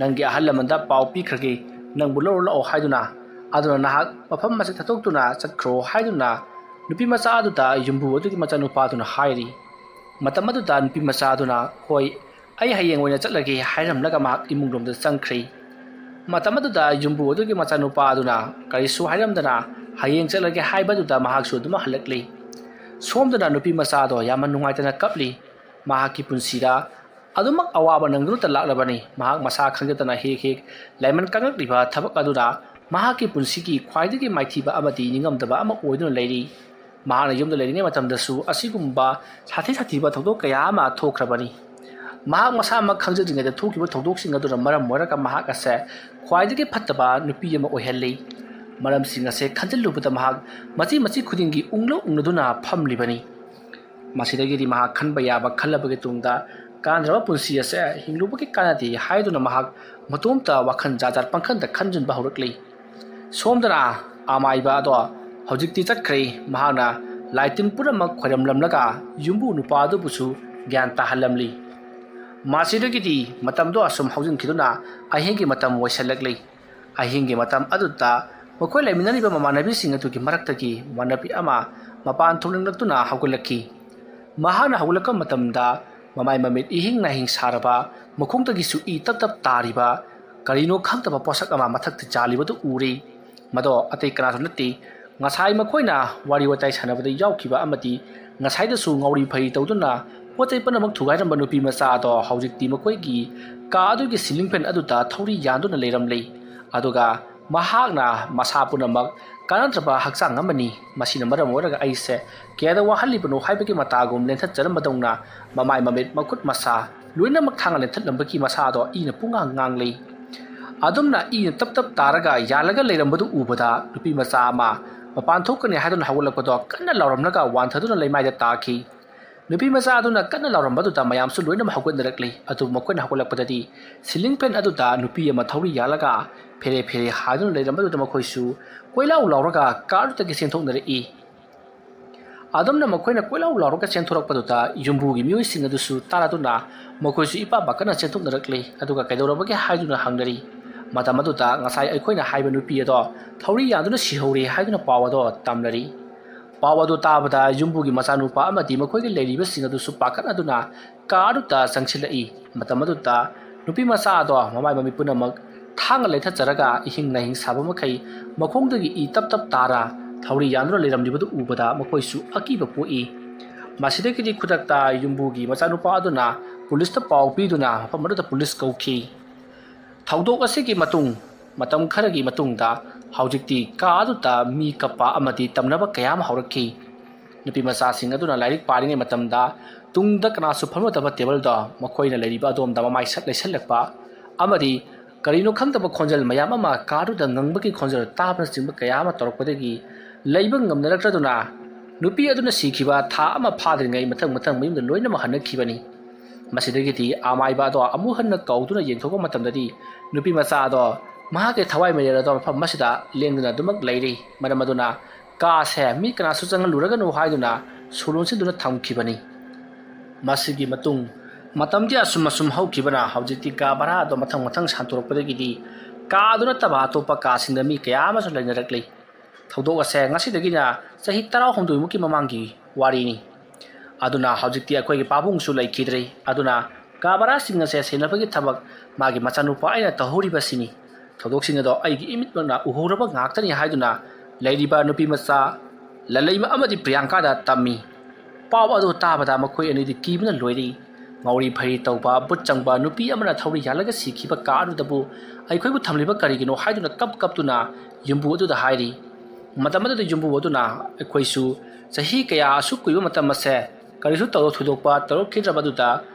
ꯅꯪꯒꯤ ꯑꯍꯜ ꯂꯃꯟꯗ ꯄꯥꯎ ꯄꯤꯈ꯭ꯔꯒꯦ, ꯅꯪꯕꯨ ꯂꯧꯔꯨ ꯂꯥꯛꯑꯣ ꯍꯥꯏꯗꯨꯅ꯫ ꯑꯗꯨꯅ ꯅꯍꯥꯛ ꯃꯐꯝ ꯑꯁꯤ ꯊꯥꯗꯣꯛꯇꯨꯅ ꯆꯠꯈ꯭ꯔꯣ" ꯍꯥꯏꯗꯨꯅ ꯅꯨꯄꯤ ꯃꯆꯥ ꯑꯗꯨꯗ ꯌꯨꯝꯕꯨ ꯑꯗꯨꯒꯤ ꯃꯆꯥꯅꯨꯄꯥ ꯑꯗꯨꯅ ꯍꯥꯏꯔꯤ꯫ ꯃꯇꯝ ꯑꯗꯨꯗ ꯅꯨꯄꯤ ꯃꯆꯥ ꯑꯗꯨꯅ, "ꯍꯣꯏ, ꯑꯩ ꯍꯌꯦꯡ ꯑꯣꯏꯅ ꯆꯠꯂꯒꯦ" ꯍꯥꯏꯔꯝꯂꯒ ꯃꯍꯥꯛ ꯏꯃꯨꯡ ꯂꯣꯝꯗ ꯆꯪꯈ꯭ꯔꯦ꯫ ꯃꯇꯝ ꯑꯗꯨꯗ ꯌꯨꯝꯕꯨ ꯑꯗꯨꯒꯤ ꯃꯆꯥꯅꯨꯄꯥ ꯑꯗꯨꯅ ꯀꯔꯤꯁꯨ ꯍꯥꯏꯔꯝꯗꯅ ꯍꯌꯦꯡ ꯆꯠꯂꯒꯦ ꯍꯥꯏꯕꯗꯨꯗ ꯃꯍꯥꯛꯁꯨ ꯑꯗꯨꯃꯛ ꯍꯜꯂꯛꯂꯤ꯫ ꯁꯣꯝꯗꯅ ꯅꯨꯄꯤ ꯃꯆꯥ ꯑꯗꯣ ꯌꯥꯝꯅ ꯅꯨꯡꯉꯥꯏꯇꯅ ꯀꯞꯂꯤ꯫ ꯃꯍꯥꯛꯀꯤ ꯄꯨꯟꯁꯤꯗ ꯑꯗꯨꯃꯛ ꯑꯋꯥꯕ ꯅꯪꯗꯨꯅꯇ ꯂꯥꯛꯂꯕꯅꯤ꯫ ꯃꯍꯥꯛ ꯃꯁꯥ ꯈꯪꯖꯗꯅ ꯍꯦꯛ ꯍꯦꯛ ꯂꯥꯏꯃꯟ ꯀꯪꯂꯛꯂꯤꯕ ꯊꯕꯛ ꯑꯗꯨꯅ ꯃꯍꯥꯛꯀꯤ ꯄꯨꯟꯁꯤꯒꯤ ꯈ꯭ꯋꯥꯏꯗꯒꯤ ꯃꯥꯏꯊꯤꯕ ꯑꯃꯗꯤ ꯅꯤꯡꯉꯝꯗꯕ ꯑꯃ ꯑꯣꯏꯗꯨꯅ ꯂꯩꯔꯤ꯫ ꯃꯍꯥꯛꯅ ꯌꯨꯝꯗ ꯂꯩꯔꯤꯉꯩ ꯃꯇꯝꯗꯁꯨ ꯑꯁꯤꯒꯨꯝꯕ ꯁꯥꯊꯤ ꯁꯥꯊꯤꯕ ꯊꯧꯗꯣꯛ ꯀꯌꯥ ꯑꯃ ꯊꯣꯛꯈ꯭ꯔꯕꯅꯤ꯫ ꯃꯍꯥꯛ ꯃꯁꯥꯃꯛ ꯈꯪꯖꯗ꯭ꯔꯤꯉꯩꯗ ꯊꯣꯛꯈꯤꯕ ꯊꯧꯗꯣꯛꯁꯤꯡ ꯑꯗꯨꯅ ꯃꯔꯝ ꯑꯣꯏꯔꯒ ꯃꯍꯥꯛ ꯑꯁꯦ ꯈ꯭ꯋꯥꯏꯗꯒꯤ ꯐꯠꯇꯕ ꯅꯨꯄꯤ ꯑꯃ ꯑꯣꯏꯍꯜꯂꯤ꯫ ꯃꯔꯝꯁꯤꯡ ꯑꯁꯦ ꯈꯟꯖꯤꯜꯂꯨꯕꯗ ꯃꯍꯥꯛ ꯃꯆꯤ ꯃꯆꯤ ꯈꯨꯗꯤꯡꯒꯤ ꯎꯪꯂ ꯎꯪꯂꯗꯨꯅ ꯐꯝꯂꯤꯕꯅꯤ꯫ ꯃꯁꯤꯗꯒꯤꯗꯤ ꯃꯍꯥꯛ ꯈꯟꯕ ꯌꯥꯕ ꯈꯜꯂꯕꯒꯤ ꯇꯨꯡꯗ ꯀꯥꯟꯅꯗ꯭ꯔꯕ ꯄꯨꯟꯁꯤ ꯑꯁꯦ ꯍꯤꯡꯂꯨꯕꯒꯤ ꯀꯥꯟꯅꯗꯦ ꯍꯥꯏꯗꯨꯅ ꯃꯍꯥꯛ ꯃꯇꯣꯝꯇ ꯋꯥꯈꯜ ꯖꯥꯠ ꯖꯥꯠ ꯄꯪꯈꯟꯗ ꯈꯟꯖꯤꯟꯕ ꯍꯧꯔꯛꯂꯤ꯫ ꯁꯣꯝꯗꯅ ꯑꯃꯥꯏꯕ ꯑꯗꯣ ꯍꯧꯖꯤꯛꯇꯤ ꯆꯠꯈ꯭ꯔꯦ꯫ ꯃꯍꯥꯛꯅ ꯂꯥꯏ ꯇꯤꯟ ꯄꯨꯝꯅꯃꯛ ꯈꯣꯏꯔꯝꯂꯝꯂꯒ ꯌꯨꯝꯕꯨ ꯅꯨꯄꯥ ꯑꯗꯨꯕꯨꯁꯨ ꯒ꯭ꯌꯥꯟ ꯇꯥꯍꯜꯂꯝꯂꯤ꯫ ꯃꯁꯤꯗꯒꯤꯗꯤ ꯃꯇꯝꯗꯣ ꯑꯁꯨꯝ ꯍꯧꯖꯤꯟꯈꯤꯗꯨꯅ ꯑꯍꯤꯡꯒꯤ ꯃꯇꯝ ꯑꯣꯏꯁꯜꯂꯛꯂꯤ꯫ ꯑꯍꯤꯡꯒꯤ ꯃꯇꯝ ꯑꯗꯨꯗ ꯃꯈꯣꯏ ꯂꯩꯃꯤꯟꯅꯔꯤꯕ ꯃꯃꯥꯟꯅꯕꯤꯁꯤꯡ ꯑꯗꯨꯒꯤ ꯃꯔꯛꯇꯒꯤ ꯃꯃꯥꯟꯅꯕꯤ ꯑꯃ ꯃꯄꯥꯟ ꯊꯣꯛꯅꯤꯡꯂꯛꯇꯨꯅ ꯍꯧꯒꯠꯂꯛꯈꯤ꯫ ꯃꯍꯥꯛꯅ ꯍꯧꯒꯠꯂꯛꯄ ꯃꯇꯝꯗ ꯃꯃꯥꯏ ꯃꯃꯤꯠ ꯏꯍꯤꯡ ꯅꯥꯍꯤꯡ ꯁꯥꯔꯕ, ꯃꯈꯣꯡꯗꯒꯤꯁꯨ ꯏ ꯇꯞ ꯇꯞ ꯇꯥꯔꯤꯕ ꯀꯔꯤꯅꯣ ꯈꯪꯗꯕ ꯄꯣꯠꯁꯛ ꯑꯃ ꯃꯊꯛꯇ ꯆꯥꯜꯂꯤꯕꯗꯨ ꯎꯔꯦ꯫ ꯃꯗꯣ ꯑꯇꯩ ꯀꯅꯥꯁꯨ ꯅꯠꯇꯦ, ꯉꯁꯥꯏ ꯃꯈꯣꯏꯅ ꯋꯥꯔꯤ ꯋꯥꯇꯥꯏ ꯁꯥꯟꯅꯕꯗ ꯌꯥꯎꯈꯤꯕ ꯑꯃꯗꯤ ꯉꯁꯥꯏꯗꯁꯨ ꯉꯥꯎꯔꯤ ꯐꯩꯔꯤ ꯇꯧꯗꯨꯅ ꯄꯣꯠ ꯆꯩ ꯄꯨꯝꯅꯃꯛ ꯊꯨꯒꯥꯏꯔꯝꯕ ꯅꯨꯄꯤ ꯃꯆꯥ ꯑꯗꯣ ꯍꯧꯖꯤꯛꯇꯤ ꯃꯈꯣꯏꯒꯤ ꯀꯥ ꯑꯗꯨꯒꯤ ceiling fan ꯑꯗꯨꯗ ꯊꯧꯔꯤ ꯌꯥꯟꯗꯨꯅ ꯂꯩꯔꯝꯂꯦ꯫ ꯑꯗꯨꯒ ꯃꯍꯥꯛꯅ ꯃꯁꯥ ꯄꯨꯝꯅꯃꯛ ꯀꯥꯟꯅꯗ꯭ꯔꯕ ꯍꯛꯆꯥꯡ ꯑꯃꯅꯤ, ꯃꯁꯤꯅ ꯃꯔꯝ ꯑꯣꯏꯔꯒ ꯑꯩꯁꯦ ꯀꯌꯥꯗ ꯋꯥꯍꯜꯂꯤꯕꯅꯣ ꯍꯥꯏꯕꯒꯤ ꯃꯇꯥꯒꯨꯝ ꯂꯦꯟꯊꯠꯆꯔꯝꯕꯗꯧꯅ ꯃꯃꯥꯏ ꯃꯃꯤꯠ ꯃꯈꯨꯠ ꯃꯁꯥ ꯂꯣꯏꯅꯃꯛ ꯊꯥꯡꯅ ꯂꯦꯟꯊꯠꯂꯝꯕꯒꯤ ꯃꯁꯥꯗꯣ ꯏꯅ ꯄꯨꯡꯉꯥꯡ ꯉꯥꯡꯂꯤ꯫ ꯑꯗꯨꯝꯅ ꯏꯅ ꯇꯞ ꯇꯞ ꯇꯥꯔꯒ ꯌꯥꯜꯂꯒ ꯂꯩꯔꯝꯕꯗꯨ ꯎꯕꯗ ꯅꯨꯄꯤ ꯃꯆꯥ ꯑꯃ ꯃꯄꯥꯟ ꯊꯣꯛꯀꯅꯤ ꯍꯥꯏꯗꯨꯅ ꯍꯧꯒꯠꯂꯛꯄꯗꯣ ꯀꯟꯅ ꯂꯥꯎꯔꯝꯂꯒ ꯋꯥꯟꯊꯗꯨꯅ ꯂꯩꯃꯥꯏꯗ ꯇꯥꯈꯤ꯫ ꯅꯨꯄꯤ ꯃꯆꯥ ꯑꯗꯨꯅ ꯀꯟꯅ ꯂꯥꯎꯔꯝꯕꯗꯨꯗ ꯃꯌꯥꯝꯁꯨ ꯂꯣꯏꯅꯃꯛ ꯍꯧꯒꯠꯅꯔꯛꯂꯤ꯫ ꯑꯗꯨꯕꯨ ꯃꯈꯣꯏꯅ ꯍꯧꯒꯠꯂꯛꯄꯗꯗꯤ ceiling fan ꯑꯗꯨꯗ ꯅꯨꯄꯤ ꯑꯃ ꯊꯧꯔꯤ ꯌꯥꯜꯂꯒ ꯐꯦꯔꯦ ꯐꯦꯔꯦ ꯍꯥꯏꯗꯨꯅ ꯂꯩꯔꯝꯕꯗꯨꯗ ꯃꯈꯣꯏꯁꯨ ꯀꯣꯏꯂꯥꯎ ꯂꯥꯎꯔꯒ ꯀꯥ ꯑꯗꯨꯗꯒꯤ ꯆꯦꯟꯊꯣꯛꯅꯔꯛꯏ꯫ ꯑꯗꯨꯝꯅ ꯃꯈꯣꯏꯅ ꯀꯣꯏꯂꯥꯎ ꯂꯥꯎꯔꯒ ꯆꯦꯟꯊꯣꯔꯛꯄꯗꯨꯗ ꯌꯨꯝꯕꯨꯒꯤ ꯃꯤꯑꯣꯏꯁꯤꯡ ꯑꯗꯨꯁꯨ ꯇꯥꯔꯗꯨꯅ ꯃꯈꯣꯏꯁꯨ ꯏꯄꯥ ꯄꯥꯈꯠꯅ ꯆꯦꯟꯊꯣꯛꯅꯔꯛꯂꯤ꯫ ꯑꯗꯨꯒ ꯀꯩꯗꯧꯔꯕꯒꯦ ꯍꯥꯏꯗꯨꯅ ꯍꯪꯅꯔꯤ꯫ ꯃꯇꯝ ꯑꯗꯨꯗ ꯉꯁꯥꯏ ꯑꯩꯈꯣꯏꯅ ꯍꯥꯏꯕ ꯅꯨꯄꯤ ꯑꯗꯣ ꯊꯧꯔꯤ ꯌꯥꯟꯗꯨꯅ ꯁꯤꯍꯧꯔꯦ ꯍꯥꯏꯗꯨꯅ ꯄꯥꯎ ꯑꯗꯣ ꯇꯝꯅꯔꯤ꯫ ꯄꯥꯎ ꯑꯗꯨ ꯇꯥꯕꯗ ꯌꯨꯝꯕꯨꯒꯤ ꯃꯆꯥꯅꯨꯄꯥ ꯑꯃꯗꯤ ꯃꯈꯣꯏꯒꯤ ꯂꯩꯔꯤꯕꯁꯤꯡ ꯑꯗꯨꯁꯨ ꯄꯥꯈꯠꯅꯗꯨꯅ ꯀꯥ ꯑꯗꯨꯗ ꯆꯪꯁꯤꯜꯂꯛꯏ꯫ ꯃꯇꯝ ꯑꯗꯨꯗ ꯅꯨꯄꯤ ꯃꯆꯥ ꯑꯗꯣ ꯃꯃꯥꯏ ꯃꯃꯤꯠ ꯄꯨꯝꯅꯃꯛ ꯊꯥꯡꯅ ꯂꯩꯊꯠꯆꯔꯒ ꯏꯍꯤꯡ ꯅꯥꯍꯤꯡ ꯁꯥꯕ ꯃꯈꯩ ꯃꯈꯣꯡꯗꯒꯤ ꯏ ꯇꯞ ꯇꯞ ꯇꯥꯔ ꯊꯧꯔꯤ ꯌꯥꯟꯗꯨꯅ ꯂꯩꯔꯝꯂꯤꯕꯗꯨ ꯎꯕꯗ ꯃꯈꯣꯏꯁꯨ ꯑꯀꯤꯕ ꯄꯣꯛꯏ꯫ ꯃꯁꯤꯗꯒꯤꯗꯤ ꯈꯨꯗꯛꯇ ꯌꯨꯝꯕꯨꯒꯤ ꯃꯆꯥꯅꯨꯄꯥ ꯑꯗꯨꯅ ꯄꯨꯂꯤꯁꯇ ꯄꯥꯎ ꯄꯤꯗꯨꯅ ꯃꯐꯝ ꯑꯗꯨꯗ ꯄꯨꯂꯤꯁ ꯀꯧꯈꯤ꯫ ꯊꯧꯗꯣꯛ ꯑꯁꯤꯒꯤ ꯃꯇꯨꯡ ꯃꯇꯝ ꯈꯔꯒꯤ ꯃꯇꯨꯡꯗ ꯍꯧꯖꯤꯛꯇꯤ ꯀꯥ ꯑꯗꯨꯗ ꯃꯤ ꯀꯞꯄ ꯑꯃꯗꯤ ꯇꯝꯅꯕ ꯀꯌꯥ ꯑꯃ ꯍꯧꯔꯛꯈꯤ꯫ ꯅꯨꯄꯤ ꯃꯆꯥꯁꯤꯡ ꯑꯗꯨꯅ ꯂꯥꯏꯔꯤꯛ ꯄꯥꯔꯤꯉꯩ ꯃꯇꯝꯗ ꯇꯨꯡꯗ ꯀꯅꯥꯁꯨ ꯐꯝꯂꯗꯕ ꯇꯦꯕꯜꯗꯣ ꯃꯈꯣꯏꯅ ꯂꯩꯔꯤꯕ ꯑꯗꯣꯝꯗ ꯃꯃꯥꯏ ꯁꯠ ꯂꯩꯁꯜꯂꯛꯄ ꯑꯃꯗꯤ ꯀꯔꯤꯅꯣ ꯈꯪꯗꯕ ꯈꯣꯟꯖꯦꯜ ꯃꯌꯥꯝ ꯑꯃ ꯀꯥ ꯑꯗꯨꯗ ꯉꯪꯕꯒꯤ ꯈꯣꯟꯖꯦꯜ ꯇꯥꯕꯅꯆꯤꯡꯕ ꯀꯌꯥ ꯑꯃ ꯇꯧꯔꯛꯄꯗꯒꯤ ꯂꯩꯕ ꯉꯝꯅꯔꯛꯇ꯭ꯔꯗꯨꯅ ꯅꯨꯄꯤ ꯑꯗꯨꯅ ꯁꯤꯈꯤꯕ ꯊꯥ ꯑꯃ ꯐꯥꯗ꯭ꯔꯤꯉꯩ ꯃꯊꯪ ꯃꯊꯪ ꯃꯌꯨꯝꯗ ꯂꯣꯏꯅꯃꯛ ꯍꯟꯅꯈꯤꯕꯅꯤ꯫ ꯃꯁꯤꯗꯒꯤꯗꯤ ꯑꯃꯥꯏꯕ ꯑꯗꯣ ꯑꯃꯨꯛ ꯍꯟꯅ ꯀꯧꯗꯨꯅ ꯌꯦꯡꯊꯣꯛꯄ ꯃꯇꯝꯗꯗꯤ ꯅꯨꯄꯤ ꯃꯆꯥ ꯑꯗꯣ ꯃꯍꯥꯛꯀꯤ ꯊꯋꯥꯏ ꯃꯩꯔꯦꯜ ꯑꯗꯣ ꯃꯐꯝ ꯑꯁꯤꯗ ꯂꯦꯡꯗꯨꯅ ꯑꯗꯨꯃꯛ ꯂꯩꯔꯤ꯫ ꯃꯔꯝ ꯑꯗꯨꯅ ꯀꯥꯁꯦ ꯃꯤ ꯀꯅꯥꯁꯨ ꯆꯪꯍꯜꯂꯨꯔꯒꯅꯨ ꯍꯥꯏꯗꯨꯅ ꯁꯣ ꯂꯣꯟꯁꯤꯟꯗꯨꯅ ꯊꯝꯈꯤꯕꯅꯤ꯫ ꯃꯁꯤꯒꯤ ꯃꯇꯨꯡ ꯃꯇꯝꯗꯤ ꯑꯁꯨꯝ ꯑꯁꯨꯝ ꯍꯧꯈꯤꯕꯅ ꯍꯧꯖꯤꯛꯇꯤ ꯀꯥ ꯚꯔꯥ ꯑꯗꯣ ꯃꯊꯪ ꯃꯊꯪ ꯁꯟꯗꯣꯔꯛꯄꯗꯒꯤꯗꯤ ꯀꯥ ꯑꯗꯨ ꯅꯠꯇꯕ ꯑꯇꯣꯞꯄ ꯀꯥꯁꯤꯡꯗ ꯃꯤ ꯀꯌꯥ ꯑꯃꯁꯨ ꯂꯩꯅꯔꯛꯂꯤ꯫ ꯊꯧꯗꯣꯛ ꯑꯁꯦ ꯉꯁꯤꯗꯒꯤꯅ ꯆꯍꯤ ꯇꯔꯥꯍꯨꯝꯗꯣꯏꯃꯨꯛꯀꯤ ꯃꯃꯥꯡꯒꯤ ꯋꯥꯔꯤꯅꯤ꯫ ꯑꯗꯨꯅ ꯍꯧꯖꯤꯛꯇꯤ ꯑꯩꯈꯣꯏꯒꯤ ꯄꯥꯕꯨꯡꯁꯨ ꯂꯩꯈꯤꯗ꯭ꯔꯦ꯫ ꯑꯗꯨꯅ ꯀꯥ ꯚꯔꯥꯁꯤꯡ ꯑꯁꯦ ꯁꯦꯟꯅꯕꯒꯤ ꯊꯕꯛ ꯃꯥꯒꯤ ꯃꯆꯥꯅꯨꯄꯥ ꯑꯩꯅ ꯇꯧꯍꯧꯔꯤꯕꯁꯤꯅꯤ꯫ ꯊꯧꯗꯣꯛꯁꯤꯡ ꯑꯗꯣ ꯑꯩꯒꯤ ꯏꯃꯤꯠꯃꯛꯅ ꯎꯍꯧꯔꯕ ꯉꯥꯛꯇꯅꯤ ꯍꯥꯏꯗꯨꯅ ꯂꯩꯔꯤꯕ ꯅꯨꯄꯤ ꯃꯆꯥ ꯂꯂꯩꯃ ꯑꯃꯗꯤ ꯄ꯭ꯔꯤꯌꯥꯡꯀꯥꯗ ꯇꯝꯃꯤ꯫ ꯄꯥꯎ ꯑꯗꯨ ꯇꯥꯕꯗ ꯃꯈꯣꯏ ꯑꯅꯤꯗꯤ ꯀꯤꯕꯅ ꯂꯣꯏꯔꯤ꯫ ꯉꯥꯎꯔꯤ ꯐꯩꯔꯤ ꯇꯧꯕ, ꯕꯨꯠ ꯆꯪꯕ ꯅꯨꯄꯤ ꯑꯃꯅ ꯊꯧꯔꯤ ꯌꯥꯜꯂꯒ ꯁꯤꯈꯤꯕ ꯀꯥ ꯑꯗꯨꯗꯕꯨ ꯑꯩꯈꯣꯏꯕꯨ ꯊꯝꯂꯤꯕ ꯀꯔꯤꯒꯤꯅꯣ ꯍꯥꯏꯗꯨꯅ ꯀꯞ ꯀꯞꯇꯨꯅ ꯌꯨꯝꯕꯨ ꯑꯗꯨꯗ ꯍꯥꯏꯔꯤ꯫ ꯃꯇꯝ ꯑꯗꯨꯗ ꯌꯨꯝꯕꯨ ꯑꯗꯨꯅ ꯑꯩꯈꯣꯏꯁꯨ ꯆꯍꯤ ꯀꯌꯥ ꯑꯁꯨꯛ ꯀꯨꯏꯕ ꯃꯇꯝ ꯑꯁꯦ ꯀꯔꯤꯁꯨ ꯇꯧꯔ ꯊꯣꯏꯗꯣꯛꯄ ꯇꯧꯔꯛꯈꯤꯗ꯭ꯔꯕ ꯑꯗꯨꯗ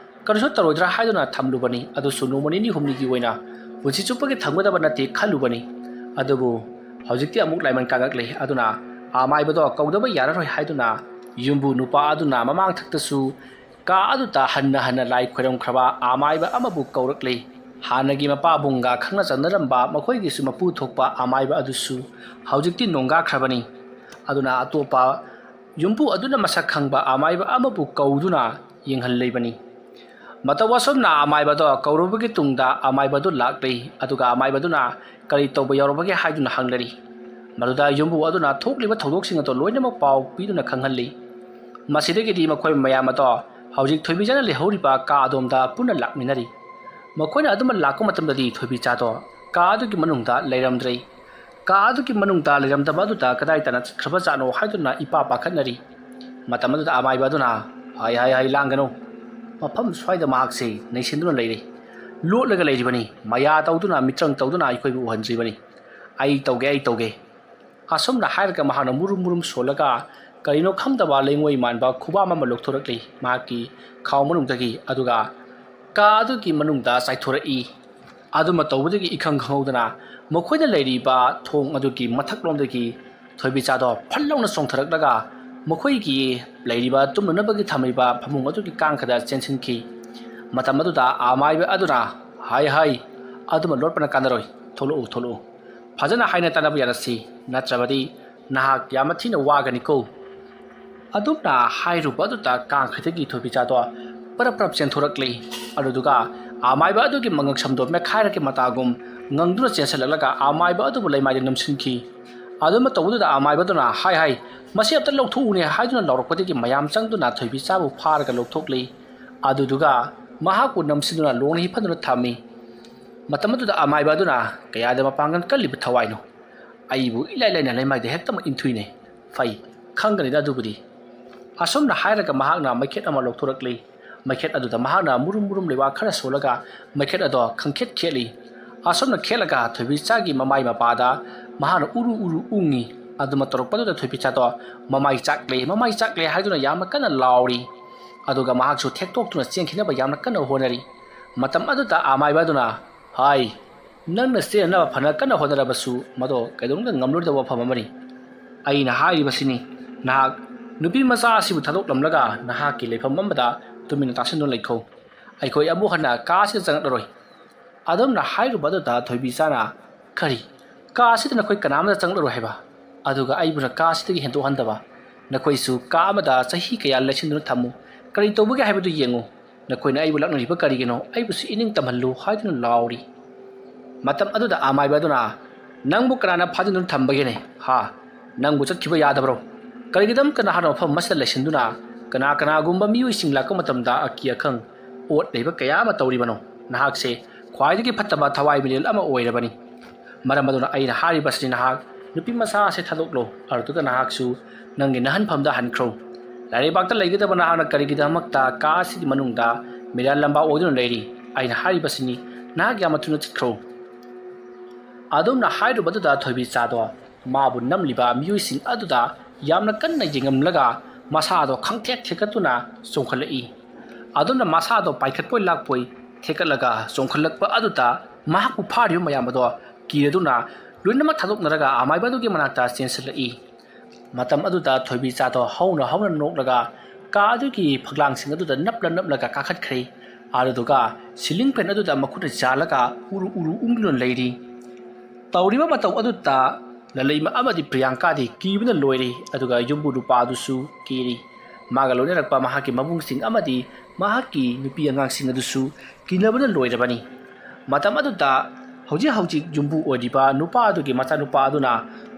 ꯀꯔꯤꯁꯨ ꯇꯧꯔꯣꯏꯗ꯭ꯔꯥ ꯍꯥꯏꯗꯨꯅ ꯊꯝꯂꯨꯕꯅꯤ꯫ ꯑꯗꯨꯁꯨ ꯅꯣꯡꯃ ꯅꯤꯅꯤ ꯍꯨꯝꯅꯤꯒꯤ ꯑꯣꯏꯅ ꯄꯨꯟꯁꯤ ꯆꯨꯞꯄꯒꯤ ꯊꯝꯒꯗꯕ ꯅꯠꯇꯦ ꯈꯜꯂꯨꯕꯅꯤ꯫ ꯑꯗꯨꯕꯨ ꯍꯧꯖꯤꯛꯇꯤ ꯑꯃꯨꯛ ꯂꯥꯏꯃꯟ ꯀꯥꯡꯉꯛꯂꯦ꯫ ꯑꯗꯨꯅ ꯑꯃꯥꯏꯕꯗꯣ ꯀꯧꯗꯕ ꯌꯥꯔꯔꯣꯏ ꯍꯥꯏꯗꯨꯅ ꯌꯨꯝꯕꯨ ꯅꯨꯄꯥ ꯑꯗꯨꯅ ꯃꯃꯥꯡ ꯊꯛꯇꯁꯨ ꯀꯥ ꯑꯗꯨꯗ ꯍꯟꯅ ꯍꯟꯅ ꯂꯥꯏ ꯈꯣꯏꯔꯝꯈ꯭ꯔꯕ ꯑꯃꯥꯏꯕ ꯑꯃꯕꯨ ꯀꯧꯔꯛꯂꯤ꯫ ꯍꯥꯟꯅꯒꯤ ꯃꯄꯥꯕꯨꯡꯒ ꯈꯪꯅ ꯆꯥꯟꯅꯔꯝꯕ ꯃꯈꯣꯏꯒꯤꯁꯨ ꯃꯄꯨ ꯊꯣꯛꯄ ꯑꯃꯥꯏꯕ ꯑꯗꯨꯁꯨ ꯍꯧꯖꯤꯛꯇꯤ ꯅꯣꯡꯒꯥꯈ꯭ꯔꯕꯅꯤ꯫ ꯑꯗꯨꯅ ꯑꯇꯣꯞꯄ ꯌꯨꯝꯕꯨ ꯑꯗꯨꯅ ꯃꯁꯛ ꯈꯪꯕ ꯑꯃꯥꯏꯕ ꯑꯃꯕꯨ ꯀꯧꯗꯨꯅ ꯌꯦꯡꯍꯜꯂꯤꯕꯅꯤ꯫ ꯃꯇꯧ ꯑꯁꯨꯝꯅ ꯑꯃꯥꯏꯕꯗꯣ ꯀꯧꯔꯨꯕꯒꯤ ꯇꯨꯡꯗ ꯑꯃꯥꯏꯕꯗꯨ ꯂꯥꯛꯂꯤ꯫ ꯑꯗꯨꯒ ꯑꯃꯥꯏꯕꯗꯨꯅ ꯀꯔꯤ ꯇꯧꯕ ꯌꯥꯎꯔꯕꯒꯦ ꯍꯥꯏꯗꯨꯅ ꯍꯪꯂꯔꯤ꯫ ꯃꯗꯨꯗ ꯌꯨꯝꯕꯨ ꯑꯗꯨꯅ ꯊꯣꯛꯂꯤꯕ ꯊꯧꯗꯣꯛꯁꯤꯡ ꯑꯗꯨ ꯂꯣꯏꯅꯃꯛ ꯄꯥꯎ ꯄꯤꯗꯨꯅ ꯈꯪꯍꯜꯂꯤ꯫ ꯃꯁꯤꯗꯒꯤꯗꯤ ꯃꯈꯣꯏ ꯃꯌꯥꯝ ꯑꯗꯣ ꯍꯧꯖꯤꯛ ꯊꯣꯏꯕꯤꯆꯥꯅ ꯂꯩꯍꯧꯔꯤꯕ ꯀꯥ ꯑꯗꯣꯝꯗ ꯄꯨꯟꯅ ꯂꯥꯛꯃꯤꯟꯅꯔꯤ꯫ ꯃꯈꯣꯏꯅ ꯑꯗꯨꯃꯛ ꯂꯥꯛꯄ ꯃꯇꯝꯗꯗꯤ ꯊꯣꯏꯕꯤꯆꯥꯗꯣ ꯀꯥ ꯑꯗꯨꯒꯤ ꯃꯅꯨꯡꯗ ꯂꯩꯔꯝꯗ꯭ꯔꯦ꯫ ꯀꯥ ꯑꯗꯨꯒꯤ ꯃꯅꯨꯡꯗ ꯂꯩꯔꯝꯗꯕ ꯑꯗꯨꯗ ꯀꯗꯥꯏꯗ ꯆꯠꯈ꯭ꯔꯕꯖꯥꯠꯅꯣ ꯍꯥꯏꯗꯨꯅ ꯏꯄꯥ ꯄꯥꯈꯠꯅꯔꯤ꯫ ꯃꯇꯝ ꯑꯗꯨꯗ ꯑꯃꯥꯏꯕ ꯑꯗꯨꯅ, "ꯍꯥꯏ ꯍꯥꯏ ꯍꯥꯏ, ꯂꯥꯡꯒꯅꯨ, ꯃꯐꯝ ꯁ꯭ꯋꯥꯏꯗ ꯃꯍꯥꯛꯁꯦ ꯅꯩꯁꯤꯟꯗꯨꯅ ꯂꯩꯔꯤ꯫ ꯂꯣꯠꯂꯒ ꯂꯩꯔꯤꯕꯅꯤ꯫ ꯃꯌꯥ ꯇꯧꯗꯨꯅ, ꯃꯤꯇ꯭ꯔꯪ ꯇꯧꯗꯨꯅ ꯑꯩꯈꯣꯏꯕꯨ ꯎꯍꯟꯗ꯭ꯔꯤꯕꯅꯤ꯫ ꯑꯩ ꯇꯧꯒꯦ, ꯑꯩ ꯇꯧꯒꯦ"꯫ ꯑꯁꯨꯝꯅ ꯍꯥꯏꯔꯒ ꯃꯍꯥꯛꯅ ꯃꯨꯔꯨꯝ ꯃꯨꯔꯨꯝ ꯁꯣꯜꯂꯒ ꯀꯔꯤꯅꯣ ꯈꯪꯗꯕ ꯂꯩꯉꯣꯏ ꯃꯥꯟꯕ ꯈꯨꯕꯥꯝ ꯑꯃ ꯂꯧꯊꯣꯔꯛꯂꯤ ꯃꯍꯥꯛꯀꯤ ꯈꯥꯎ ꯃꯅꯨꯡꯗꯒꯤ, ꯑꯗꯨꯒ ꯀꯥ ꯑꯗꯨꯒꯤ ꯃꯅꯨꯡꯗ ꯆꯥꯏꯊꯣꯔꯛꯏ꯫ ꯑꯗꯨꯃ ꯇꯧꯕꯗꯒꯤ ꯏꯈꯪ ꯈꯪꯍꯧꯗꯅ ꯃꯈꯣꯏꯅ ꯂꯩꯔꯤꯕ ꯊꯣꯡ ꯑꯗꯨꯒꯤ ꯃꯊꯛꯂꯣꯝꯗꯒꯤ ꯊꯣꯏꯕꯤꯆꯥꯗꯣ ꯐꯠ ꯂꯥꯎꯅ ꯆꯣꯡꯊꯔꯛꯂꯒ ꯃꯈꯣꯏꯒꯤ ꯂꯩꯔꯤꯕ ꯇꯨꯝꯅꯅꯕꯒꯤ ꯊꯝꯂꯤꯕ ꯐꯃꯨꯡ ꯑꯗꯨꯒꯤ ꯀꯥꯡꯈꯗ ꯆꯦꯟꯁꯤꯟꯈꯤ꯫ ꯃꯇꯝ ꯑꯗꯨꯗ ꯑꯃꯥꯏꯕ ꯑꯗꯨꯅ, "ꯍꯥꯏ ꯍꯥꯏ, ꯑꯗꯨꯃ ꯂꯣꯠꯄꯅ ꯀꯥꯟꯅꯔꯣꯏ, ꯊꯣꯛꯂꯛꯎ ꯊꯣꯛꯂꯛꯎ, ꯐꯖꯅ ꯍꯥꯏꯅ ꯇꯥꯟꯅꯕ ꯌꯥꯔꯁꯤ, ꯅꯠꯇ꯭ꯔꯕꯗꯤ ꯅꯍꯥꯛ ꯌꯥꯝꯅ ꯊꯤꯅ ꯋꯥꯒꯅꯤꯀꯣ"꯫ ꯑꯗꯨꯝꯅ ꯍꯥꯏꯔꯨꯕ ꯑꯗꯨꯗ ꯀꯥꯡꯈꯩꯗꯒꯤ ꯊꯣꯏꯕꯤꯆꯥꯗꯣ ꯄꯔꯞ ꯄꯔꯞ ꯆꯦꯟꯊꯣꯔꯛꯂꯤ꯫ ꯑꯗꯨꯗꯨꯒ ꯑꯃꯥꯏꯕ ꯑꯗꯨꯒꯤ ꯃꯉꯛꯁꯝꯗꯣ ꯃꯦꯠꯈꯥꯏꯔꯒꯦ ꯃꯇꯥꯒꯨꯝ ꯉꯪꯗꯨꯅ ꯆꯦꯟꯁꯤꯜꯂꯛꯂꯒ ꯑꯃꯥꯏꯕ ꯑꯗꯨꯕꯨ ꯂꯩꯃꯥꯏꯗ ꯅꯝꯁꯤꯟꯈꯤ꯫ ꯑꯗꯨꯝꯅ ꯇꯧꯕꯗꯨꯗ ꯑꯃꯥꯏꯕ ꯑꯗꯨꯅ, "ꯍꯥꯏ ꯍꯥꯏ, ꯃꯁꯤ ꯑꯝꯇ ꯂꯧꯊꯣꯛꯎꯅꯦ" ꯍꯥꯏꯗꯨꯅ ꯂꯥꯎꯔꯛꯄꯗꯒꯤ ꯃꯌꯥꯝ ꯆꯪꯗꯨꯅ ꯊꯣꯏꯕꯤꯆꯥꯕꯨ ꯐꯥꯔꯒ ꯂꯧꯊꯣꯛꯂꯤ꯫ ꯑꯗꯨꯗꯨꯒ ꯃꯍꯥꯛꯄꯨ ꯅꯝꯁꯤꯟꯗꯨꯅ ꯂꯣꯡꯅ ꯍꯤꯞꯍꯟꯗꯨꯅ ꯊꯝꯃꯤ꯫ ꯃꯇꯝ ꯑꯗꯨꯗ ꯑꯃꯥꯏꯕ ꯑꯗꯨꯅ, "ꯀꯌꯥꯗ ꯃꯄꯥꯡꯒꯜ ꯀꯜꯂꯤꯕ ꯊꯋꯥꯏꯅꯣ? ꯑꯩꯕꯨ ꯏꯂꯥꯏ ꯂꯥꯏꯅ ꯂꯩꯃꯥꯏꯗ ꯍꯦꯛꯇꯃꯛ ꯏꯟꯊꯨꯏꯅꯦ꯫ ꯐꯩ, ꯈꯪꯒꯅꯤꯗ ꯑꯗꯨꯕꯨꯗꯤ"꯫ ꯑꯁꯨꯝꯅ ꯍꯥꯏꯔꯒ ꯃꯍꯥꯛꯅ ꯃꯩꯈꯦꯠ ꯑꯃ ꯂꯧꯊꯣꯔꯛꯂꯤ꯫ ꯃꯩꯈꯦꯠ ꯑꯗꯨꯗ ꯃꯍꯥꯛꯅ ꯃꯨꯔꯨꯝ ꯃꯨꯔꯨꯝ ꯂꯩꯕꯥꯛ ꯈꯔ ꯁꯣꯜꯂꯒ ꯃꯩꯈꯦꯠ ꯑꯗꯣ ꯈꯪꯈꯦꯠ ꯈꯦꯠꯂꯤ꯫ ꯑꯁꯨꯝꯅ ꯈꯦꯠꯂꯒ ꯊꯣꯏꯕꯤꯆꯥꯒꯤ ꯃꯃꯥꯏ ꯃꯄꯥꯗ ꯃꯍꯥꯛꯅ ꯎꯔꯨ ꯎꯔꯨ ꯎꯪꯉꯤ꯫ ꯑꯗꯨꯃ ꯇꯧꯔꯛꯄꯗꯨꯗ ꯊꯣꯏꯕꯤꯆꯥꯗꯣ ꯃꯃꯥꯏ ꯆꯥꯛꯂꯦ, ꯃꯃꯥꯏ ꯆꯥꯛꯂꯦ ꯍꯥꯏꯗꯨꯅ ꯌꯥꯝꯅ ꯀꯟꯅ ꯂꯥꯎꯔꯤ꯫ ꯑꯗꯨꯒ ꯃꯍꯥꯛꯁꯨ ꯊꯦꯛꯇꯣꯛꯇꯨꯅ ꯆꯦꯟꯈꯤꯅꯕ ꯌꯥꯝꯅ ꯀꯟꯅ ꯍꯣꯠꯅꯔꯤ꯫ ꯃꯇꯝ ꯑꯗꯨꯗ ꯑꯃꯥꯏꯕ ꯑꯗꯨꯅ, "ꯍꯥꯏ, ꯅꯪꯅ ꯆꯦꯟꯅꯅꯕ ꯐꯅ ꯀꯟꯅ ꯍꯣꯠꯅꯔꯕꯁꯨ ꯃꯗꯣ ꯀꯩꯗꯧꯅꯨꯡꯗ ꯉꯝꯂꯣꯏꯗꯕ ꯋꯥꯐꯝ ꯑꯃꯅꯤ꯫ ꯑꯩꯅ ꯍꯥꯏꯔꯤꯕꯁꯤꯅꯤ, ꯅꯍꯥꯛ ꯅꯨꯄꯤ ꯃꯆꯥ ꯑꯁꯤꯕꯨ ꯊꯥꯗꯣꯛꯂꯝꯂꯒ ꯅꯍꯥꯛꯀꯤ ꯂꯩꯐꯝ ꯑꯃꯗ ꯇꯨꯃꯤꯟꯅ ꯇꯥꯁꯤꯟꯗꯨꯅ ꯂꯩꯈꯣ꯫ ꯑꯩꯈꯣꯏ ꯑꯃꯨꯛ ꯍꯟꯅ ꯀꯥ ꯑꯁꯤꯗ ꯆꯪꯂꯛꯂꯔꯣꯏ"꯫ ꯑꯗꯨꯝꯅ ꯍꯥꯏꯔꯨꯕ ꯑꯗꯨꯗ ꯊꯣꯏꯕꯤꯆꯥꯅ, "ꯀꯔꯤ? ꯀꯥ ꯑꯁꯤꯗ ꯅꯈꯣꯏ ꯀꯅꯥ ꯑꯃꯠꯇ ꯆꯪꯂꯛꯂꯔꯣꯏ ꯍꯥꯏꯕ? ꯑꯗꯨꯒ ꯑꯩꯕꯨꯅ ꯀꯥ ꯑꯁꯤꯗꯒꯤ ꯍꯦꯟꯗꯣꯛꯍꯟꯗꯕ? ꯅꯈꯣꯏꯁꯨ ꯀꯥ ꯑꯃꯗ ꯆꯍꯤ ꯀꯌꯥ ꯂꯩꯁꯤꯟꯗꯨꯅ ꯊꯝꯃꯨ꯫ ꯀꯔꯤ ꯇꯧꯕꯒꯦ ꯍꯥꯏꯕꯗꯨ ꯌꯦꯡꯉꯨ꯫ ꯅꯈꯣꯏꯅ ꯑꯩꯕꯨ ꯂꯥꯛꯅꯔꯤꯕ ꯀꯔꯤꯒꯤꯅꯣ? ꯑꯩꯕꯨꯁꯨ ꯏꯅꯤꯡ ꯇꯝꯍꯜꯂꯨ" ꯍꯥꯏꯗꯨꯅ ꯂꯥꯎꯔꯤ꯫ ꯃꯇꯝ ꯑꯗꯨꯗ ꯑꯃꯥꯏꯕ ꯑꯗꯨꯅ, "ꯅꯪꯕꯨ ꯀꯅꯥꯅ ꯐꯥꯖꯤꯟꯗꯨꯅ ꯊꯝꯕꯒꯦꯅꯦ? ꯍꯥ? ꯅꯪꯕꯨ ꯆꯠꯈꯤꯕ ꯌꯥꯗꯕ꯭ꯔꯣ? ꯀꯔꯤꯒꯤꯗꯃꯛꯇ ꯅꯍꯥꯛꯅ ꯃꯐꯝ ꯑꯁꯤꯗ ꯂꯩꯁꯤꯟꯗꯨꯅ ꯀꯅꯥ ꯀꯅꯥꯒꯨꯝꯕ ꯃꯤꯑꯣꯏꯁꯤꯡ ꯂꯥꯛꯄ ꯃꯇꯝꯗ ꯑꯀꯤ ꯑꯈꯪ, ꯑꯣꯠ ꯅꯩꯕ ꯀꯌꯥ ꯑꯃ ꯇꯧꯔꯤꯕꯅꯣ? ꯅꯍꯥꯛꯁꯦ ꯈ꯭ꯋꯥꯏꯗꯒꯤ ꯐꯠꯇꯕ ꯊꯋꯥꯏ ꯃꯤꯔꯦꯜ ꯑꯃ ꯑꯣꯏꯔꯕꯅꯤ꯫ ꯃꯔꯝ ꯑꯗꯨꯅ ꯑꯩꯅ ꯍꯥꯏꯔꯤꯕꯁꯤꯅꯤ, ꯅꯍꯥꯛ ꯅꯨꯄꯤ ꯃꯆꯥ ꯑꯁꯦ ꯊꯥꯗꯣꯛꯂꯣ, ꯑꯗꯨꯒ ꯅꯍꯥꯛꯁꯨ ꯅꯪꯒꯤ ꯅꯍꯟꯐꯝꯗ ꯍꯟꯈ꯭ꯔꯣ꯫ ꯂꯥꯏꯔꯩꯕꯥꯛꯇ ꯂꯩꯒꯗꯕ ꯅꯍꯥꯛꯅ ꯀꯔꯤꯒꯤꯗꯃꯛꯇ ꯀꯥ ꯑꯁꯤꯒꯤ ꯃꯅꯨꯡꯗ ꯃꯤꯔꯥꯜ ꯂꯝꯕꯥ ꯑꯣꯏꯗꯨꯅ ꯂꯩꯔꯤ? ꯑꯩꯅ ꯍꯥꯏꯔꯤꯕꯁꯤꯅꯤ, ꯅꯍꯥꯛ ꯌꯥꯝꯅ ꯊꯨꯅ ꯆꯠꯈ꯭ꯔꯣ"꯫ ꯑꯗꯨꯝꯅ ꯍꯥꯏꯔꯨꯕꯗꯨꯗ ꯊꯣꯏꯕꯤꯆꯥꯗꯣ ꯃꯥꯕꯨ ꯅꯝꯂꯤꯕ ꯃꯤꯑꯣꯏꯁꯤꯡ ꯑꯗꯨꯗ ꯌꯥꯝꯅ ꯀꯟꯅ ꯌꯦꯡꯉꯝꯂꯒ ꯃꯁꯥꯗꯣ ꯈꯪꯊꯦꯛ ꯊꯦꯛꯀꯠꯇꯨꯅ ꯆꯣꯡꯈꯠꯂꯛꯏ꯫ ꯑꯗꯨꯝꯅ ꯃꯁꯥꯗꯣ ꯄꯥꯏꯈꯠꯄꯣꯏ ꯂꯥꯛꯄꯣꯏ ꯊꯦꯛꯀꯠꯂꯒ ꯆꯣꯡꯈꯠꯂꯛꯄ ꯑꯗꯨꯗ ꯃꯍꯥꯛꯄꯨ ꯐꯥꯔꯤꯕ ꯃꯌꯥꯝ ꯑꯗꯣ ꯀꯤꯔꯗꯨꯅ ꯂꯣꯏꯅꯃꯛ ꯊꯥꯗꯣꯛꯅꯔꯒ ꯑꯃꯥꯏꯕ ꯑꯗꯨꯒꯤ ꯃꯅꯥꯛꯇ ꯆꯦꯟꯁꯤꯜꯂꯛꯏ꯫ ꯃꯇꯝ ꯑꯗꯨꯗ ꯊꯣꯏꯕꯤꯆꯥꯗꯣ ꯍꯧꯅ ꯍꯧꯅ ꯅꯣꯛꯂꯒ ꯀꯥ ꯑꯗꯨꯒꯤ ꯐꯛꯂꯥꯡꯁꯤꯡ ꯑꯗꯨꯗ ꯅꯞꯂ ꯅꯞꯂꯒ ꯀꯥꯈꯠꯈ꯭ꯔꯦ꯫ ꯑꯗꯨꯗꯨꯒ ceiling fan ꯑꯗꯨꯗ ꯃꯈꯨꯠꯅ ꯌꯥꯜꯂꯒ ꯎꯔꯨ ꯎꯔꯨ ꯎꯪꯗꯨꯅ ꯂꯩꯔꯤ꯫ ꯇꯧꯔꯤꯕ ꯃꯇꯧ ꯑꯗꯨꯗ ꯂꯂꯩꯃ ꯑꯃꯗꯤ ꯄ꯭ꯔꯤꯌꯥꯡꯀꯥꯗꯤ ꯀꯤꯕꯅ ꯂꯣꯏꯔꯤ꯫ ꯑꯗꯨꯒ ꯌꯨꯝꯕꯨ ꯅꯨꯄꯥ ꯑꯗꯨꯁꯨ ꯀꯤꯔꯤ꯫ ꯃꯥꯒ ꯂꯣꯏꯅꯔꯛꯄ ꯃꯍꯥꯛꯀꯤ ꯃꯕꯨꯡꯁꯤꯡ ꯑꯃꯗꯤ ꯃꯍꯥꯛꯀꯤ ꯅꯨꯄꯤ ꯑꯉꯥꯡꯁꯤꯡ ꯑꯗꯨꯁꯨ ꯀꯤꯅꯕꯅ ꯂꯣꯏꯔꯕꯅꯤ꯫ ꯃꯇꯝ ꯑꯗꯨꯗ ꯍꯧꯖꯤꯛ ꯍꯧꯖꯤꯛ ꯌꯨꯝꯕꯨ ꯑꯣꯏꯔꯤꯕ ꯅꯨꯄꯥ ꯑꯗꯨꯒꯤ ꯃꯆꯥꯅꯨꯄꯥ ꯑꯗꯨꯅ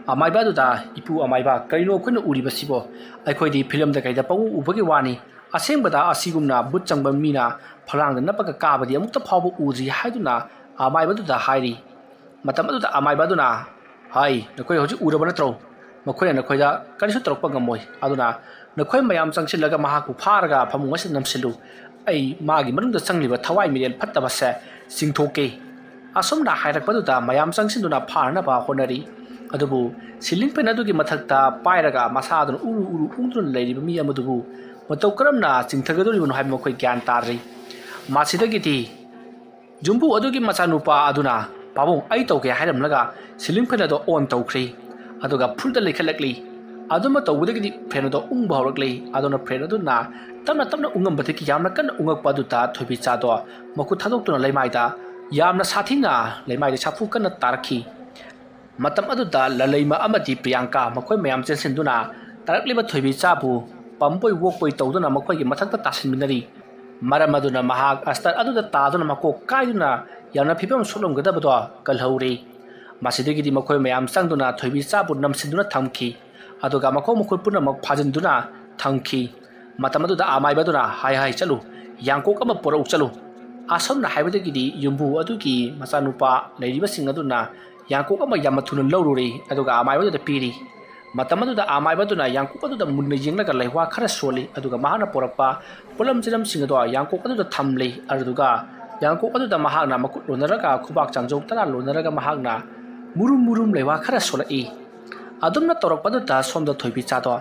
ꯑꯃꯥꯏꯕ ꯑꯗꯨꯗ, "ꯏꯄꯨ ꯑꯃꯥꯏꯕ, ꯀꯔꯤꯅꯣ ꯑꯩꯈꯣꯏꯅ ꯎꯔꯤꯕꯁꯤꯕꯣ? ꯑꯩꯈꯣꯏꯗꯤ ꯐꯤꯂꯝꯗ ꯀꯩꯗ ꯄꯪꯎ ꯎꯕꯒꯤ ꯋꯥꯅꯤ꯫ ꯑꯁꯦꯡꯕꯗ ꯑꯁꯤꯒꯨꯝꯅ ꯕꯨꯠ ꯆꯪꯕ ꯃꯤꯅ ꯐꯂꯥꯡꯗ ꯅꯞꯄꯒ ꯀꯥꯕꯗꯤ ꯑꯃꯨꯛꯇ ꯐꯥꯎꯕ ꯎꯗ꯭ꯔꯤ" ꯍꯥꯏꯗꯨꯅ ꯑꯃꯥꯏꯕ ꯑꯗꯨꯗ ꯍꯥꯏꯔꯤ꯫ ꯃꯇꯝ ꯑꯗꯨꯗ ꯑꯃꯥꯏꯕ ꯑꯗꯨꯅ, "ꯍꯥꯏ, ꯅꯈꯣꯏ ꯍꯧꯖꯤꯛ ꯎꯔꯕ ꯅꯠꯇ꯭ꯔꯣ? ꯃꯈꯣꯏꯅ ꯅꯈꯣꯏꯗ ꯀꯔꯤꯁꯨ ꯇꯧꯔꯛꯄ ꯉꯝꯃꯣꯏ꯫ ꯑꯗꯨꯅ ꯅꯈꯣꯏ ꯃꯌꯥꯝ ꯆꯪꯁꯤꯜꯂꯒ ꯃꯍꯥꯛꯄꯨ ꯐꯥꯔꯒ ꯐꯃꯨꯡ ꯑꯁꯤꯗ ꯅꯝꯁꯤꯜꯂꯨ꯫ ꯑꯩ ꯃꯥꯒꯤ ꯃꯅꯨꯡꯗ ꯆꯪꯂꯤꯕ ꯊꯋꯥꯏ ꯃꯤꯔꯦꯜ ꯐꯠꯇꯕꯁꯦ ꯆꯤꯡꯊꯣꯛꯀꯦ"꯫ ꯑꯁꯨꯝꯅ ꯍꯥꯏꯔꯛꯄꯗꯨꯗ ꯃꯌꯥꯝ ꯆꯪꯁꯤꯟꯗꯨꯅ ꯐꯥꯅꯅꯕ ꯍꯣꯠꯅꯔꯤ꯫ ꯑꯗꯨꯕꯨ ceiling fan ꯑꯗꯨꯒꯤ ꯃꯊꯛꯇ ꯄꯥꯏꯔꯒ ꯃꯁꯥꯗꯨꯅ ꯎꯔꯨ ꯎꯔꯨ ꯎꯪꯗꯨꯅ ꯂꯩꯔꯤꯕ ꯃꯤ ꯑꯃꯗꯨꯕꯨ ꯃꯇꯧ ꯀꯔꯝꯅ ꯆꯤꯡꯊꯒꯗꯧꯔꯤꯕꯅꯣ ꯍꯥꯏꯕ ꯃꯈꯣꯏ ꯒ꯭ꯌꯥꯟ ꯇꯥꯗ꯭ꯔꯤ꯫ ꯃꯁꯤꯗꯒꯤꯗꯤ ꯌꯨꯝꯕꯨ ꯑꯗꯨꯒꯤ ꯃꯆꯥꯅꯨꯄꯥ ꯑꯗꯨꯅ, "ꯄꯥꯕꯨꯡ, ꯑꯩ ꯇꯧꯒꯦ" ꯍꯥꯏꯔꯝꯂꯒ ceiling fan ꯑꯗꯨ on ꯇꯧꯈ꯭ꯔꯤ꯫ ꯑꯗꯨꯒ fullꯗ ꯂꯩꯈꯠꯂꯛꯂꯤ꯫ ꯑꯗꯨꯝꯕ ꯇꯧꯕꯗꯒꯤꯗꯤ fan ꯑꯗꯨ ꯎꯪꯕ ꯍꯧꯔꯛꯂꯤ꯫ ꯑꯗꯨꯅ fan ꯑꯗꯨꯅ ꯇꯞꯅ ꯇꯞꯅ ꯎꯪꯉꯝꯕꯗꯒꯤ ꯌꯥꯝꯅ ꯀꯟꯅ ꯎꯪꯉꯛꯄ ꯑꯗꯨꯗ ꯊꯣꯏꯕꯤꯆꯥꯗꯣ ꯃꯈꯨꯠ ꯊꯥꯗꯣꯛꯇꯨꯅ ꯂꯩꯃꯥꯏꯗ ꯌꯥꯝꯅ ꯁꯥꯊꯤꯅ ꯂꯩꯃꯥꯏꯗ ꯁꯥꯐꯨ ꯀꯟꯅ ꯇꯥꯔꯛꯈꯤ꯫ ꯃꯇꯝ ꯑꯗꯨꯗ ꯂꯂꯩꯃ ꯑꯃꯗꯤ ꯄ꯭ꯔꯤꯌꯥꯡꯀꯥ ꯃꯈꯣꯏ ꯃꯌꯥꯝ ꯆꯦꯟꯁꯤꯟꯗꯨꯅ ꯇꯥꯔꯛꯂꯤꯕ ꯊꯣꯏꯕꯤꯆꯥꯕꯨ ꯄꯝꯕꯣꯏ ꯑꯣꯛꯄꯣꯏ ꯇꯧꯗꯨꯅ ꯃꯈꯣꯏꯒꯤ ꯃꯊꯛꯇ ꯇꯥꯁꯤꯟꯃꯤꯟꯅꯔꯤ꯫ ꯃꯔꯝ ꯑꯗꯨꯅ ꯃꯍꯥꯛ ꯑꯁꯇꯔ ꯑꯗꯨꯗ ꯇꯥꯗꯨꯅ ꯃꯀꯣꯛ ꯀꯥꯏꯗꯨꯅ ꯌꯥꯝꯅ ꯐꯤꯕꯝ ꯁꯣꯛꯂꯝꯒꯗꯕꯗꯣ ꯀꯜꯍꯧꯔꯤ꯫ ꯃꯁꯤꯗꯒꯤꯗꯤ ꯃꯈꯣꯏ ꯃꯌꯥꯝ ꯆꯪꯗꯨꯅ ꯊꯣꯏꯕꯤꯆꯥꯕꯨ ꯅꯝꯁꯤꯟꯗꯨꯅ ꯊꯝꯈꯤ꯫ ꯑꯗꯨꯒ ꯃꯈꯣꯡ ꯃꯈꯨꯠ ꯄꯨꯝꯅꯃꯛ ꯐꯥꯖꯤꯟꯗꯨꯅ ꯊꯝꯈꯤ꯫ ꯃꯇꯝ ꯑꯗꯨꯗ ꯑꯃꯥꯏꯕ ꯑꯗꯨꯅ, "ꯍꯥꯏ ꯍꯥꯏ, ꯆꯠꯂꯨ, ꯌꯥꯡꯀꯣꯛ ꯑꯃ ꯄꯨꯔꯛꯎ ꯆꯠꯂꯨ"꯫ ꯑꯁꯨꯝꯅ ꯍꯥꯏꯕꯗꯒꯤꯗꯤ ꯌꯨꯝꯕꯨ ꯑꯗꯨꯒꯤ ꯃꯆꯥꯅꯨꯄꯥ ꯂꯩꯔꯤꯕꯁꯤꯡ ꯑꯗꯨꯅ ꯌꯥꯡꯀꯣꯛ ꯑꯃ ꯌꯥꯝꯅ ꯊꯨꯅ ꯂꯧꯔꯨꯔꯦ, ꯑꯗꯨꯒ ꯑꯃꯥꯏꯕ ꯑꯗꯨꯗ ꯄꯤꯔꯤ꯫ ꯃꯇꯝ ꯑꯗꯨꯗ ꯑꯃꯥꯏꯕ ꯑꯗꯨꯅ ꯌꯥꯡꯀꯣꯛ ꯑꯗꯨꯗ ꯃꯨꯟꯅ ꯌꯦꯡꯂꯒ ꯂꯩꯋꯥ ꯈꯔ ꯁꯣꯜꯂꯤ, ꯑꯗꯨꯒ ꯃꯍꯥꯛꯅ ꯄꯨꯔꯛꯄ ꯄꯣꯠꯂꯝ ꯆꯤꯂꯝꯁꯤꯡ ꯑꯗꯣ ꯌꯥꯡꯀꯣꯛ ꯑꯗꯨꯗ ꯊꯝꯂꯤ꯫ ꯑꯗꯨꯗꯨꯒ ꯌꯥꯡꯀꯣꯛ ꯑꯗꯨꯗ ꯃꯍꯥꯛꯅ ꯃꯈꯨꯠ ꯂꯣꯟꯅꯔꯒ ꯈꯨꯕꯥꯛ ꯆꯥꯡꯖꯧ ꯇꯔꯥ ꯂꯣꯟꯅꯔꯒ ꯃꯍꯥꯛꯅ ꯃꯨꯔꯨꯝ ꯃꯨꯔꯨꯝ ꯂꯩꯋꯥ ꯈꯔ ꯁꯣꯜꯂꯛꯏ꯫ ꯑꯗꯨꯝꯅ ꯇꯧꯔꯛꯄꯗꯨꯗ ꯁꯣꯝꯗ ꯊꯣꯏꯕꯤꯆꯥꯗꯣ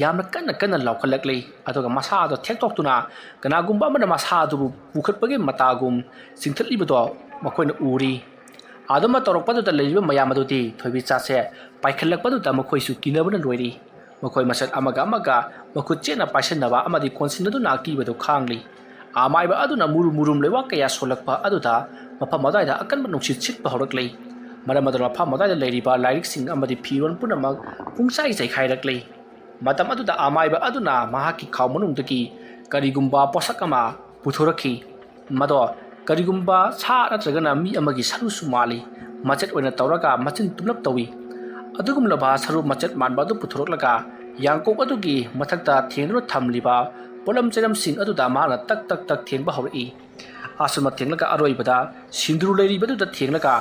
ꯌꯥꯝꯅ ꯀꯟꯅ ꯀꯟꯅ ꯂꯥꯎꯈꯠꯂꯛꯂꯤ, ꯑꯗꯨꯒ ꯃꯁꯥꯗꯣ ꯊꯦꯛꯇꯣꯛꯇꯨꯅ ꯀꯅꯥꯒꯨꯝꯕ ꯑꯃꯅ ꯃꯁꯥ ꯑꯗꯨꯕꯨ ꯄꯨꯈꯠꯄꯒꯤ ꯃꯇꯥꯒꯨꯝ ꯆꯤꯡꯊꯠꯂꯤꯕꯗꯣ ꯃꯈꯣꯏꯅ ꯎꯔꯤ꯫ ꯑꯗꯨꯝꯅ ꯇꯧꯔꯛꯄꯗꯨꯗ ꯂꯩꯔꯤꯕ ꯃꯌꯥꯝ ꯑꯗꯨꯗꯤ ꯊꯣꯏꯕꯤꯆꯥꯁꯦ ꯄꯥꯏꯈꯠꯂꯛꯄꯗꯨꯗ ꯃꯈꯣꯏꯁꯨ ꯀꯤꯅꯕꯅ ꯂꯣꯏꯔꯤ꯫ ꯃꯈꯣꯏ ꯃꯁꯦꯜ ꯑꯃꯒ ꯑꯃꯒ ꯃꯈꯨꯠ ꯆꯦꯠꯅ ꯄꯥꯏꯁꯟꯅꯕ ꯑꯃꯗꯤ ꯀꯣꯟꯁꯤꯟꯅꯗꯨꯅ ꯑꯀꯤꯕꯗꯨ ꯈꯥꯡꯂꯤ꯫ ꯑꯃꯥꯏꯕ ꯑꯗꯨꯅ ꯃꯨꯔꯨꯝ ꯃꯨꯔꯨꯝ ꯂꯩꯕꯥꯛ ꯀꯌꯥ ꯁꯣꯜꯂꯛꯄ ꯑꯗꯨꯗ ꯃꯐꯝ ꯑꯗꯨꯋꯥꯏꯗ ꯑꯀꯟꯕ ꯅꯨꯡꯁꯤꯠ ꯁꯤꯠꯄ ꯍꯧꯔꯛꯂꯤ꯫ ꯃꯔꯝ ꯑꯗꯨꯅ ꯃꯐꯝ ꯑꯗꯨꯋꯥꯏꯗ ꯂꯩꯔꯤꯕ ꯂꯥꯏꯔꯤꯛꯁꯤꯡ ꯑꯃꯗꯤ ꯐꯤꯔꯣꯜ ꯄꯨꯝꯅꯃꯛ ꯄꯨꯡꯆꯥꯏ ꯆꯥꯏꯈꯥꯏꯔꯛꯂꯤ꯫ ꯃꯇꯝ ꯑꯗꯨꯗ ꯑꯃꯥꯏꯕ ꯑꯗꯨꯅ ꯃꯍꯥꯛꯀꯤ ꯈꯥꯎ ꯃꯅꯨꯡꯗꯒꯤ ꯀꯔꯤꯒꯨꯝꯕ ꯄꯣꯠꯁꯛ ꯑꯃ ꯄꯨꯊꯣꯔꯛꯈꯤ꯫ ꯃꯗꯣ ꯀꯔꯤꯒꯨꯝꯕ ꯁꯥ ꯅꯠꯇ꯭ꯔꯒꯅ ꯃꯤ ꯑꯃꯒꯤ ꯁꯔꯨꯁꯨ ꯃꯥꯜꯂꯤ꯫ ꯃꯆꯦꯠ ꯑꯣꯏꯅ ꯇꯧꯔꯒ ꯃꯆꯤꯟ ꯇꯨꯝꯂꯞ ꯇꯧꯏ꯫ ꯑꯗꯨꯒꯨꯝꯂꯕ ꯁꯔꯨ ꯃꯆꯦꯠ ꯃꯥꯟꯕ ꯑꯗꯨ ꯄꯨꯊꯣꯔꯛꯂꯒ ꯌꯥꯡꯀꯣꯛ ꯑꯗꯨꯒꯤ ꯃꯊꯛꯇ ꯊꯦꯡꯗꯨꯅ ꯊꯝꯂꯤꯕ ꯄꯣꯠꯂꯝ ꯆꯩꯔꯝꯁꯤꯡ ꯑꯗꯨꯗ ꯃꯍꯥꯛꯅ ꯇꯛ ꯇꯛ ꯇꯛ ꯊꯦꯡꯕ ꯍꯧꯔꯛꯏ꯫ ꯑꯁꯨꯝꯅ ꯊꯦꯡꯂꯒ ꯑꯔꯣꯏꯕꯗ ꯁꯤꯟꯗꯨꯔ ꯂꯩꯔꯤꯕꯗꯨꯗ ꯊꯦꯡꯂꯒ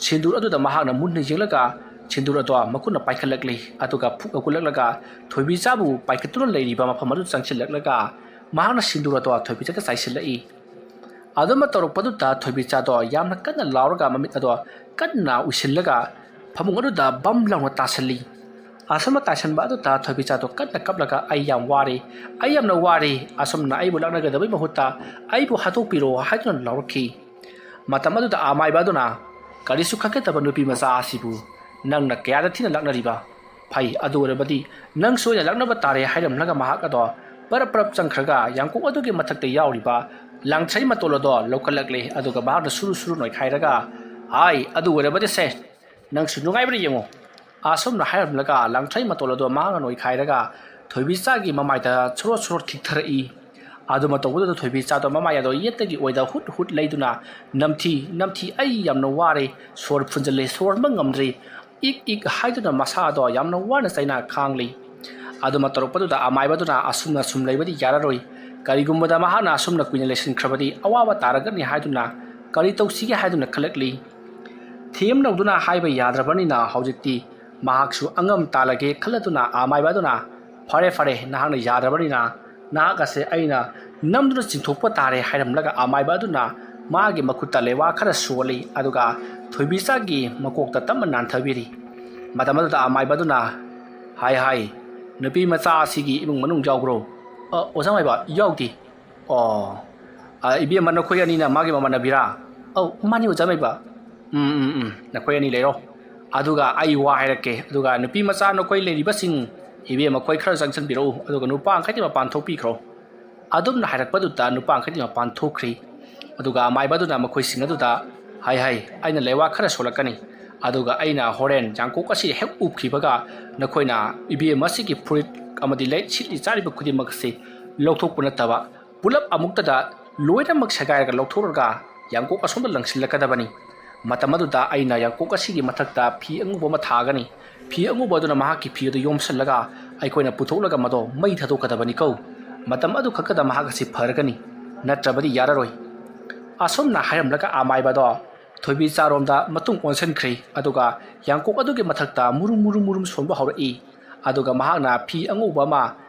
ꯁꯤꯟꯗꯨꯔ ꯑꯗꯨꯗ ꯃꯍꯥꯛꯅ ꯃꯨꯟꯅ ꯌꯦꯡꯂꯒ ꯁꯤꯟꯗꯨꯔ ꯑꯗꯣ ꯃꯈꯨꯠꯅ ꯄꯥꯏꯈꯠꯂꯛꯂꯤ꯫ ꯑꯗꯨꯒ ꯐꯨꯛ ꯍꯧꯒꯠꯂꯛꯂꯒ ꯊꯣꯏꯕꯤꯆꯥꯕꯨ ꯄꯥꯏꯈꯠꯇꯨꯅ ꯂꯩꯔꯤꯕ ꯃꯐꯝ ꯑꯗꯨ ꯆꯪꯁꯤꯜꯂꯛꯂꯒ ꯃꯍꯥꯛꯅ ꯁꯤꯟꯗꯨꯔ ꯑꯗꯣ ꯊꯣꯏꯕꯤꯆꯥꯗ ꯆꯥꯏꯁꯤꯜꯂꯛꯏ꯫ ꯑꯗꯨꯝꯅ ꯇꯧꯔꯛꯄꯗꯨꯗ ꯊꯣꯏꯕꯤꯆꯥꯗꯣ ꯌꯥꯝꯅ ꯀꯟꯅ ꯂꯥꯎꯔꯒ ꯃꯃꯤꯠ ꯑꯗꯣ ꯀꯟꯅ ꯎꯏꯁꯤꯜꯂꯒ ꯐꯃꯨꯡ ꯑꯗꯨꯗ ꯕꯝ ꯂꯥꯎꯅ ꯇꯥꯁꯤꯜꯂꯤ꯫ ꯑꯁꯨꯝꯅ ꯇꯥꯁꯤꯟꯕ ꯑꯗꯨꯗ ꯊꯣꯏꯕꯤꯆꯥꯗꯣ ꯀꯟꯅ ꯀꯞꯂꯒ, "ꯑꯩ ꯌꯥꯝ ꯋꯥꯔꯦ, ꯑꯩ ꯌꯥꯝꯅ ꯋꯥꯔꯦ, ꯑꯁꯨꯝꯅ ꯑꯩꯕꯨ ꯂꯥꯛꯅꯒꯗꯕꯒꯤ ꯃꯍꯨꯠꯇ ꯑꯩꯕꯨ ꯍꯥꯠꯇꯣꯛꯄꯤꯔꯣ" ꯍꯥꯏꯗꯨꯅ ꯂꯥꯎꯔꯛꯈꯤ꯫ ꯃꯇꯝ ꯑꯗꯨꯗ ꯑꯃꯥꯏꯕ ꯑꯗꯨꯅ, "ꯀꯔꯤꯁꯨ ꯈꯪꯒꯗꯕ ꯅꯨꯄꯤ ꯃꯆꯥ ꯑꯁꯤꯕꯨ ꯅꯪꯅ ꯀꯌꯥꯗ ꯊꯤꯅ ꯂꯥꯛꯅꯔꯤꯕ? ꯐꯩ, ꯑꯗꯨ ꯑꯣꯏꯔꯕꯗꯤ ꯅꯪꯁꯨ ꯑꯩꯅ ꯂꯥꯛꯅꯕ ꯇꯥꯔꯦ" ꯍꯥꯏꯔꯝꯂꯒ ꯃꯍꯥꯛ ꯑꯗꯣ ꯄꯔꯞ ꯄꯔꯞ ꯆꯪꯈ꯭ꯔꯒ ꯌꯥꯡꯀꯣꯛ ꯑꯗꯨꯒꯤ ꯃꯊꯛꯇ ꯌꯥꯎꯔꯤꯕ ꯂꯥꯡꯊ꯭ꯔꯩ ꯃꯇꯣꯜ ꯑꯗꯣ ꯂꯧꯈꯠꯂꯛꯂꯦ꯫ ꯑꯗꯨꯒ ꯃꯍꯥꯛꯅ ꯁꯨꯔꯨ ꯁꯨꯔꯨ ꯅꯣꯏꯈꯥꯏꯔꯒ, "ꯍꯥꯏ, ꯑꯗꯨ ꯑꯣꯏꯔꯕꯗꯤ ꯁꯦ, ꯅꯪꯁꯨ ꯅꯨꯡꯉꯥꯏꯕ꯭ꯔꯥ ꯌꯦꯡꯉꯣ" ꯑꯁꯨꯝꯅ ꯍꯥꯏꯔꯝꯂꯒ ꯂꯥꯡꯊ꯭ꯔꯩ ꯃꯇꯣꯜ ꯑꯗꯣ ꯃꯍꯥꯛꯅ ꯅꯣꯏꯈꯥꯏꯔꯒ ꯊꯣꯏꯕꯤꯆꯥꯒꯤ ꯃꯃꯥꯏꯗ ꯁꯣꯔꯣꯠ ꯁꯣꯔꯣꯠ ꯈꯤꯛꯊꯔꯛꯏ꯫ ꯑꯗꯨꯃ ꯇꯧꯕꯗꯨꯗ ꯊꯣꯏꯕꯤꯆꯥꯗꯣ ꯃꯃꯥꯏ ꯑꯗꯣ ꯌꯦꯠꯇꯒꯤ ꯑꯣꯏꯗ ꯍꯨꯠ ꯍꯨꯠ ꯂꯩꯗꯨꯅ, "ꯅꯝꯊꯤ, ꯅꯝꯊꯤ, ꯑꯩ ꯌꯥꯝꯅ ꯋꯥꯔꯦ, ꯁꯣꯔ ꯐꯨꯟꯖꯜꯂꯦ, ꯁꯣꯔ ꯍꯣꯟꯕ ꯉꯝꯗ꯭ꯔꯦ, ꯏꯛ ꯏꯛ" ꯍꯥꯏꯗꯨꯅ ꯃꯁꯥ ꯑꯗꯣ ꯌꯥꯝꯅ ꯋꯥꯅ ꯆꯩꯅ ꯈꯥꯡꯂꯤ꯫ ꯑꯗꯨꯃ ꯇꯧꯔꯛꯄꯗꯨꯗ ꯑꯃꯥꯏꯕꯗꯨꯅ ꯑꯁꯨꯝꯅ ꯁꯨꯝ ꯂꯩꯕꯗꯤ ꯌꯥꯔꯔꯣꯏ, ꯀꯔꯤꯒꯨꯝꯕꯗ ꯃꯍꯥꯛꯅ ꯑꯁꯨꯝꯅ ꯀꯨꯏꯅ ꯂꯩꯁꯤꯟꯈ꯭ꯔꯕꯗꯤ ꯑꯋꯥꯕ ꯇꯥꯔꯒꯅꯤ ꯍꯥꯏꯗꯨꯅ ꯀꯔꯤ ꯇꯧꯁꯤꯒꯦ ꯍꯥꯏꯗꯨꯅ ꯈꯜꯂꯛꯂꯤ꯫ ꯊꯦꯝꯅꯧꯗꯨꯅ ꯍꯥꯏꯕ ꯌꯥꯗ꯭ꯔꯕꯅꯤꯅ ꯍꯧꯖꯤꯛꯇꯤ ꯃꯍꯥꯛꯁꯨ ꯑꯉꯝ ꯇꯥꯜꯂꯒꯦ ꯈꯜꯂꯗꯨꯅ ꯑꯃꯥꯏꯕ ꯑꯗꯨꯅ, "ꯐꯔꯦ, ꯐꯔꯦ, ꯅꯍꯥꯛꯅ ꯌꯥꯗ꯭ꯔꯕꯅꯤꯅ ꯅꯍꯥꯛ ꯑꯁꯦ ꯑꯩꯅ ꯅꯝꯗꯨꯅ ꯆꯤꯡꯊꯣꯛꯄ ꯇꯥꯔꯦ" ꯍꯥꯏꯔꯝꯂꯒ ꯑꯃꯥꯏꯕ ꯑꯗꯨꯅ ꯃꯥꯒꯤ ꯃꯈꯨꯠꯇ ꯂꯩꯋꯥ ꯈꯔ ꯁꯣꯜꯂꯤ, ꯑꯗꯨꯒ ꯊꯣꯏꯕꯤꯆꯥꯒꯤ ꯃꯀꯣꯛꯇ ꯇꯞꯅ ꯅꯥꯟꯊꯕꯤꯔꯤ꯫ ꯃꯇꯝ ꯑꯗꯨꯗ ꯑꯃꯥꯏꯕ ꯑꯗꯨꯅ, "ꯍꯥꯏ, ꯍꯥꯏ, ꯅꯨꯄꯤ ꯃꯆꯥ ꯑꯁꯤꯒꯤ ꯏꯃꯨꯡ ꯃꯅꯨꯡ ꯌꯥꯎꯕ꯭ꯔꯣ?" "ꯑ, ꯑꯣꯖꯥ ꯃꯥꯏꯕ, ꯌꯥꯎꯗꯦ"꯫ "ꯑꯣ, ꯑ, ꯏꯕꯦꯝꯃ, ꯅꯈꯣꯏ ꯑꯅꯤꯅ ꯃꯥꯒꯤ ꯃꯃꯥꯟꯅꯕꯤꯔꯥ?" "ꯑꯧ, ꯃꯥꯅꯤ, ꯑꯣꯖꯥ ꯃꯥꯏꯕ"꯫ "ꯎꯝ, ꯎꯝ, ꯎꯝ, ꯅꯈꯣꯏ ꯑꯅꯤ ꯂꯩꯔꯣ, ꯑꯗꯨꯒ ꯑꯩ ꯋꯥ ꯍꯥꯏꯔꯛꯀꯦ, ꯑꯗꯨꯒ ꯅꯨꯄꯤ ꯃꯆꯥ ꯅꯈꯣꯏ ꯂꯩꯔꯤꯕꯁꯤꯡ, ꯏꯕꯦꯝꯃ ꯈꯣꯏ ꯈꯔ ꯆꯪꯁꯤꯟꯕꯤꯔꯛꯎ, ꯑꯗꯨꯒ ꯅꯨꯄꯥ ꯃꯈꯩꯗꯤ ꯃꯄꯥꯟ ꯊꯣꯛꯄꯤꯈ꯭ꯔꯣ"꯫ ꯑꯗꯨꯝꯅ ꯍꯥꯏꯔꯛꯄꯗꯨꯗ ꯅꯨꯄꯥꯈꯩꯗꯤ ꯃꯄꯥꯟ ꯊꯣꯛꯈ꯭ꯔꯤ꯫ ꯑꯗꯨꯒ ꯑꯃꯥꯏꯕ ꯑꯗꯨꯅ ꯃꯈꯣꯏꯁꯤꯡ ꯑꯗꯨꯗ, "ꯍꯥꯏ ꯍꯥꯏ, ꯑꯩꯅ ꯂꯩꯋꯥ ꯈꯔ ꯁꯣꯜꯂꯛꯀꯅꯤ, ꯑꯗꯨꯒ ꯑꯩꯅ ꯍꯣꯔꯦꯟ ꯌꯥꯡꯀꯣꯛ ꯑꯁꯤ ꯍꯦꯛ ꯎꯞꯈꯤꯕꯒ ꯅꯈꯣꯏꯅ ꯏꯕꯦꯝ ꯑꯁꯤꯒꯤ ꯐꯨꯔꯤꯠ ꯑꯃꯗꯤ ꯂꯩ ꯁꯤꯠꯂꯤ ꯆꯥꯔꯤꯕ ꯈꯨꯗꯤꯡꯃꯛ ꯑꯁꯤ ꯂꯧꯊꯣꯛꯄ ꯅꯠꯇꯕ, ꯄꯨꯂꯞ ꯑꯃꯨꯛꯇꯗ ꯂꯣꯏꯅꯃꯛ ꯁꯦꯒꯥꯏꯔꯒ ꯂꯧꯊꯣꯛꯂꯒ ꯌꯥꯡꯀꯣꯛ ꯑꯁꯣꯝꯗ ꯂꯪꯁꯤꯜꯂꯛꯀꯗꯕꯅꯤ꯫ ꯃꯇꯝ ꯑꯗꯨꯗ ꯑꯩꯅ ꯌꯥꯡꯀꯣꯛ ꯑꯁꯤꯒꯤ ꯃꯊꯛꯇ ꯐꯤ ꯑꯉꯧꯕ ꯑꯃ ꯊꯥꯒꯅꯤ꯫ ꯐꯤ ꯑꯉꯧꯕ ꯑꯗꯨꯅ ꯃꯍꯥꯛꯀꯤ ꯐꯤ ꯑꯗꯨ ꯌꯣꯝꯁꯤꯜꯂꯒ ꯑꯩꯈꯣꯏꯅ ꯄꯨꯊꯣꯛꯂꯒ ꯃꯗꯣ ꯃꯩ ꯊꯥꯗꯣꯛꯀꯗꯕꯅꯤꯀꯣ꯫ ꯃꯇꯝ ꯑꯗꯨ ꯈꯛꯇꯗ ꯃꯍꯥꯛ ꯑꯁꯤ ꯐꯔꯒꯅꯤ, ꯅꯠꯇ꯭ꯔꯕꯗꯤ ꯌꯥꯔꯔꯣꯏ"꯫ ꯑꯁꯨꯝꯅ ꯍꯥꯏꯔꯝꯂꯒ ꯑꯃꯥꯏꯕꯗꯣ ꯊꯣꯏꯕꯤ ꯆꯥꯔꯣꯝꯗ ꯃꯇꯨꯡ ꯑꯣꯟꯁꯤꯟꯈ꯭ꯔꯦ꯫ ꯑꯗꯨꯒ ꯌꯥꯡꯀꯣꯛ ꯑꯗꯨꯒꯤ ꯃꯊꯛꯇ ꯃꯨꯔꯨꯝ ꯃꯨꯔꯨꯝ ꯃꯨꯔꯨꯝ ꯁꯣꯟꯕ ꯍꯧꯔꯛꯏ꯫ ꯑꯗꯨꯒ ꯃꯍꯥꯛꯅ ꯐꯤ ꯑꯉꯧꯕ ꯑꯃ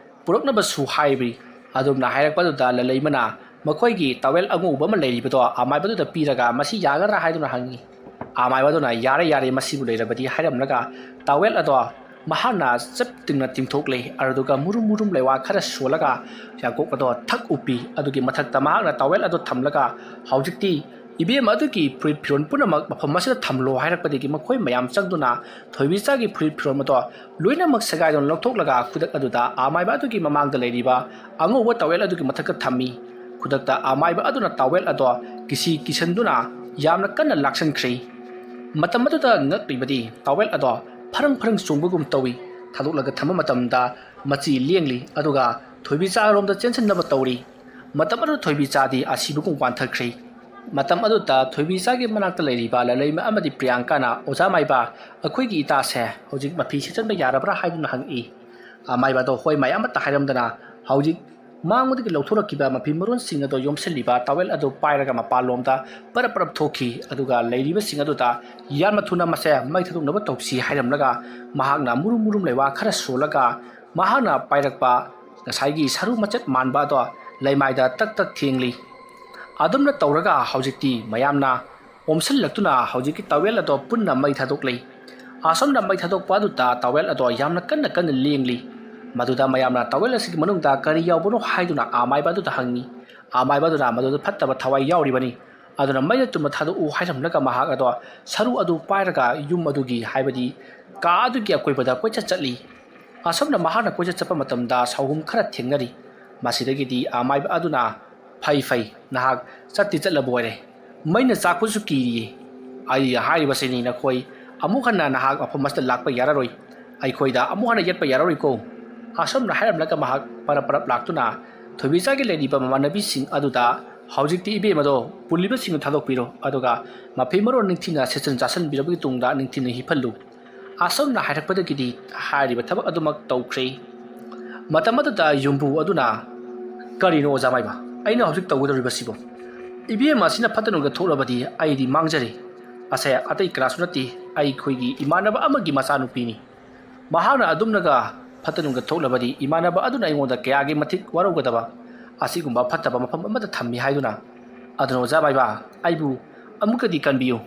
ꯄꯨꯔꯛꯅꯕꯁꯨ ꯍꯥꯏꯔꯤ꯫ ꯑꯗꯨꯝꯅ ꯍꯥꯏꯔꯛꯄꯗꯨꯗ ꯂꯂꯩꯃꯅ ꯃꯈꯣꯏꯒꯤ ꯇꯥꯋꯦꯜ ꯑꯉꯧꯕ ꯑꯃ ꯂꯩꯔꯤꯕꯗꯣ ꯑꯃꯥꯏꯕꯗꯨꯗ ꯄꯤꯔꯒ, "ꯃꯁꯤ ꯌꯥꯒꯗ꯭ꯔꯥ?" ꯍꯥꯏꯗꯨꯅ ꯍꯪꯉꯤ꯫ ꯑꯃꯥꯏꯕꯗꯨꯅ, "ꯌꯥꯔꯦ, ꯌꯥꯔꯦ, ꯃꯁꯤꯕꯨ ꯂꯩꯔꯕꯗꯤ" ꯍꯥꯏꯔꯝꯂꯒ ꯇꯥꯋꯦꯜ ꯑꯗꯣ ꯃꯍꯥꯛꯅ ꯆꯞ ꯇꯤꯡꯅ ꯇꯤꯡꯊꯣꯛꯂꯦ꯫ ꯑꯗꯨꯗꯨꯒ ꯃꯨꯔꯨꯝ ꯃꯨꯔꯨꯝ ꯂꯩꯋꯥ ꯈꯔ ꯁꯣꯜꯂꯒ ꯌꯥꯡꯀꯣꯛ ꯑꯗꯣ ꯊꯛ ꯎꯞꯄꯤ꯫ ꯑꯗꯨꯒꯤ ꯃꯊꯛꯇ ꯃꯍꯥꯛꯅ ꯇꯥꯋꯦꯜ ꯑꯗꯣ ꯊꯝꯂꯒ, "ꯍꯧꯖꯤꯛꯇꯤ ꯏꯕꯦꯝ ꯑꯗꯨꯒꯤ ꯐꯨꯔꯤꯠ ꯐꯤꯔꯣꯜ ꯄꯨꯝꯅꯃꯛ ꯃꯐꯝ ꯑꯁꯤꯗ ꯊꯝꯂꯣ" ꯍꯥꯏꯔꯛꯄꯗꯒꯤ ꯃꯈꯣꯏ ꯃꯌꯥꯝ ꯆꯪꯗꯨꯅ ꯊꯣꯏꯕꯤꯆꯥꯒꯤ ꯐꯨꯔꯤꯠ ꯐꯤꯔꯣꯜ ꯑꯗꯣ ꯂꯣꯏꯅꯃꯛ ꯁꯦꯒꯥꯏꯗꯨꯅ ꯂꯧꯊꯣꯛꯂꯒ ꯈꯨꯗꯛ ꯑꯗꯨꯗ ꯑꯃꯥꯏꯕ ꯑꯗꯨꯒꯤ ꯃꯃꯥꯡꯗ ꯂꯩꯔꯤꯕ ꯑꯉꯧꯕ ꯇꯥꯋꯦꯜ ꯑꯗꯨꯒꯤ ꯃꯊꯛꯇ ꯊꯝꯃꯤ꯫ ꯈꯨꯗꯛꯇ ꯑꯃꯥꯏꯕ ꯑꯗꯨꯅ ꯇꯥꯋꯦꯜ ꯑꯗꯣ ꯀꯤꯁꯤ ꯀꯤꯁꯟꯗꯨꯅ ꯌꯥꯝꯅ ꯀꯟꯅ ꯂꯥꯛꯁꯟꯈ꯭ꯔꯦ꯫ ꯃꯇꯝ ꯑꯗꯨꯗ ꯉꯛꯂꯤꯕꯗꯤ ꯇꯥꯋꯦꯜ ꯑꯗꯣ ꯐꯔꯪ ꯐꯔꯪ ꯆꯣꯡꯕꯒꯨꯝ ꯇꯧꯏ꯫ ꯊꯥꯗꯣꯛꯂꯒ ꯊꯝꯕ ꯃꯇꯝꯗ ꯃꯆꯤ ꯂꯦꯡꯂꯤ, ꯑꯗꯨꯒ ꯊꯣꯏꯕꯤꯆꯥꯔꯣꯝꯗ ꯆꯦꯟꯁꯤꯟꯅꯕ ꯇꯧꯔꯤ꯫ ꯃꯇꯝ ꯑꯗꯨꯗ ꯊꯣꯏꯕꯤꯆꯥꯗꯤ ꯑꯁꯤꯕꯒꯨꯝ ꯋꯥꯟꯊꯈ꯭ꯔꯦ꯫ ꯃꯇꯝ ꯑꯗꯨꯗ ꯊꯣꯏꯕꯤꯆꯥꯒꯤ ꯃꯅꯥꯛꯇ ꯂꯩꯔꯤꯕ ꯂꯂꯩꯃ ꯑꯃꯗꯤ ꯄ꯭ꯔꯤꯌꯥꯡꯀꯥꯅ, "ꯑꯣꯖꯥ ꯃꯥꯏꯕ, ꯑꯩꯈꯣꯏꯒꯤ ꯏꯇꯥꯁꯦ ꯍꯧꯖꯤꯛ ꯃꯐꯤ ꯁꯦꯠꯆꯟꯕ ꯌꯥꯔꯕ꯭ꯔꯥ?" ꯍꯥꯏꯗꯨꯅ ꯍꯪꯉꯛꯏ꯫ ꯑꯃꯥꯏꯕ ꯑꯗꯣ ꯍꯣꯏ ꯃꯥꯏ ꯑꯃꯠꯇ ꯍꯥꯏꯔꯝꯗꯅ ꯍꯧꯖꯤꯛ ꯃꯥꯡꯕꯗꯒꯤ ꯂꯧꯊꯣꯔꯛꯈꯤꯕ ꯃꯐꯤ ꯃꯔꯣꯟꯁꯤꯡ ꯑꯗꯣ ꯌꯣꯝꯁꯤꯜꯂꯤꯕ ꯇꯥꯋꯦꯜ ꯑꯗꯨ ꯄꯥꯏꯔꯒ ꯃꯄꯥꯟꯂꯣꯝꯗ ꯄꯔꯞ ꯄꯔꯞ ꯊꯣꯛꯈꯤ꯫ ꯑꯗꯨꯒ ꯂꯩꯔꯤꯕꯁꯤꯡ ꯑꯗꯨꯗ, "ꯌꯥꯝꯅ ꯊꯨꯅ ꯃꯁꯦ ꯃꯩ ꯊꯥꯗꯣꯛꯅꯕ ꯇꯧꯁꯤ" ꯍꯥꯏꯔꯝꯂꯒ ꯃꯍꯥꯛꯅ ꯃꯨꯔꯨꯝ ꯃꯨꯔꯨꯝ ꯂꯩꯋꯥ ꯈꯔ ꯁꯣꯜꯂꯒ ꯃꯍꯥꯛꯅ ꯄꯥꯏꯔꯛꯄ ꯉꯁꯥꯏꯒꯤ ꯁꯔꯨ ꯃꯆꯦꯠ ꯃꯥꯟꯕ ꯑꯗꯣ ꯂꯩꯃꯥꯏꯗ ꯇꯛ ꯇꯛ ꯊꯦꯡꯂꯤ꯫ ꯑꯗꯨꯝꯅ ꯇꯧꯔꯒ ꯍꯧꯖꯤꯛꯇꯤ ꯃꯌꯥꯝꯅ ꯑꯣꯝꯁꯤꯜꯂꯛꯇꯨꯅ ꯍꯧꯖꯤꯛꯀꯤ ꯇꯥꯋꯦꯜ ꯑꯗꯣ ꯄꯨꯟꯅ ꯃꯩ ꯊꯥꯗꯣꯛꯂꯤ꯫ ꯑꯁꯣꯝꯗ ꯃꯩ ꯊꯥꯗꯣꯛꯄ ꯑꯗꯨꯗ ꯇꯥꯋꯦꯜ ꯑꯗꯣ ꯌꯥꯝꯅ ꯀꯟꯅ ꯀꯟꯅ ꯂꯦꯡꯂꯤ꯫ ꯃꯗꯨꯗ ꯃꯌꯥꯝꯅ ꯇꯥꯋꯦꯜ ꯑꯁꯤꯒꯤ ꯃꯅꯨꯡꯗ ꯀꯔꯤ ꯌꯥꯎꯕꯅꯣ ꯍꯥꯏꯗꯨꯅ ꯑꯃꯥꯏꯕ ꯑꯗꯨꯗ ꯍꯪꯉꯤ꯫ ꯑꯃꯥꯏꯕ ꯑꯗꯨꯅ ꯃꯗꯨꯗ ꯐꯠꯇꯕ ꯊꯋꯥꯏ ꯌꯥꯎꯔꯤꯕꯅꯤ, ꯑꯗꯨꯅ ꯃꯩꯗ ꯆꯨꯝꯅ ꯊꯥꯗꯣꯛꯎ ꯍꯥꯏꯔꯝꯂꯒ ꯃꯍꯥꯛ ꯑꯗꯣ ꯁꯔꯨ ꯑꯗꯨ ꯄꯥꯏꯔꯒ ꯌꯨꯝ ꯑꯗꯨꯒꯤ, ꯍꯥꯏꯕꯗꯤ ꯀꯥ ꯑꯗꯨꯒꯤ ꯑꯀꯣꯏꯕꯗ ꯀꯣꯏꯆꯠ ꯆꯠꯂꯤ꯫ ꯑꯁꯨꯝꯅ ꯃꯍꯥꯛꯅ ꯀꯣꯏꯆꯠ ꯆꯠꯄ ꯃꯇꯝꯗ ꯁꯥꯍꯨꯝ ꯈꯔ ꯊꯦꯡꯅꯔꯤ꯫ ꯃꯁꯤꯗꯒꯤꯗꯤ ꯑꯃꯥꯏꯕ ꯑꯗꯨꯅ, "ꯐꯩ, ꯐꯩ, ꯅꯍꯥꯛ ꯆꯠꯇꯤ ꯆꯠꯂꯕ ꯑꯣꯏꯔꯦ꯫ ꯃꯩꯅ ꯆꯥꯛꯄꯁꯨ ꯀꯤꯔꯤꯌꯦ꯫ ꯑꯩ ꯍꯥꯏꯔꯤꯕꯁꯤꯅꯤ, ꯅꯈꯣꯏ ꯑꯃꯨꯛ ꯍꯟꯅ ꯅꯍꯥꯛ ꯃꯐꯝ ꯑꯁꯤꯗ ꯂꯥꯛꯄ ꯌꯥꯔꯔꯣꯏ꯫ ꯑꯩꯈꯣꯏꯗ ꯑꯃꯨꯛ ꯍꯟꯅ ꯌꯦꯠꯄ ꯌꯥꯔꯔꯣꯏꯀꯣ"꯫ ꯑꯁꯨꯝꯅ ꯍꯥꯏꯔꯝꯂꯒ ꯃꯍꯥꯛ ꯄꯔꯞ ꯄꯔꯞ ꯂꯥꯛꯇꯨꯅ ꯊꯣꯏꯕꯤꯆꯥꯒꯤ ꯂꯩꯔꯤꯕ ꯃꯃꯥꯟꯅꯕꯤꯁꯤꯡ ꯑꯗꯨꯗ, "ꯍꯧꯖꯤꯛꯇꯤ ꯏꯕꯦꯝ ꯑꯗꯣ ꯄꯨꯜꯂꯤꯕꯁꯤꯡꯗꯨ ꯊꯥꯗꯣꯛꯄꯤꯔꯣ, ꯑꯗꯨꯒ ꯃꯐꯤ ꯃꯔꯣꯟ ꯅꯤꯡꯊꯤꯅ ꯁꯦꯠꯆꯟ ꯆꯥꯁꯟꯕꯤꯔꯕꯒꯤ ꯇꯨꯡꯗ ꯅꯤꯡꯊꯤꯅ ꯍꯤꯞꯍꯜꯂꯨ"꯫ ꯑꯁꯨꯝꯅ ꯍꯥꯏꯔꯛꯄꯗꯒꯤꯗꯤ ꯍꯥꯏꯔꯤꯕ ꯊꯕꯛ ꯑꯗꯨꯃꯛ ꯇꯧꯈ꯭ꯔꯦ꯫ ꯃꯇꯝ ꯑꯗꯨꯗ ꯌꯨꯝꯕꯨ ꯑꯗꯨꯅ, "ꯀꯔꯤꯅꯣ ꯑꯣꯖꯥ ꯃꯥꯏꯕ, ꯑꯩꯅ ꯍꯧꯖꯤꯛ ꯇꯧꯒꯗꯧꯔꯤꯕꯁꯤꯕꯣ? ꯏꯕꯦꯝ ꯑꯁꯤꯅ ꯐꯠꯇ ꯅꯨꯡꯗ ꯊꯣꯛꯂꯕꯗꯤ ꯑꯩꯗꯤ ꯃꯥꯡꯖꯔꯦ꯫ ꯑꯁꯦ ꯑꯇꯩ ꯀꯅꯥꯁꯨ ꯅꯠꯇꯦ, ꯑꯩꯈꯣꯏꯒꯤ ꯏꯃꯥꯟꯅꯕ ꯑꯃꯒꯤ ꯃꯆꯥꯅꯨꯄꯤꯅꯤ꯫ ꯃꯍꯥꯛꯅ ꯑꯗꯨꯝꯅꯒ ꯐꯠꯇ ꯅꯨꯡꯗ ꯊꯣꯛꯂꯕꯗꯤ ꯏꯃꯥꯟꯅꯕ ꯑꯗꯨꯅ ꯑꯩꯉꯣꯟꯗ ꯀꯌꯥꯒꯤ ꯃꯇꯤꯛ ꯋꯥꯔꯧꯒꯗꯕ꯫ ꯑꯁꯤꯒꯨꯝꯕ ꯐꯠꯇꯕ ꯃꯐꯝ ꯑꯃꯗ ꯊꯝꯃꯤ ꯍꯥꯏꯗꯨꯅ꯫ ꯑꯗꯨꯅ ꯑꯣꯖꯥ ꯃꯥꯏꯕ, ꯑꯩꯕꯨ ꯑꯃꯨꯛꯀꯗꯤ ꯀꯟꯕꯤꯌꯨ"꯫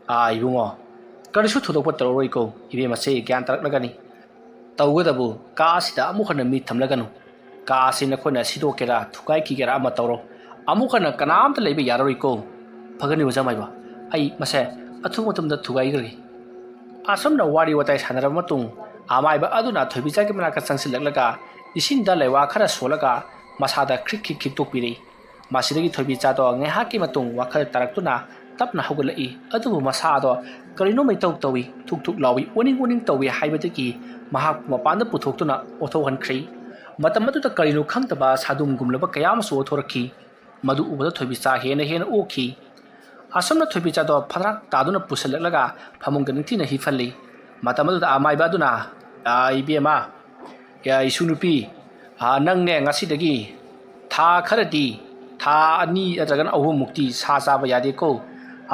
"ꯑꯥ, ꯏꯕꯨꯡꯉꯣ, ꯀꯔꯤꯁꯨ ꯊꯣꯏꯗꯣꯛꯄ ꯇꯧꯔꯔꯣꯏꯀꯣ, ꯏꯕꯦꯝ ꯑꯁꯦ ꯒ꯭ꯌꯥꯟ ꯇꯥꯔꯛꯂꯒꯅꯤ꯫ ꯇꯧꯒꯗꯕꯨ ꯀꯥ ꯑꯁꯤꯗ ꯑꯃꯨꯛ ꯍꯟꯅ ꯃꯤ ꯊꯝꯂꯒꯅꯨ꯫ ꯀꯥ ꯑꯁꯤ ꯅꯈꯣꯏꯅ ꯁꯤꯗꯣꯛꯀꯦꯔꯥ, ꯊꯨꯒꯥꯏꯈꯤꯒꯦꯔꯥ ꯑꯃ ꯇꯧꯔꯣ, ꯑꯃꯨꯛ ꯍꯟꯅ ꯀꯅꯥꯝꯇ ꯂꯩꯕ ꯌꯥꯔꯔꯣꯏꯀꯣ꯫ ꯐꯒꯅꯤ ꯑꯣꯖꯥ ꯃꯥꯏꯕ, ꯑꯩ ꯃꯁꯦ ꯑꯊꯨꯕ ꯃꯇꯝꯗ ꯊꯨꯒꯥꯏꯈ꯭ꯔꯒꯦ"꯫ ꯑꯁꯨꯝꯅ ꯋꯥꯔꯤ ꯋꯥꯇꯥꯏ ꯁꯥꯟꯅꯔꯕ ꯃꯇꯨꯡ, ꯑꯃꯥꯏꯕ ꯑꯗꯨꯅ ꯊꯣꯏꯕꯤꯆꯥꯒꯤ ꯃꯅꯥꯛꯇ ꯆꯪꯁꯤꯜꯂꯛꯂꯒ ꯏꯁꯤꯡꯗ ꯂꯩꯋꯥ ꯈꯔ ꯁꯣꯜꯂꯒ ꯃꯁꯥꯗ ꯈ꯭ꯔꯤꯛ ꯈ꯭ꯔꯤꯛ ꯈꯤꯛꯇꯣꯛꯄꯤꯔꯛꯏ꯫ ꯃꯁꯤꯗꯒꯤ ꯊꯣꯏꯕꯤꯆꯥꯗꯣ ꯉꯥꯏꯍꯥꯛꯀꯤ ꯃꯇꯨꯡ ꯋꯥꯈꯜ ꯇꯥꯔꯛꯇꯨꯅ ꯇꯞꯅ ꯍꯧꯒꯠꯂꯛꯏ꯫ ꯑꯗꯨꯕꯨ ꯃꯁꯥꯗꯣ ꯀꯔꯤꯅꯣ ꯃꯩꯇꯧ ꯇꯧꯏ, ꯊꯨꯛ ꯊꯨꯛ ꯂꯥꯎꯏ, ꯑꯣꯅꯤꯡ ꯑꯣꯅꯤꯡ ꯇꯧꯏ ꯍꯥꯏꯕꯗꯒꯤ ꯃꯍꯥꯛꯄꯨ ꯃꯄꯥꯟꯗ ꯄꯨꯊꯣꯛꯇꯨꯅ ꯑꯣꯊꯣꯛꯍꯟꯈ꯭ꯔꯦ꯫ ꯃꯇꯝ ꯑꯗꯨꯗ ꯀꯔꯤꯅꯣ ꯈꯪꯗꯕ ꯁꯥꯗꯨꯝꯒꯨꯝꯂꯕ ꯀꯌꯥ ꯑꯃꯁꯨ ꯑꯣꯊꯣꯔꯛꯈꯤ꯫ ꯃꯗꯨ ꯎꯕꯗ ꯊꯣꯏꯕꯤꯆꯥ ꯍꯦꯟꯅ ꯍꯦꯟꯅ ꯑꯣꯛꯈꯤ꯫ ꯑꯁꯨꯝꯅ ꯊꯣꯏꯕꯤꯆꯥꯗꯣ ꯐꯗ꯭ꯔꯥꯛ ꯇꯥꯗꯨꯅ ꯄꯨꯁꯤꯜꯂꯛꯂꯒ ꯐꯃꯨꯡꯗ ꯅꯤꯡꯊꯤꯅ ꯍꯤꯞꯍꯜꯂꯤ꯫ ꯃꯇꯝ ꯑꯗꯨꯗ ꯑꯃꯥꯏꯕ ꯑꯗꯨꯅ, "ꯑꯥ, ꯏꯕꯦꯝꯃ, ꯌꯥ, ꯏꯁꯨ ꯅꯨꯄꯤ, ꯑꯥ, ꯅꯪꯅꯦ ꯉꯁꯤꯗꯒꯤ ꯊꯥ ꯈꯔꯗꯤ, ꯊꯥ ꯑꯅꯤ ꯅꯠꯇ꯭ꯔꯒꯅ ꯑꯍꯨꯝꯃꯨꯛꯇꯤ ꯁꯥ ꯆꯥꯕ ꯌꯥꯗꯦꯀꯣ꯫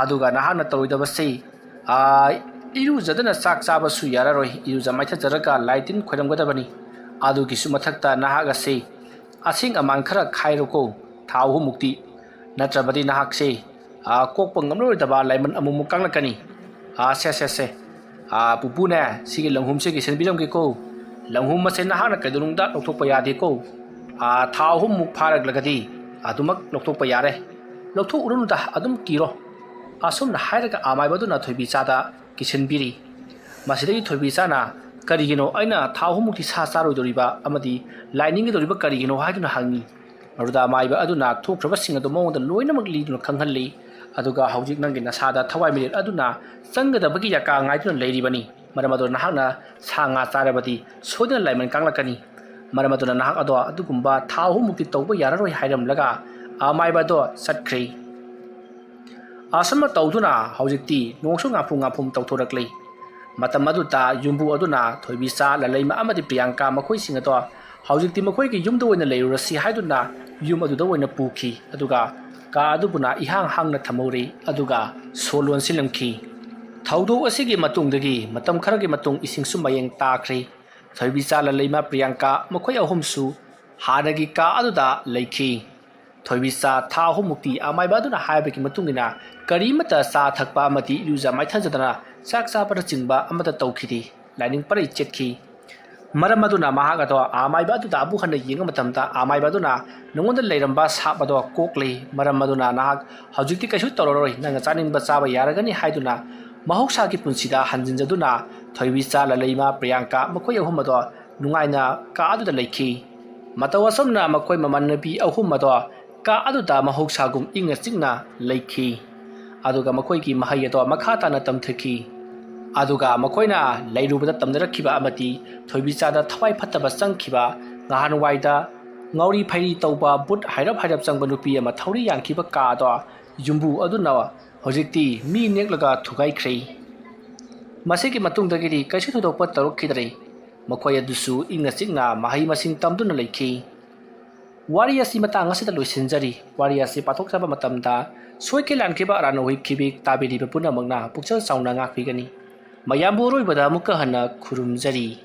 ꯑꯗꯨꯒ ꯅꯍꯥꯛꯅ ꯇꯧꯔꯣꯏꯗꯕꯁꯤ, ꯑꯥ, ꯏꯔꯨꯖꯗꯅ ꯆꯥꯛ ꯆꯥꯕꯁꯨ ꯌꯥꯔꯔꯣꯏ꯫ ꯏꯔꯨꯖ ꯃꯥꯏꯊꯖꯔꯒ ꯂꯥꯏ ꯇꯤꯟ ꯈꯣꯏꯔꯝꯒꯗꯕꯅꯤ꯫ ꯑꯗꯨꯒꯤꯁꯨ ꯃꯊꯛꯇ ꯅꯍꯥꯛ ꯑꯁꯤ ꯑꯁꯦꯡ ꯑꯃꯥꯟ ꯈꯔ ꯈꯥꯏꯔꯣꯀꯣ, ꯊꯥ ꯑꯍꯨꯝꯃꯨꯛꯇꯤ꯫ ꯅꯠꯇ꯭ꯔꯕꯗꯤ ꯅꯍꯥꯛꯁꯦ, ꯑꯥ, ꯀꯣꯛꯄ ꯉꯝꯂꯔꯣꯏꯗꯕ ꯂꯥꯏꯃꯟ ꯑꯃꯨꯛꯃꯨꯛ ꯀꯥꯡꯂꯛꯀꯅꯤ꯫ ꯑꯥ, ꯁꯦ, ꯁꯦ, ꯁꯦ꯫ ꯑꯥ, ꯄꯨꯄꯨꯅꯦ, ꯁꯤꯒꯤ ꯂꯪꯍꯨꯝꯁꯦ ꯀꯤꯁꯟꯕꯤꯔꯝꯒꯦꯀꯣ꯫ ꯂꯪꯍꯨꯝ ꯑꯁꯦ ꯅꯍꯥꯛꯅ ꯀꯩꯗꯧꯅꯨꯡꯗ ꯂꯧꯊꯣꯛꯄ ꯌꯥꯗꯦꯀꯣ꯫ ꯑꯥ, ꯊꯥ ꯑꯍꯨꯝꯃꯨꯛ ꯐꯥꯔꯛꯂꯒꯗꯤ ꯑꯗꯨꯃꯛ ꯂꯧꯊꯣꯛꯄ ꯌꯥꯔꯦ꯫ ꯂꯧꯊꯣꯛꯎꯔꯅꯨꯗ, ꯑꯗꯨꯝ ꯀꯤꯔꯣ"꯫ ꯑꯁꯨꯝꯅ ꯍꯥꯏꯔꯒ ꯑꯃꯥꯏꯕꯗꯨꯅ ꯊꯣꯏꯕꯤꯆꯥꯗ ꯀꯤꯁꯤꯟꯕꯤꯔꯤ꯫ ꯃꯁꯤꯗꯒꯤ ꯊꯣꯏꯕꯤꯆꯥꯅ "ꯀꯔꯤꯒꯤꯅꯣ ꯑꯩꯅ ꯊꯥ ꯑꯍꯨꯝꯃꯨꯛꯇꯤ ꯁꯥ ꯆꯥꯔꯣꯏꯗꯧꯔꯤꯕ ꯑꯃꯗꯤ ꯂꯥꯏ ꯅꯤꯡꯒꯗꯧꯔꯤꯕ ꯀꯔꯤꯒꯤꯅꯣ?" ꯍꯥꯏꯗꯨꯅ ꯍꯪꯉꯤ꯫ ꯃꯗꯨꯗ ꯑꯃꯥꯏꯕ ꯑꯗꯨꯅ ꯊꯣꯛꯈ꯭ꯔꯕꯁꯤꯡ ꯑꯗꯨ ꯃꯉꯣꯟꯗ ꯂꯣꯏꯅꯃꯛ ꯂꯤꯗꯨꯅ ꯈꯪꯍꯜꯂꯤ꯫ "ꯑꯗꯨꯒ ꯍꯧꯖꯤꯛ ꯅꯪꯒꯤ ꯅꯁꯥꯗ ꯊꯋꯥꯏ ꯃꯤꯔꯦꯜ ꯑꯗꯨꯅ ꯆꯪꯒꯗꯕꯒꯤ ꯌꯥꯀꯥ ꯉꯥꯏꯗꯨꯅ ꯂꯩꯔꯤꯕꯅꯤ꯫ ꯃꯔꯝ ꯑꯗꯨꯅ ꯅꯍꯥꯛꯅ ꯁꯥ ꯉꯥ ꯆꯥꯔꯕꯗꯤ ꯁꯣꯏꯗꯅ ꯂꯥꯏꯃꯟ ꯀꯥꯡꯂꯛꯀꯅꯤ꯫ ꯃꯔꯝ ꯑꯗꯨꯅ ꯅꯍꯥꯛ ꯑꯗꯣ ꯑꯗꯨꯒꯨꯝꯕ ꯊꯥ ꯑꯍꯨꯝꯃꯨꯛꯇꯤ ꯇꯧꯕ ꯌꯥꯔꯔꯣꯏ" ꯍꯥꯏꯔꯝꯂꯒ ꯑꯃꯥꯏꯕ ꯑꯗꯣ ꯆꯠꯈ꯭ꯔꯦ꯫ ꯑꯁꯨꯝꯅ ꯇꯧꯗꯨꯅ ꯍꯧꯖꯤꯛꯇꯤ ꯅꯣꯡꯁꯨ ꯉꯥꯐꯨ ꯉꯥꯐꯨꯝ ꯇꯧꯊꯣꯔꯛꯂꯤ꯫ ꯃꯇꯝ ꯑꯗꯨꯗ ꯌꯨꯝꯕꯨ ꯑꯗꯨꯅ ꯊꯣꯏꯕꯤꯆꯥ, ꯂꯂꯩꯃ ꯑꯃꯗꯤ ꯄ꯭ꯔꯤꯌꯥꯡꯀꯥ ꯃꯈꯣꯏꯁꯤꯡ ꯑꯗꯣ ꯍꯧꯖꯤꯛꯇꯤ ꯃꯈꯣꯏꯒꯤ ꯌꯨꯝꯗ ꯑꯣꯏꯅ ꯂꯩꯔꯨꯔꯁꯤ ꯍꯥꯏꯗꯨꯅ ꯌꯨꯝ ꯑꯗꯨꯗ ꯑꯣꯏꯅ ꯄꯨꯈꯤ꯫ ꯑꯗꯨꯒ ꯀꯥ ꯑꯗꯨꯕꯨꯅ ꯏꯍꯥꯡ ꯍꯥꯡꯅ ꯊꯝꯍꯧꯔꯤ꯫ ꯑꯗꯨꯒ ꯁꯣ ꯂꯣꯟꯁꯤꯜꯂꯝꯈꯤ꯫ ꯊꯧꯗꯣꯛ ꯑꯁꯤꯒꯤ ꯃꯇꯨꯡꯗꯒꯤ ꯃꯇꯝ ꯈꯔꯒꯤ ꯃꯇꯨꯡ ꯏꯁꯤꯡꯁꯨ ꯃꯌꯦꯡ ꯇꯥꯈ꯭ꯔꯦ꯫ ꯊꯣꯏꯕꯤꯆꯥ, ꯂꯂꯩꯃ, ꯄ꯭ꯔꯤꯌꯥꯡꯀꯥ ꯃꯈꯣꯏ ꯑꯍꯨꯝꯁꯨ ꯍꯥꯟꯅꯒꯤ ꯀꯥ ꯑꯗꯨꯗ ꯂꯩꯈꯤ꯫ ꯊꯣꯏꯕꯤꯆꯥ ꯊꯥ ꯑꯍꯨꯝꯃꯨꯛꯇꯤ ꯑꯃꯥꯏꯕ ꯑꯗꯨꯅ ꯍꯥꯏꯕꯒꯤ ꯃꯇꯨꯡ ꯏꯟꯅ ꯀꯔꯤꯃꯠꯇ ꯆꯥ ꯊꯛꯄ ꯑꯃꯗꯤ ꯏꯔꯨꯖ ꯃꯥꯏꯊꯖꯗꯅ ꯆꯥꯛ ꯆꯥꯕꯅꯆꯤꯡꯕ ꯑꯃꯠꯇ ꯇꯧꯈꯤꯗꯦ꯫ ꯂꯥꯏꯅꯤꯡ ꯄꯔꯩ ꯆꯠꯈꯤ꯫ ꯃꯔꯝ ꯑꯗꯨꯅ ꯃꯍꯥꯛ ꯑꯗꯣ ꯑꯃꯥꯏꯕ ꯑꯗꯨꯗ ꯑꯃꯨꯛ ꯍꯟꯅ ꯌꯦꯡꯕ ꯃꯇꯝꯗ ꯑꯃꯥꯏꯕ ꯑꯗꯨꯅ ꯅꯉꯣꯟꯗ ꯂꯩꯔꯝꯕ ꯁꯥꯞ ꯑꯗꯣ ꯀꯣꯛꯂꯦ꯫ ꯃꯔꯝ ꯑꯗꯨꯅ ꯅꯍꯥꯛ ꯍꯧꯖꯤꯛꯇꯤ ꯀꯩꯁꯨ ꯇꯧꯔꯔꯣꯏ꯫ ꯅꯪꯅ ꯆꯥꯅꯤꯡꯕ ꯆꯥꯕ ꯌꯥꯔꯒꯅꯤ ꯍꯥꯏꯗꯨꯅ ꯃꯍꯧꯁꯥꯒꯤ ꯄꯨꯟꯁꯤꯗ ꯍꯟꯖꯤꯟꯖꯗꯨꯅ ꯊꯣꯏꯕꯤꯆꯥ, ꯂꯂꯩꯃ, ꯄ꯭ꯔꯤꯌꯥꯡꯀꯥ ꯃꯈꯣꯏ ꯑꯍꯨꯝ ꯑꯗꯣ ꯅꯨꯡꯉꯥꯏꯅ ꯀꯥ ꯑꯗꯨꯗ ꯂꯩꯈꯤ꯫ ꯃꯇꯧ ꯑꯁꯨꯝꯅ ꯃꯈꯣꯏ ꯃꯃꯥꯟꯅꯕꯤ ꯑꯍꯨꯝ ꯑꯗꯣ ꯀꯥ ꯑꯗꯨꯗ ꯃꯍꯧꯁꯥꯒꯨꯝ ꯏꯪꯅ ꯆꯤꯛꯅ ꯂꯩꯈꯤ꯫ ꯑꯗꯨꯒ ꯃꯈꯣꯏꯒꯤ ꯃꯍꯩ ꯑꯗꯣ ꯃꯈꯥ ꯇꯥꯅ ꯇꯝꯊꯈꯤ꯫ ꯑꯗꯨꯒ ꯃꯈꯣꯏꯅ ꯂꯩꯔꯨꯕꯗ ꯇꯝꯅꯔꯛꯈꯤꯕ ꯑꯃꯗꯤ ꯊꯣꯏꯕꯤꯆꯥꯗ ꯊꯋꯥꯏ ꯐꯠꯇꯕ ꯆꯪꯈꯤꯕ, ꯉꯍꯥꯟꯋꯥꯏꯗ ꯉꯥꯎꯔꯤ ꯐꯩꯔꯤ ꯇꯧꯕ, ꯚꯨꯠ ꯍꯥꯏꯔꯞ ꯍꯥꯏꯔꯞ ꯆꯪꯕ ꯅꯨꯄꯤ ꯑꯃ ꯊꯧꯔꯤ ꯌꯥꯟꯈꯤꯕ ꯀꯥ ꯑꯗꯣ ꯌꯨꯝꯕꯨ ꯑꯗꯨꯅ ꯍꯧꯖꯤꯛꯇꯤ ꯃꯤ ꯅꯦꯛꯂꯒ ꯊꯨꯒꯥꯏꯈ꯭ꯔꯦ꯫ ꯃꯁꯤꯒꯤ ꯃꯇꯨꯡꯗꯒꯤꯗꯤ ꯀꯩꯁꯨ ꯊꯣꯏꯗꯣꯛꯄ ꯇꯧꯔꯛꯈꯤꯗ꯭ꯔꯦ꯫ ꯃꯈꯣꯏ ꯑꯗꯨꯁꯨ ꯏꯪꯅ ꯆꯤꯛꯅ ꯃꯍꯩ ꯃꯁꯤꯡ ꯇꯝꯗꯨꯅ ꯂꯩꯈꯤ꯫ ꯋꯥꯔꯤ ꯑꯁꯤ ꯃꯇꯥꯡ ꯑꯁꯤꯗ ꯂꯣꯏꯁꯤꯟꯖꯔꯤ꯫ ꯋꯥꯔꯤ ꯑꯁꯤ ꯄꯥꯊꯣꯛꯆꯕ ꯃꯇꯝꯗ ꯁꯣꯏꯈꯤ ꯂꯥꯟꯈꯤꯕ ꯑꯔꯥꯟ ꯑꯍꯣꯏ ꯈꯤꯕꯤꯛ ꯇꯥꯕꯤꯔꯤꯕ ꯄꯨꯝꯅꯃꯛꯅ ꯄꯨꯛꯆꯦꯜ ꯆꯥꯎꯅ ꯉꯥꯛꯄꯤꯒꯅꯤ꯫ ꯃꯌꯥꯝꯕꯨ ꯑꯔꯣꯏꯕꯗ ꯑꯃꯨꯛꯀ ꯍꯟꯅ ꯈꯨꯔꯨꯝꯖꯔꯤ꯫